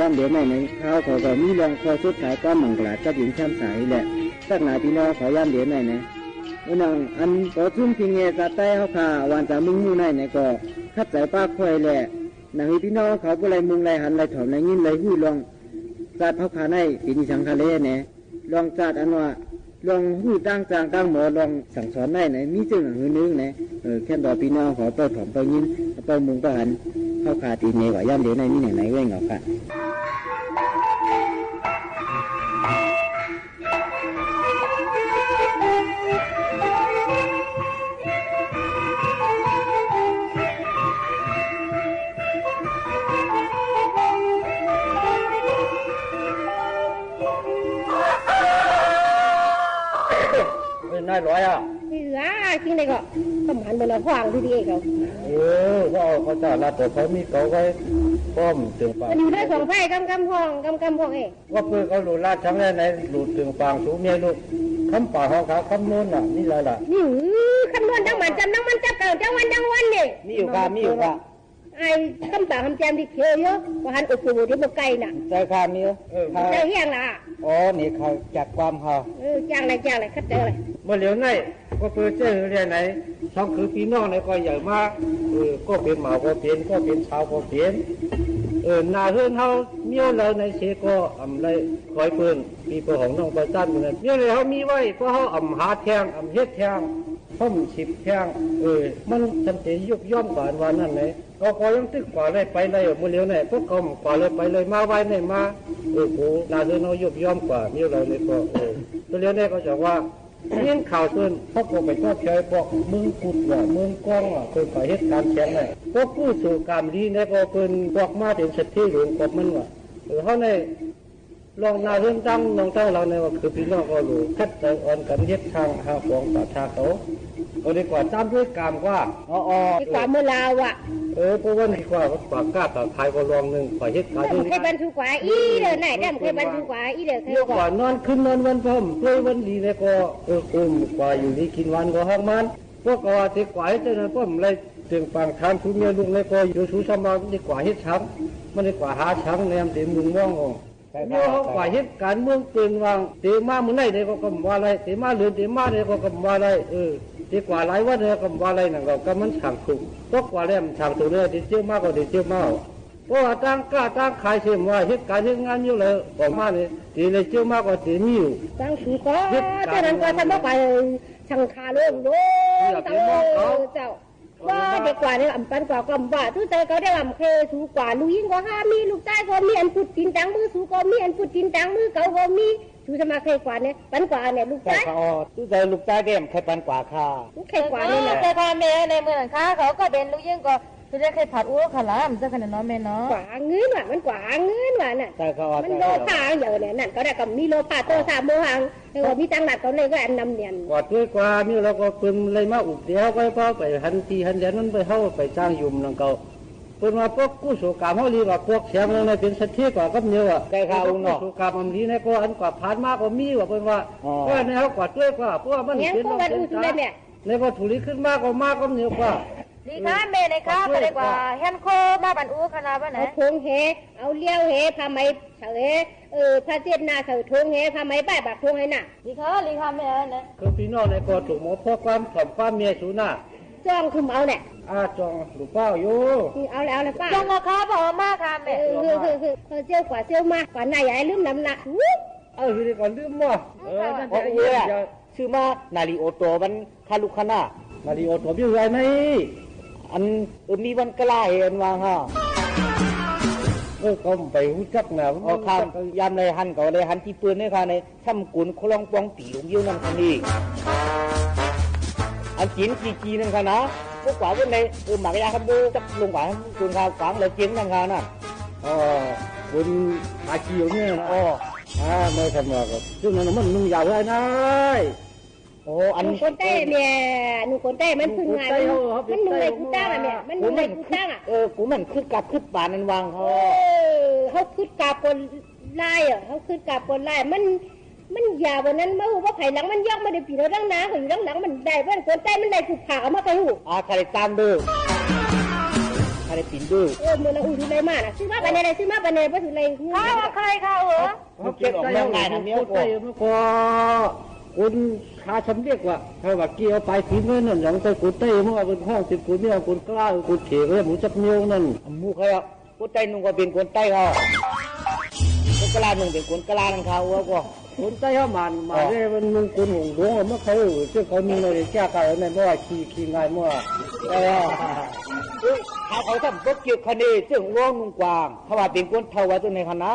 ามเดียวในใน ข่าวเขาก็มีเรื่องข้อสดสายความมังคลากับหญิงแจ่มใสแหละ ตักหน้าปี้น้องเขายามเดียวในใน เออ หนังอันปอจุ้มพิงเงสาใต้เฮาข้า หว่านจ๋ามุงมู่ในในก็ ขัดใจ๋ปากค่อยแหละ หนังหื้อปี้น้องเขาบ่ได้มุ่งได้หันได้ถ่อมได้ยินได้ฮู้เรื่อง จาดเฮาข้าใน เป๋นอีสังคะแลแหน เรื่องจาดอันว่า เรื่องฮู้ต่างจางต่างหมอ เรื่องสั่งสอนในใน มีเจิ่งหนังหื้อนึ่งใน เออ แค่นต่อปี้น้องเขาเป้าถ่อมเป้ายิน เป้ามุ่งเป้าหัน เฮาข้าตี้เนกว่ายามเดียวใน มีอย่างไหนเว้ยเหงาข้า เฮ้ย นายหลอยอะ นี่หละ จริงเลยก็ ก็หันไปละห้องดีๆ เขา เออ ว่าเอาเขาเจ้าลาดตัวเขามีเก๋าไว้ ป้อมเติ่งปาก มันอยู่ในสองไพ่ กำกำห้อง กำกำห้องเอง ว่าเปิ้นเขาหลู่ลาดชังแลไหน หลู่เติ่งปางสูงเมียลูก คำป่าหอขาวคำนวณน่ะ นี่แหละล่ะ นี่หือ คำนวณตังหมันจำตังมันจับเก่าตังวันตังวันนี่ มีอยู่ค่ะ มีอยู่ค่ะ ไอ้คำป่าคำแจมตี้เขียวเยอะ ว่าหันโอ้โห เดี๋ยวบ่ไกลน่ะ ใจ้ค่ะ มีอยู่ เออ ค่ะ ใจ้เฮียงล่ะ อ๋อ นี่เขาจักความเขา เออ จ้างเลย จ้างเลย คัดเจอเลย เมื่อเหลียวใน ก็เปิ้นเจ้าหื้อเรียนไหน สองคือปี้น้องในก็ใหญ่มา เออ ก็เป๋นหมาวก็เป๋น ก็เป๋นสาวก็เป๋น เออ หน้าเฮือนเฮาเมี้ยวเหลาในเสก็อ่ำได้คอยเปิ้น ปี้เปิ้นของน้องประจันอยู่นั้น เมี้ยวเหลาเฮามีไว้ เพราะเฮาอ่ำหาแทง อ่ำเฮ็ดแทง เฮาอ่ำสิบแทง เออ มันจำเป๋นยุบย่อมกว่าอันว่านั้นไหน เขาก็ยังตึกกว่าเลยไปเลย เมื่อเหลียวใน พวกเขากว่าเลยไปเลย มาไว้ในมา เออ โห หน้าเฮือนเฮายุบย่อมกว่า เมี้ยวเหลาในก็ เออ เมื่อเหลียวในก็จะว่า ยินข่าวเปิ้น เขาก็ไปทอดเชิญพวกเมืองกุดว่ะ เมืองกองว่ะ เปิ้นไปเฮ็ดก๋านแขวงไหน พวกกู้สู่ก๋ามดีเนี่ยก็เปิ้นพวกมาเป๋นเศรษฐีหลวงกอบมันว่ะ เออ เฮาในลองหน้าเฮือนตังน้องตังเหลาในว่าคือปี้น้องก็หลู่ คัดใจ๋อ่อนกั๋นเฮ็ดทางหาของป่าทาเขา ก็ดีกว่าต๋ามด้วยก๋ามกว่า อ๋อ อ๋อ ดีกว่าเมืองลาวอะ เออ เพราะว่าดีกว่า กว่าก้าก้าขายก็ลองนึ่ง กว่าเฮ็ดก๋าน แต่บ่เคยบันทุกข์กว่าอี้เด้อ ไหนแต่บ่เคยบันทุกข์กว่าอี้เด้อ เยอะกว่านอนคืนนอนวันพร้อม ด้วยวันดีเนี่ยก็ เออ คุ้มกว่าอยู่ดีกิ๋นหวานก็ฮ้องมัน พวกก็ว่าตี้กว่าเฮ็ดจั่งนั้น พวกมันเลยเติ่งปางถามสูเมียลูกเลยก็อยู่สูสำบาย มันตี้กว่าเฮ็ดสัง มันตี้กว่าหาสัง แนมตี้มุงมองออก ใจ้ เมียเขากว่าเฮ็ดก๋านเมืองเปิ้นว่าง ตี้มามื้อไหนเด้ก็กำว่าไร ตี้มาเดือนตี้มาเด้ก็กำว่าไร เออ ตี้กว่าหลายวันเด้ก็กำว่าไร นั่นก็ ก็มันสั่งถูก พวกกว่าแล้วมันสั่งถูกเลย ตี้เจียวมาก็ตี้เจียวมา เพราะว่าตั้งก้าตั้งขายเสียมว่าเฮ็ดก๋านเฮ็ดงานอยู่เลย ออกมานี่ ตี้เลยเจียวมาก็ตี้มีอยู่ ตั้งสูก็ เฮ็ดก๋าน เจ้านั้นก็ทำบ่ไป สังขาโลกโลก อย่าไปมองเขา เจ้า ว่าเด็กกว่าเนี่ย อ่ำปันกว่าก็บ่า ตู้ใจเขาได้อ่ำเคสูกว่า ลูกหญิงก็ห้ามี ลูกจายก็มี อันพุดตินตางมือสูก็มี อันพุดตินตางมือเขาก็มี สูสมัครใคร่กว่าเนี่ย ปันกว่าเนี่ย ลูกจาย ใจ้ค่ะ อ๋อ ตู้ใจลูกจายเด้มใคร่ปันกว่าค่ะ ใคร่กว่าเนี่ยนะ ใจ้ค่ะแม่ ในเมืองนั้นค่ะ เขาก็เป๋นลูกหญิงก็ คือได้ใคร่ผัดอู้ค่ะล่ะ มันจะขนาดนั้นแม่เนาะ กว่าหาเงินว่ะ มันกว่าหาเงินว่ะน่ะ ใจ้ค่ะ อ๋อ มันโลภะอย่างเดียวเนี่ย นั่นก็ได้ก็มีโลภะ โทสะ โมหะ เออ มีตังค์หนักก็เลยก็อันนำเนียน กว่าด้วยกว่านี่ แล้วก็เปิ้นเลยมาอุบเดี๋ยวก็พอไปหันตี้หันแดนมันไปเฮาไปจ้างยุ่มนั่นก็ เปิ้นว่าพวกกู้สู่ก๋ามเฮาดีกว่าพวกแสงเรื่องในเป๋นเศรษฐีกว่ากับเหนียวอะ ใจ้ค่ะ กู้สู่ก๋ามมันดีในก็อันกว่าผ่านมาก็มีว่าเปิ้นว่า อ๋อ เพราะในเฮากว่าด้วยกว่า เพราะว่ามันเป๋น เนี่ย พวกมันอู้สู่ได้เนี่ย ในก็ถูกดีขึ้นมาก็มาก็เหนียวกว่า ดีค่ะแม่ ในค่ะ ก็เลยกว่าแฮนโคมาบันอู้ค่ะนะว่าไหน เอาโถงแห เอาเลี้ยวแห ผ้าไหมเสาแห เออ ผ้าเช็ดหน้าเสาโถงแห ผ้าไหมป้ายปากโถงแหน่ะ ดีค่ะ ดีค่ะแม่นะ คือปี้น้องในก็ถูกหมอพอกความถ่อมความเมียสูน่ะ จ้องคุมเอาแหละ อ่า จ้องลูกเป้าอยู่ นี่เอาแล้ว เอาแล้วป้า จ้องราคาบ่มาค่ะแม่ เออ เออ เออ เออ เออ เจ้ากว่าเจ้ามา กว่าหน้าอย่าให้ลืมลำละ เออ ทีนี้ก่อนลืมบ่ เออ นั่น อ๋อ แหละ เออ เดี๋ยว ซื้อมานาริโอโตะมันคาลุคานา นาริโอโตะเบี้ยวใหญ่ไหม อัน เออ มีวันกะลาเห็นว่าฮะ เออ ก็ไปฮู้จักนะ อ๋อ ครับ ยามใดหันก็เลยหันตี้เปิ้นเนี่ยค่ะ ในซ้ำกุนคลองปองปี๋หลวงเยี่ยวนั่นค่ะนี่ อันกิ๋นจีจีนั่นค่ะนะ พวกกว่าวันใด เออ หมากยาคำโบจักลงกว่ากุนค่ะ ฝังแล้วเจียงนั่นค่ะน่ะ อ๋อ คนหากิ๋วเนี่ยนะ อ๋อ อ่า ไม่ทำหรอก ซึ่งนั้นมันนุ่งยาวไว้นาย โอ้ อัน นุ่งคนใต้เนี่ย นุ่งคนใต้มันเพิ่งงาน นุ่งคนใต้ มันนุ่งได้กู้ตั้งอะเนี่ย มันนุ่งได้กู้ตั้งอะ เออ กูมันคึกกับคึกปานนั้นวาง เออ เฮาคึกกับคนลายอะ เฮาคึกกับคนลาย มัน มันยาวกว่านั้น มาฮู้ว่าภายหลังมันยอกมาได้ปีแล้ว ดั้งหน้าก็อยู่ดั้งหลังมันได้ เพราะคนใต้มันได้กู้ผ้าเอามาไปฮู้ อ่า ใครตามดู ใครได้ปิ่นดู เออ มื้อนั้นอู้ถืออะไรมาน่ะ ซื้อมาปะเนี่ย ซื้อมาปะเนี่ย บ่ถืออะไร ข้าว่าใครข้าเออ มันเก็บออกมาง่ายนะเมียกู คนไต้มันก็ คนขาสำเร็จว่ะ ถ้าว่าเกี่ยวปลายศีลไว้นั่น อย่างแต่คนไต้มันว่าเป็นห้องติดคนเนี่ย คนกล้า คนเขก หมูจักเมียวนั่น หมู่ใครอ่ะ คนไต้นุ่งก็เป็นคนไต้เขา คนกล้านุ่งเป็นคนกล้านั่นเขา ว่าก็ คนไต้เขาหมาน หมานเนี่ยมันนุ่งโกนห่มหลวงอะ เมื่อเขา เสื้อเขานุ่งอะไรแก้วเขาเนี่ย เมื่อว่าขี่ ขี่ง่ายเมื่อว่า แต่ว่า เขา เขาทำพวกเกี่ยวคะเนเสื้อหลวงนุ่งกว้าง เขาว่าเป็นคนเฒ่าว่าตัวไหนคะนะ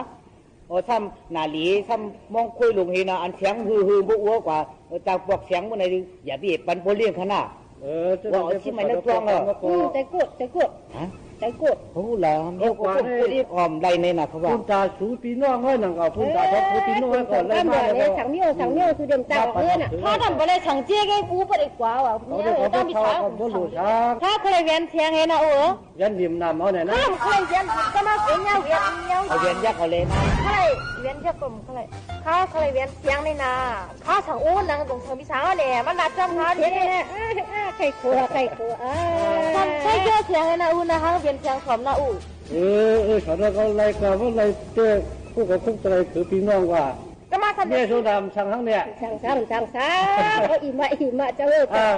โอ้ ซ้ำหน้าหลี ซ้ำมองคุยหลงเห็นนะ อันเสียงฮือๆ บ่อัวกว่า เออ จากปอกเสียงบ่ไหน อย่าไปปันบ่เลี้ยงคะนะ เออ ว่าเอาที่มันนึกจ้องเออ อืม ใจโกรธ ใจโกรธ ฮะ ใจโกรธ โอ้ แล้วเฮาก็ต้องพูดอีกอ้อมได้ในน่ะ เขาว่า ปุ้นตาสูพี่น้องเอ้ย นั่นก็ปุ้นตาสูพี่น้องเอ้ย ก็เลยมาเลย สั่งเมียว สั่งเมียว คือเดิมตาเอิ้นน่ะ ถ้านั่นบ่ได้สั่งเจ๊กไอ้ปูบ่ได้กว่าว่ะ เขาได้ เนี่ย ต้องมี เขา สาว ก็บ่รู้จัก ถ้าเคยเวียนเสียงให้นะ เออ เวียนริมน้ำเอาเนี่ยนะ ข้ามเคยเวียน ก็มาเวียนยาวเวียนเดียว เอาเวียนยักษ์เอาเลยนะ เคยเวียนยักษ์ก็เคย ข้าเคยเวียนเสียงนี่นา ข้าสั่งอู้นังตรงเถิงพี่สาวเนี่ย มันนัดจำข้าเนี่ย ใครขัว ใครขัว อ่า ใช่เจ้าเสียงนะอู้นะ ฮังเวียนเสียงสมนะอู้ เออ เออ เขาเนี่ยเขาไล่กาว่าไล่เตะ พวกเขาคุกตะไลคือพี่น้องว่า ก็มาสั่ง เนี่ย โซดามสั่งทั้งเนี่ย สั่งซ้ำ สั่งซ้ำ ก็อิ่มมา อิ่มมา เจ้าเอ้ย อ่า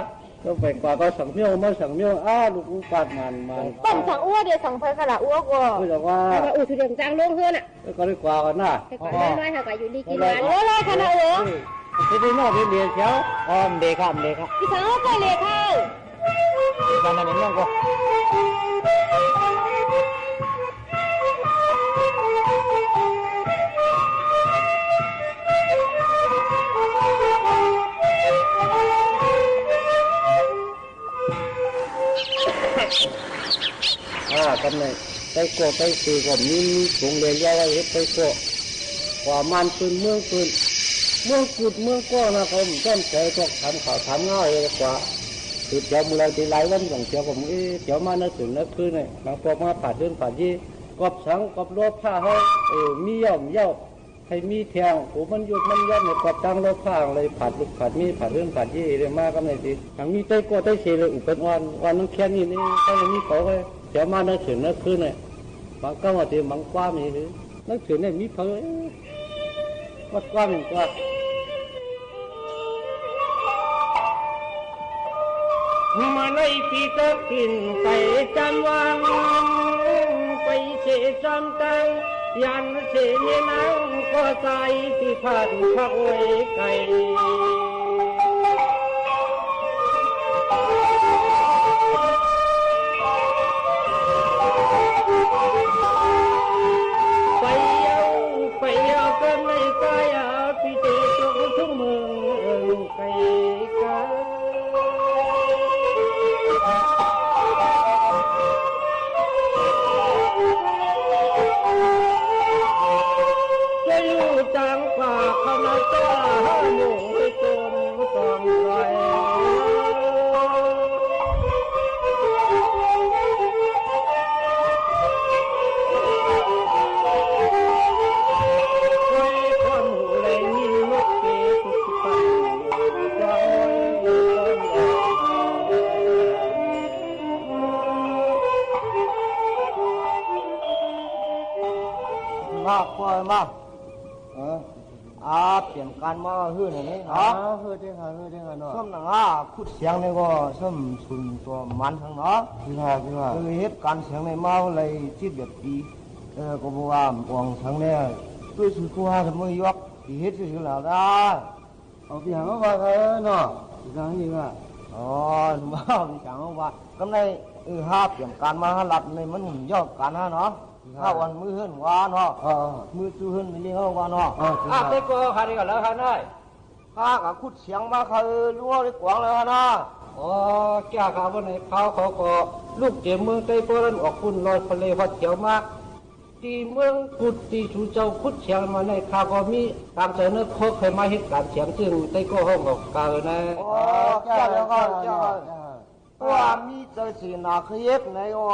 ก็ไปกว่าก็สั่งเมียว มาสั่งเมียว อ้า ลูกอู้ปาดมัน มัน ต้องสั่งอู้เดี๋ยวสั่งไปขนาดอู้ก็ ก็จะว่า แต่ว่าอู้สุดเด่นจางลงเฮือนน่ะ ก็ได้กว่ากันนะ ไปกว่าน้อยๆ หากว่าอยู่ดีกินหวาน โอ้ย ขนาดเออ เออ ไปได้นอกเดียวเดียวเชียว อ๋อ เดค่ะ เดค่ะ พี่สาวไปเลยค่ะ บ้านนั้นยังก็ อ่า กำในไต้กัวไต้เสก็มี มีสูงเลย เรียกว่าเฮ็ดไต้กัว กว่าม่านปืน เมืองปืน เมืองกุด เมืองก้องนะ เขาบ่สนใจ๋ พวกถามข่าวถามเหง้าเองกว่า คือเตียวมื้อละทีหลายวัน สองเตียวก็ เอ๊ะ เตียวมาในสุนในคืนเนี่ย บางพวกมาผาดเฮือนผาดยี่ กอบสัง กอบโลภะเฮา เออ มีเย้า มีเย้า ใผมีแท่ง โอ้ มันหยุดมันยั้นเนี่ย กอบตังโลภะเลย ผาดลูกผาดเมีย ผาดเฮือนผาดยี่เลย มากำในติ หังมีไต้กัวไต้เสเลย อุปกรณ์อ่อน อ่อนมันแค่นี้นี่ ถ้ายังมีเขาไว้ เตียวมาในสุนในคืนเนี่ย บางเก้าอาทิตย์ บางกว่ามีหรือ ในสุนเนี่ยมีเผย วัดกว้างกว่า มาในปีเกิดขึ้นไปจำวัง ไปเสจำตัง ยันเสเยนางก็ตายที่พลาดพักไว้ไกล ไปเอา ไปเอากันในกายาพิเตจงทุกเมือง ไกลกา จะอยู่ต่างป่าคณะเจ้าหมู่ให้ตนต่างไกล มา พ่อมา เออ อ่า เปลี่ยนก๋านมาหื้อหน่อยนี่ อ๋อ เนาะ หื้อเต๊อะค่ะ หื้อเต๊อะค่ะเนาะ ส้มหนังอ่ะ ขุดเสียงนี่ก็ส้มสุนตัวมันทั้งเนาะ จริงค่ะ จริงค่ะ คือเหตุก๋านเสียงในมาเลยสิบเอ็ดปี เออ ก็บอกว่าอ่วงเสียงเนี่ย ด้วยสุดคู่ห้าสมุยยก สิเหตุสิเหตุแล้วนะ เอาปีหางเอาว่าเถอะเนาะ ปีหางนี่ว่า อ๋อ หนูว่าปีหางเอาว่า ก็ใน เออ ห้าเปลี่ยนก๋านมา ห้ารัดในมันหุ่นยอกก๋านนะเนาะ ครับ ห้าวันมื้อเฮือนว่าเนาะ เออ มื้อจู้เฮือนมีเลี้ยงเอาว่าเนาะ เออ จริงครับ อ่ะ แต่ก็หาดีกว่าแล้วครับนาย ข้าก็ขุดเสียงมา ข้า เออ รู้ได้กว้างแล้วนะ อ๋อ แก้วข้าวันไหน เขา เขาก็ลูกเจียมเมืองใต้ เพราะนั้นออกคุณลอยทะเลฮอดเขียวมา ที่เมืองกุดที่ชูเจ้าขุดเสียงมาใน ข้าก็มีตามใจนึก เขาเคยมาเหตุก๋านเสียงซึ่งใต้ก็ห้องออกกาเลยนะ อ๋อ แก้วแล้วก็ แก้ว เพราะว่ามีใจเสียหนาเคยเฮ็ดไหนก็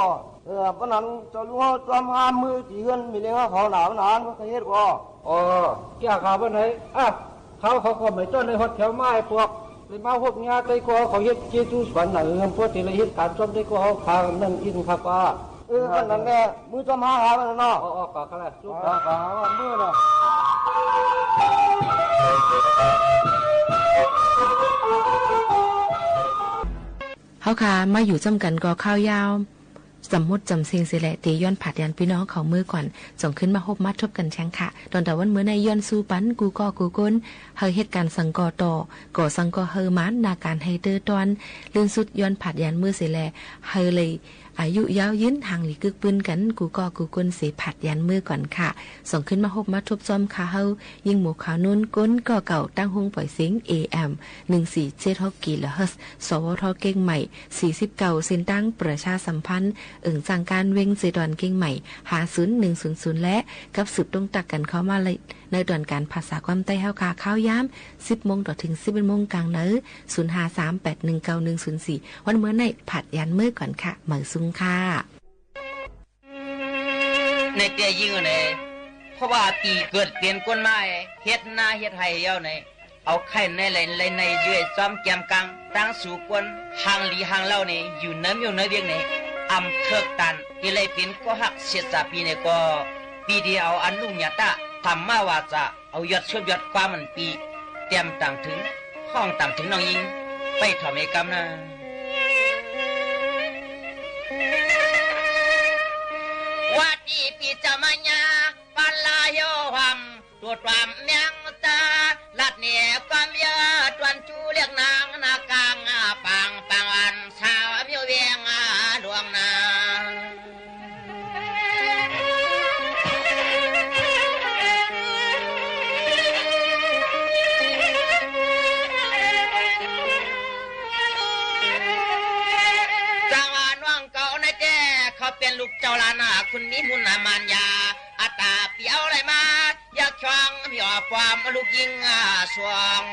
เออ เพราะนั้นเจ้าลูกเฮาจอมห้ามมือที่เฮือนมีเลี้ยงเขาหนาวหนานมันเคยเฮ็ดก็ อ๋อ แก้วข้าวันไหน อ่ะ เขา เขาก็ไม่ต้อนได้ฮอดแถวไม้พวก เลยมาพบญาติใต้ก็เขาเฮ็ดเจจูสวนหนังเฮือน พวกที่เลยเฮ็ดก๋านซ่อมใต้ก็เขาพานั่งอินครับว่า เออ ก็นั่นแหละ มื้อจอมหาหามันน่ะเนาะ อ๋อ อ๋อ ก็ ก็แล้ว จุ๊บ หา หาว่ามื้อน่ะ เฮาค่ะ มาอยู่จ้ำกั๋นก่อข้าวยาว จ๋ำหมดจ๋ำเซ็งเสียแหละ เตย้อนผาดยานปี้น้องเขาเมื่อก่อน จ่องขึ้นมาฮบมาทบกั๋นแชงค่ะ ต๋อนแต่วันเมื่อในย้อนสู้ปัน กู้ก่อกู้ก้น หื้อเฮ็ดก๋านสังก่อต่อ ก่อสังก่อหื้อหมาน นาก๋านหื้อเตื้อต้อน ลื่นสุดย้อนผาดยานเมื่อเสียแหละ หื้อเลย อายุยาวยืน หางหลีกึ๊กปื้นกั๋น กู้ก่อกู้ก้นเสียผาดยานเมื่อก่อนค่ะ ส่องขึ้นมาฮบมาทบจ้อมค่ะเฮา ยิ่งหมูขาวนุ่น ก้นก่อเก่า ตั้งห้องปล่อยเสียง เอ เอ็ม หนึ่งสี่เจ็ดหก กิโลเฮิรตซ์ สวท เกียงใหม่ สี่สิบเก้า เส้นตางประชาสัมพันธ์ เอิงจ้างก๋านเว็งเจดอนเกียงใหม่ ห้าศูนย์หนึ่งศูนย์ศูนย์ และ กับสืบตรงตักกั๋นเข้ามาเลย ในต๋อนก๋านภาษาความใต้เฮาค่ะ ข้าวยาม สิบโมงต่อเถิง สิบเอ็ดโมงก๋างเนิน ศูนย์ห้าสามแปดหนึ่งเก้าหนึ่งศูนย์สี่ วันเมื่อในผาดยานเมื่อก่อนค่ะ เหมยสุงค่ะ ในเตื้อยิ่งใน เพราะว่าตี้เกิดเป๋นคนมา เฮ็ดนาเฮ็ดไฮ่แล้วใน เอาไข่ในไหลในเยื่อซ้อมแกมกัง ตั้งสู่คน หางหลีหางเล่าใน อยู่เนิมอยู่ในเวียงใน อ่ำเถิกตัน ตี้ไหลเป๋นก็ฮักเสียสาปีในก็ ปีตี้เอาอันลุงยาตะ ธรรมวาจา เอายอดสวดยอดความมันปี เตรียมต่างเถิง ห้องต่างเถิงน้องหญิง ไปถ่อมเอกรรมนะ ว่าตี้ปี๋จามัญญา ปันลาเหียวหำ ตรวจความเมียงตา ลัดเหนี่ยความเยอะ ตวนจูเรียกนางนากลาง ปาง ปางวันสาวเมียวเวียงหลวงนา จังหวะน้องเก่าในแจ้ เขาเป๋นลูกเจ้าหลาน คุณมีบุญมารยา อัตตาเปียวไหลมา อยากช่วงมีออกความลูกหญิงสวง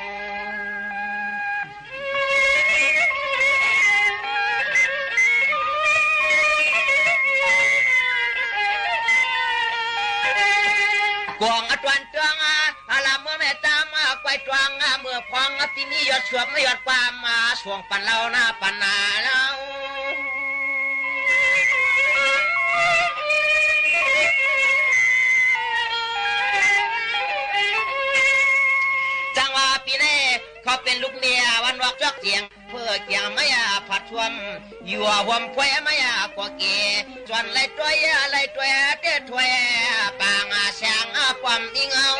กวางอตวันเตือง อาลาเมื่อแม่ตาม ควายตวง เมื่อพอง ตี้มียอดสวบ ยอดความ สวงปันเล่าหน้าปันหน้าเล่า จังหวะปี๋นี้ เขาเป๋นลูกเมียวันวอกจอกเจียง เปื้อเกียงไม่อาผัดท่วม อยู่ห่วมควยไม่อากั๋วเก ส่วนไหลตัวยไหลตัวยเต้ถ้วย ปางอาแสงอาความอิงเอา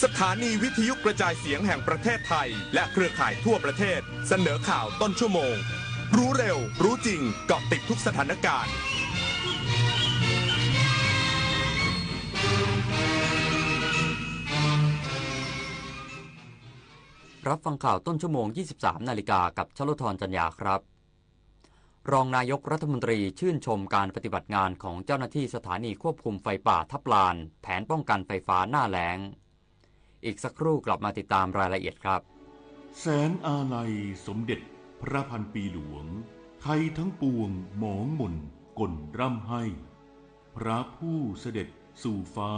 สถานีวิทยุกระจายเสียงแห่งประเทศไทย และเครือข่ายทั่วประเทศ เสนอข่าวต้นชั่วโมง รู้เร็ว รู้จริง เกาะติดทุกสถานการณ์ รับฟังข่าวต้นชั่วโมง ยี่สิบสามนาฬิกา กับชโลธร จันยาครับ รองนายกรัฐมนตรีชื่นชมการปฏิบัติงานของเจ้าหน้าที่สถานีควบคุมไฟป่าทับลาน แผนป้องกันไฟฟ้าหน้าแล้ง อีกสักครู่กลับมาติดตามรายละเอียดครับ แสนอาลัยสมเด็จพระพันปีหลวง ไทยทั้งปวงหมองหม่นก่นร่ำไห้ พระผู้เสด็จสู่ฟ้า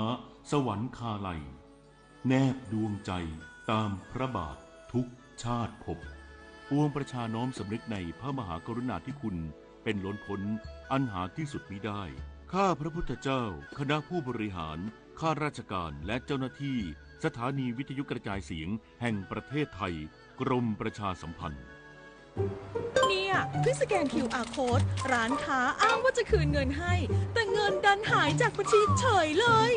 สวรรคาลัย แนบดวงใจตามพระบาททุกชาติภพ ปวงประชาน้อมสำนึกในพระมหากรุณาธิคุณเป็นล้นพ้นอันหาที่สุดมิได้ ข้าพระพุทธเจ้า คณะผู้บริหาร ข้าราชการ และเจ้าหน้าที่สถานีวิทยุกระจายเสียงแห่งประเทศไทย กรมประชาสัมพันธ์ เนี่ย เพิ่งสแกน คิวอาร์ โค้ด ร้านค้าอ้างว่าจะคืนเงินให้ แต่เงินดันหายจากบัญชีเฉยเลย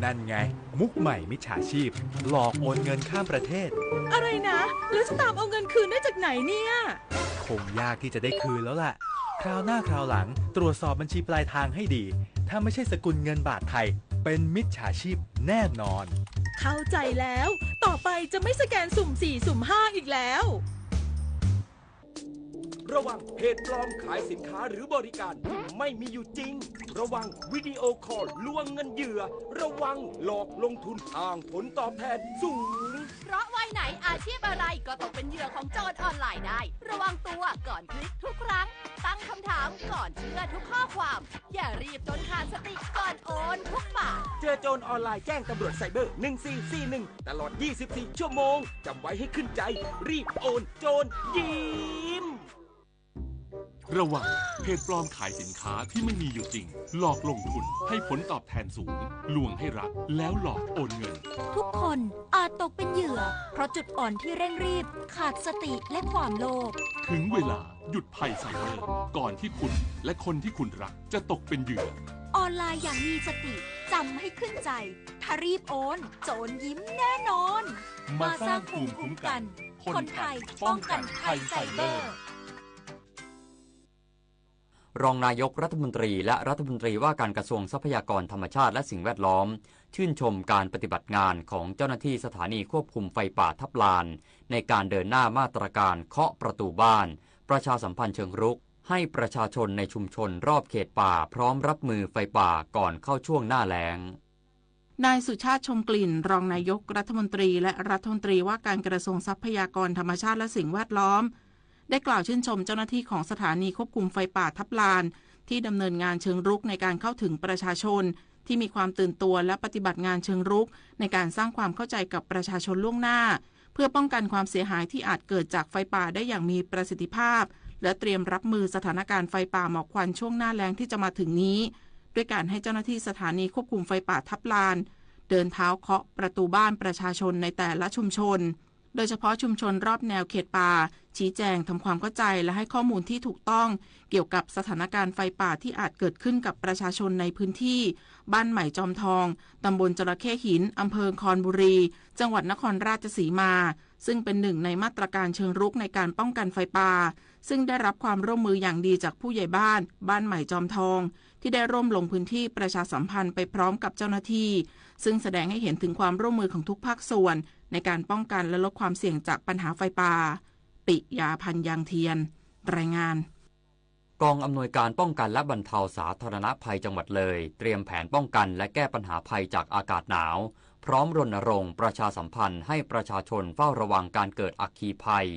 นั่นไง มุกใหม่มิจฉาชีพ หลอกโอนเงินข้ามประเทศ อะไรนะ แล้วจะตามเอาเงินคืนได้จากไหนเนี่ย คงยากที่จะได้คืนแล้วล่ะ คราวหน้าคราวหลังตรวจสอบบัญชีปลายทางให้ดี ถ้าไม่ใช่สกุลเงินบาทไทย เป็นมิจฉาชีพแน่นอน เข้าใจแล้ว ต่อไปจะไม่สแกนสุ่มสี่สุ่มห้าอีกแล้ว ระวังเพจปลอมขายสินค้าหรือบริการที่ไม่มีอยู่จริง ระวังวิดีโอคอลลวงเงินเหยื่อ ระวังหลอกลงทุนอ้างผลตอบแทนสูง เพราะวัยไหนอาชีพอะไรก็ตกเป็นเหยื่อของโจรออนไลน์ได้ ระวังตัวก่อนคลิกทุกครั้ง ตั้งคำถามก่อนเชื่อทุกข้อความ อย่ารีบจนขาดสติก่อนโอนทุกบาท เจอโจรออนไลน์แจ้งตำรวจไซเบอร์ หนึ่งสี่สี่หนึ่ง ตลอด ยี่สิบสี่ ชั่วโมง จำไว้ให้ขึ้นใจ รีบโอน โจรยิ้ม ระวังเพจปลอมขายสินค้าที่ไม่มีอยู่จริง หลอกลงทุนให้ผลตอบแทนสูง ลวงให้รัก แล้วหลอกโอนเงิน ทุกคนอาจตกเป็นเหยื่อ เพราะจุดอ่อนที่เร่งรีบ ขาดสติและความโลภ ถึงเวลาหยุดภัยไซเบอร์ ก่อนที่คุณและคนที่คุณรักจะตกเป็นเหยื่อ ออนไลน์อย่างมีสติ จำให้ขึ้นใจ ถ้ารีบโอน โจรยิ้มแน่นอน มาสร้างภูมิคุ้มกัน คนไทยป้องกันภัยไซเบอร์ รองนายกรัฐมนตรีและรัฐมนตรีว่าการกระทรวงทรัพยากรธรรมชาติและสิ่งแวดล้อม ชื่นชมการปฏิบัติงานของเจ้าหน้าที่สถานีควบคุมไฟป่าทับลาน ในการเดินหน้ามาตรการเคาะประตูบ้าน ประชาสัมพันธ์เชิงรุก ให้ประชาชนในชุมชนรอบเขตป่าพร้อมรับมือไฟป่าก่อนเข้าช่วงหน้าแล้ง นายสุชาติ ชมกลิ่น รองนายกรัฐมนตรีและรัฐมนตรีว่าการกระทรวงทรัพยากรธรรมชาติและสิ่งแวดล้อม ได้กล่าวชื่นชมเจ้าหน้าที่ของสถานีควบคุมไฟป่าทับลาน ที่ดำเนินงานเชิงรุกในการเข้าถึงประชาชน ที่มีความตื่นตัวและปฏิบัติงานเชิงรุก ในการสร้างความเข้าใจกับประชาชนล่วงหน้า เพื่อป้องกันความเสียหายที่อาจเกิดจากไฟป่าได้อย่างมีประสิทธิภาพ และเตรียมรับมือสถานการณ์ไฟป่าหมอกควันช่วงหน้าแล้งที่จะมาถึงนี้ ด้วยการให้เจ้าหน้าที่สถานีควบคุมไฟป่าทับลาน เดินเท้าเคาะประตูบ้านประชาชนในแต่ละชุมชน โดยเฉพาะชุมชนรอบแนวเขตป่า ชี้แจงทำความเข้าใจและให้ข้อมูลที่ถูกต้อง เกี่ยวกับสถานการณ์ไฟป่าที่อาจเกิดขึ้นกับประชาชนในพื้นที่ บ้านใหม่จอมทอง ตำบลจระเข้หิน อำเภอคอนบุรี จังหวัดนครราชสีมา ซึ่งเป็นหนึ่งในมาตรการเชิงรุกในการป้องกันไฟป่า ซึ่งได้รับความร่วมมืออย่างดีจากผู้ใหญ่บ้าน บ้านใหม่จอมทอง ที่ได้ร่วมลงพื้นที่ประชาสัมพันธ์ไปพร้อมกับเจ้าหน้าที่ ซึ่งแสดงให้เห็นถึงความร่วมมือของทุกภาคส่วน ในการป้องกันและลดความเสี่ยงจากปัญหาไฟป่า ปิยาพันธ์ ยางเทียน รายงาน กองอำนวยการป้องกันและบรรเทาสาธารณภัยจังหวัดเลย เตรียมแผนป้องกันและแก้ปัญหาภัยจากอากาศหนาว พร้อมรณรงค์ประชาสัมพันธ์ให้ประชาชนเฝ้าระวังการเกิดอัคคีภัย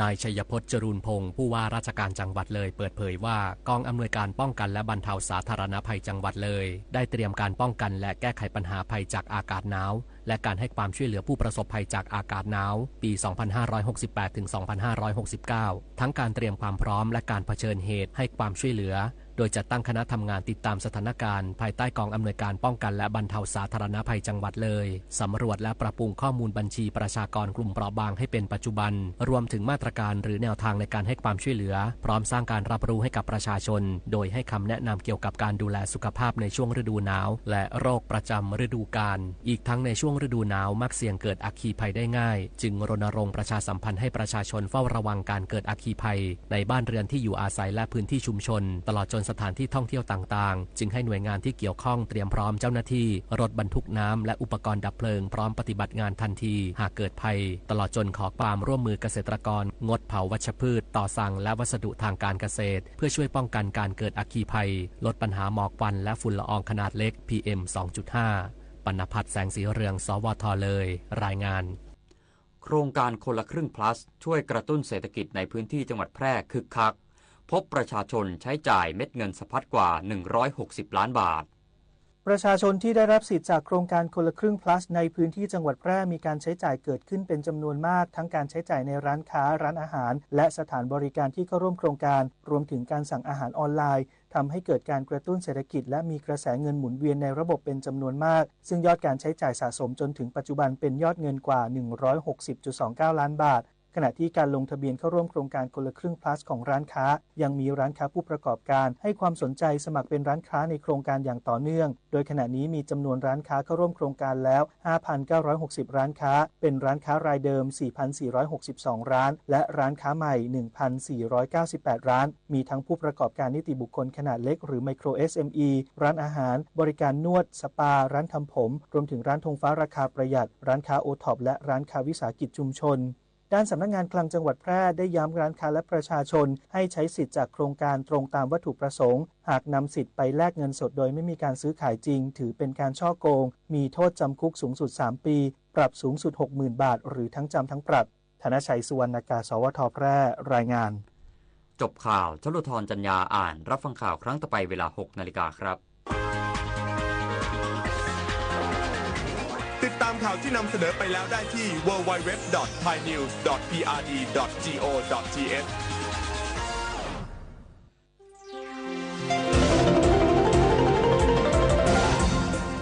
นายชัยพจน์ จรูนพงศ์ ผู้ว่าราชการจังหวัดเลย เปิดเผยว่า กองอำนวยการป้องกันและบรรเทาสาธารณภัยจังหวัดเลย ได้เตรียมการป้องกันและแก้ไขปัญหาภัยจากอากาศหนาว และการให้ความช่วยเหลือผู้ประสบภัยจากอากาศหนาว ปี สองพันห้าร้อยหกสิบแปด ถึง สองพันห้าร้อยหกสิบเก้า ทั้งการเตรียมความพร้อมและการเผชิญเหตุให้ความช่วยเหลือ โดยจัดตั้งคณะทำงานติดตามสถานการณ์ ภายใต้กองอำนวยการป้องกันและบรรเทาสาธารณภัยจังหวัดเลย สำรวจและปรับปรุงข้อมูลบัญชีประชากรกลุ่มเปราะบางให้เป็นปัจจุบัน รวมถึงมาตรการหรือแนวทางในการให้ความช่วยเหลือ พร้อมสร้างการรับรู้ให้กับประชาชน โดยให้คำแนะนำเกี่ยวกับการดูแลสุขภาพในช่วงฤดูหนาว และโรคประจำฤดูกาล อีกทั้งในช่วงฤดูหนาวมักเสี่ยงเกิดอัคคีภัยได้ง่าย จึงรณรงค์ประชาสัมพันธ์ให้ประชาชนเฝ้าระวังการเกิดอัคคีภัย ในบ้านเรือนที่อยู่อาศัยและพื้นที่ชุมชน ตลอดจนสถานที่ท่องเที่ยวต่างๆ จึงให้หน่วยงานที่เกี่ยวข้องเตรียมพร้อมเจ้าหน้าที่ รถบรรทุกน้ำและอุปกรณ์ดับเพลิงพร้อมปฏิบัติงานทันที หากเกิดภัย ตลอดจนขอความร่วมมือเกษตรกรงดเผาวัชพืช ตอสั่ง และวัสดุทางการเกษตร เพื่อช่วยป้องกันการเกิดอัคคีภัย ลดปัญหาหมอกควันและฝุ่นละอองขนาดเล็ก พีเอ็ม สองจุดห้า ปณพัฒน์ แสงสีเรือง สวท เลย รายงาน โครงการคนละครึ่ง plus ช่วยกระตุ้นเศรษฐกิจในพื้นที่จังหวัดแพร่คึกคัก พบประชาชนใช้จ่ายเม็ดเงินสะพัดกว่า หนึ่งร้อยหกสิบล้านบาท ประชาชนที่ได้รับสิทธิ์จากโครงการคนละครึ่ง plus ในพื้นที่จังหวัดแพร่มีการใช้จ่ายเกิดขึ้นเป็นจำนวนมาก ทั้งการใช้จ่ายในร้านค้า ร้านอาหาร และสถานบริการที่เข้าร่วมโครงการ รวมถึงการสั่งอาหารออนไลน์ ทำให้เกิดการกระตุ้นเศรษฐกิจ และมีกระแสเงินหมุนเวียนในระบบเป็นจำนวนมาก ซึ่งยอดการใช้จ่ายสะสมจนถึงปัจจุบันเป็นยอดเงินกว่า หนึ่งร้อยหกสิบจุดสองเก้าล้านบาท ขณะที่การลงทะเบียนเข้าร่วมโครงการคนละครึ่ง plus ของร้านค้า ยังมีร้านค้าผู้ประกอบการให้ความสนใจสมัครเป็นร้านค้าในโครงการอย่างต่อเนื่อง โดยขณะนี้มีจำนวนร้านค้าเข้าร่วมโครงการแล้ว ห้าพันเก้าร้อยหกสิบ ร้านค้า เป็นร้านค้ารายเดิม สี่พันสี่ร้อยหกสิบสอง ร้าน และร้านค้าใหม่ หนึ่งพันสี่ร้อยเก้าสิบแปด ร้าน มีทั้งผู้ประกอบการนิติบุคคลขนาดเล็กหรือ ไมโคร เอสเอ็มอี ร้านอาหาร บริการนวด สปา ร้านทำผม รวมถึงร้านธงฟ้าราคาประหยัด ร้านค้า โอท็อป และร้านค้าวิสาหกิจชุมชน ด้านสำนักงานคลังจังหวัดแพร่ได้ย้ำร้านค้าและประชาชนให้ใช้สิทธิ์จากโครงการตรงตามวัตถุประสงค์ หากนำสิทธิ์ไปแลกเงินสดโดยไม่มีการซื้อขายจริง ถือเป็นการฉ้อโกง มีโทษจำคุกสูงสุดสามปี ปรับสูงสุดหกหมื่นบาท หรือทั้งจำทั้งปรับ ธนชัย สุวรรณากาศ สวท แพร่ รายงาน จบข่าว ชลุธร จันยาอ่าน รับฟังข่าวครั้งต่อไปเวลาหกนาฬิกาครับ ติดตามข่าวที่นำเสนอไปแล้วได้ที่ ดับเบิลยู ดับเบิลยู ดับเบิลยู ดอท ไทยนิวส์ ดอท พีอาร์ดี ดอท จีโอ ดอท ทีเอช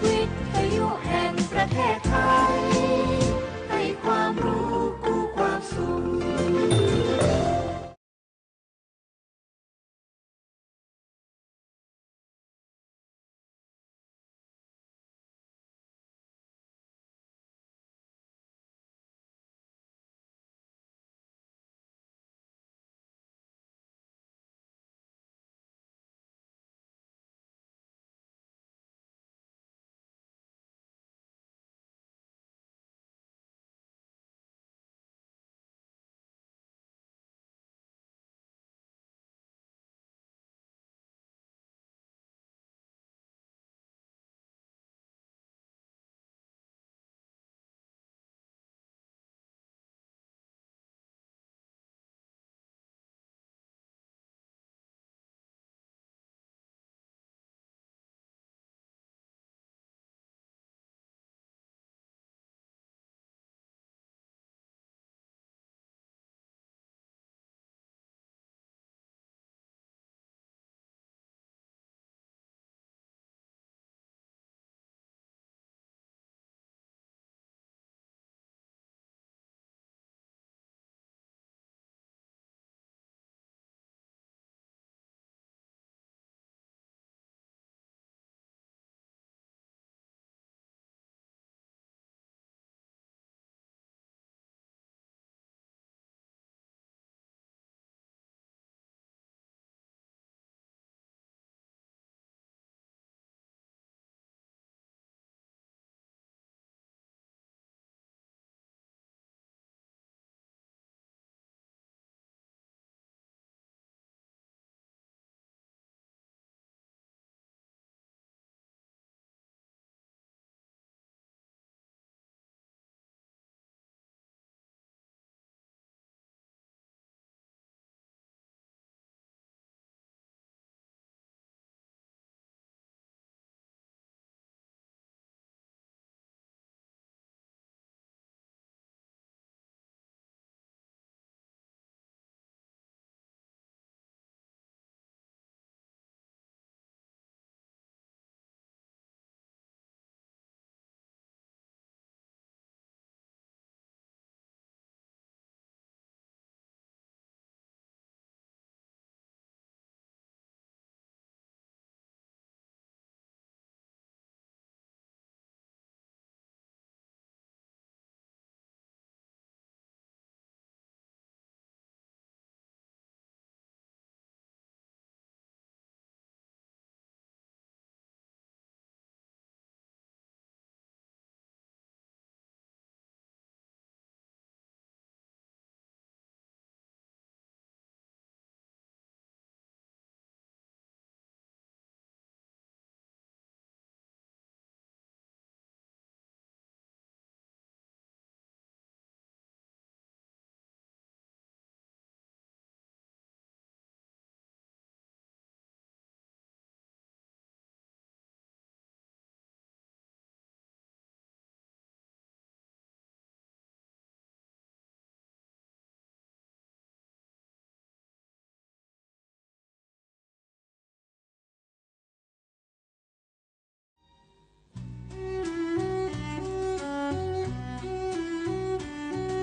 วิทยุแห่งประเทศไทย ให้ความรู้คู่ความสุข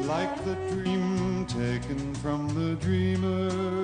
Like the dream taken from the dreamer.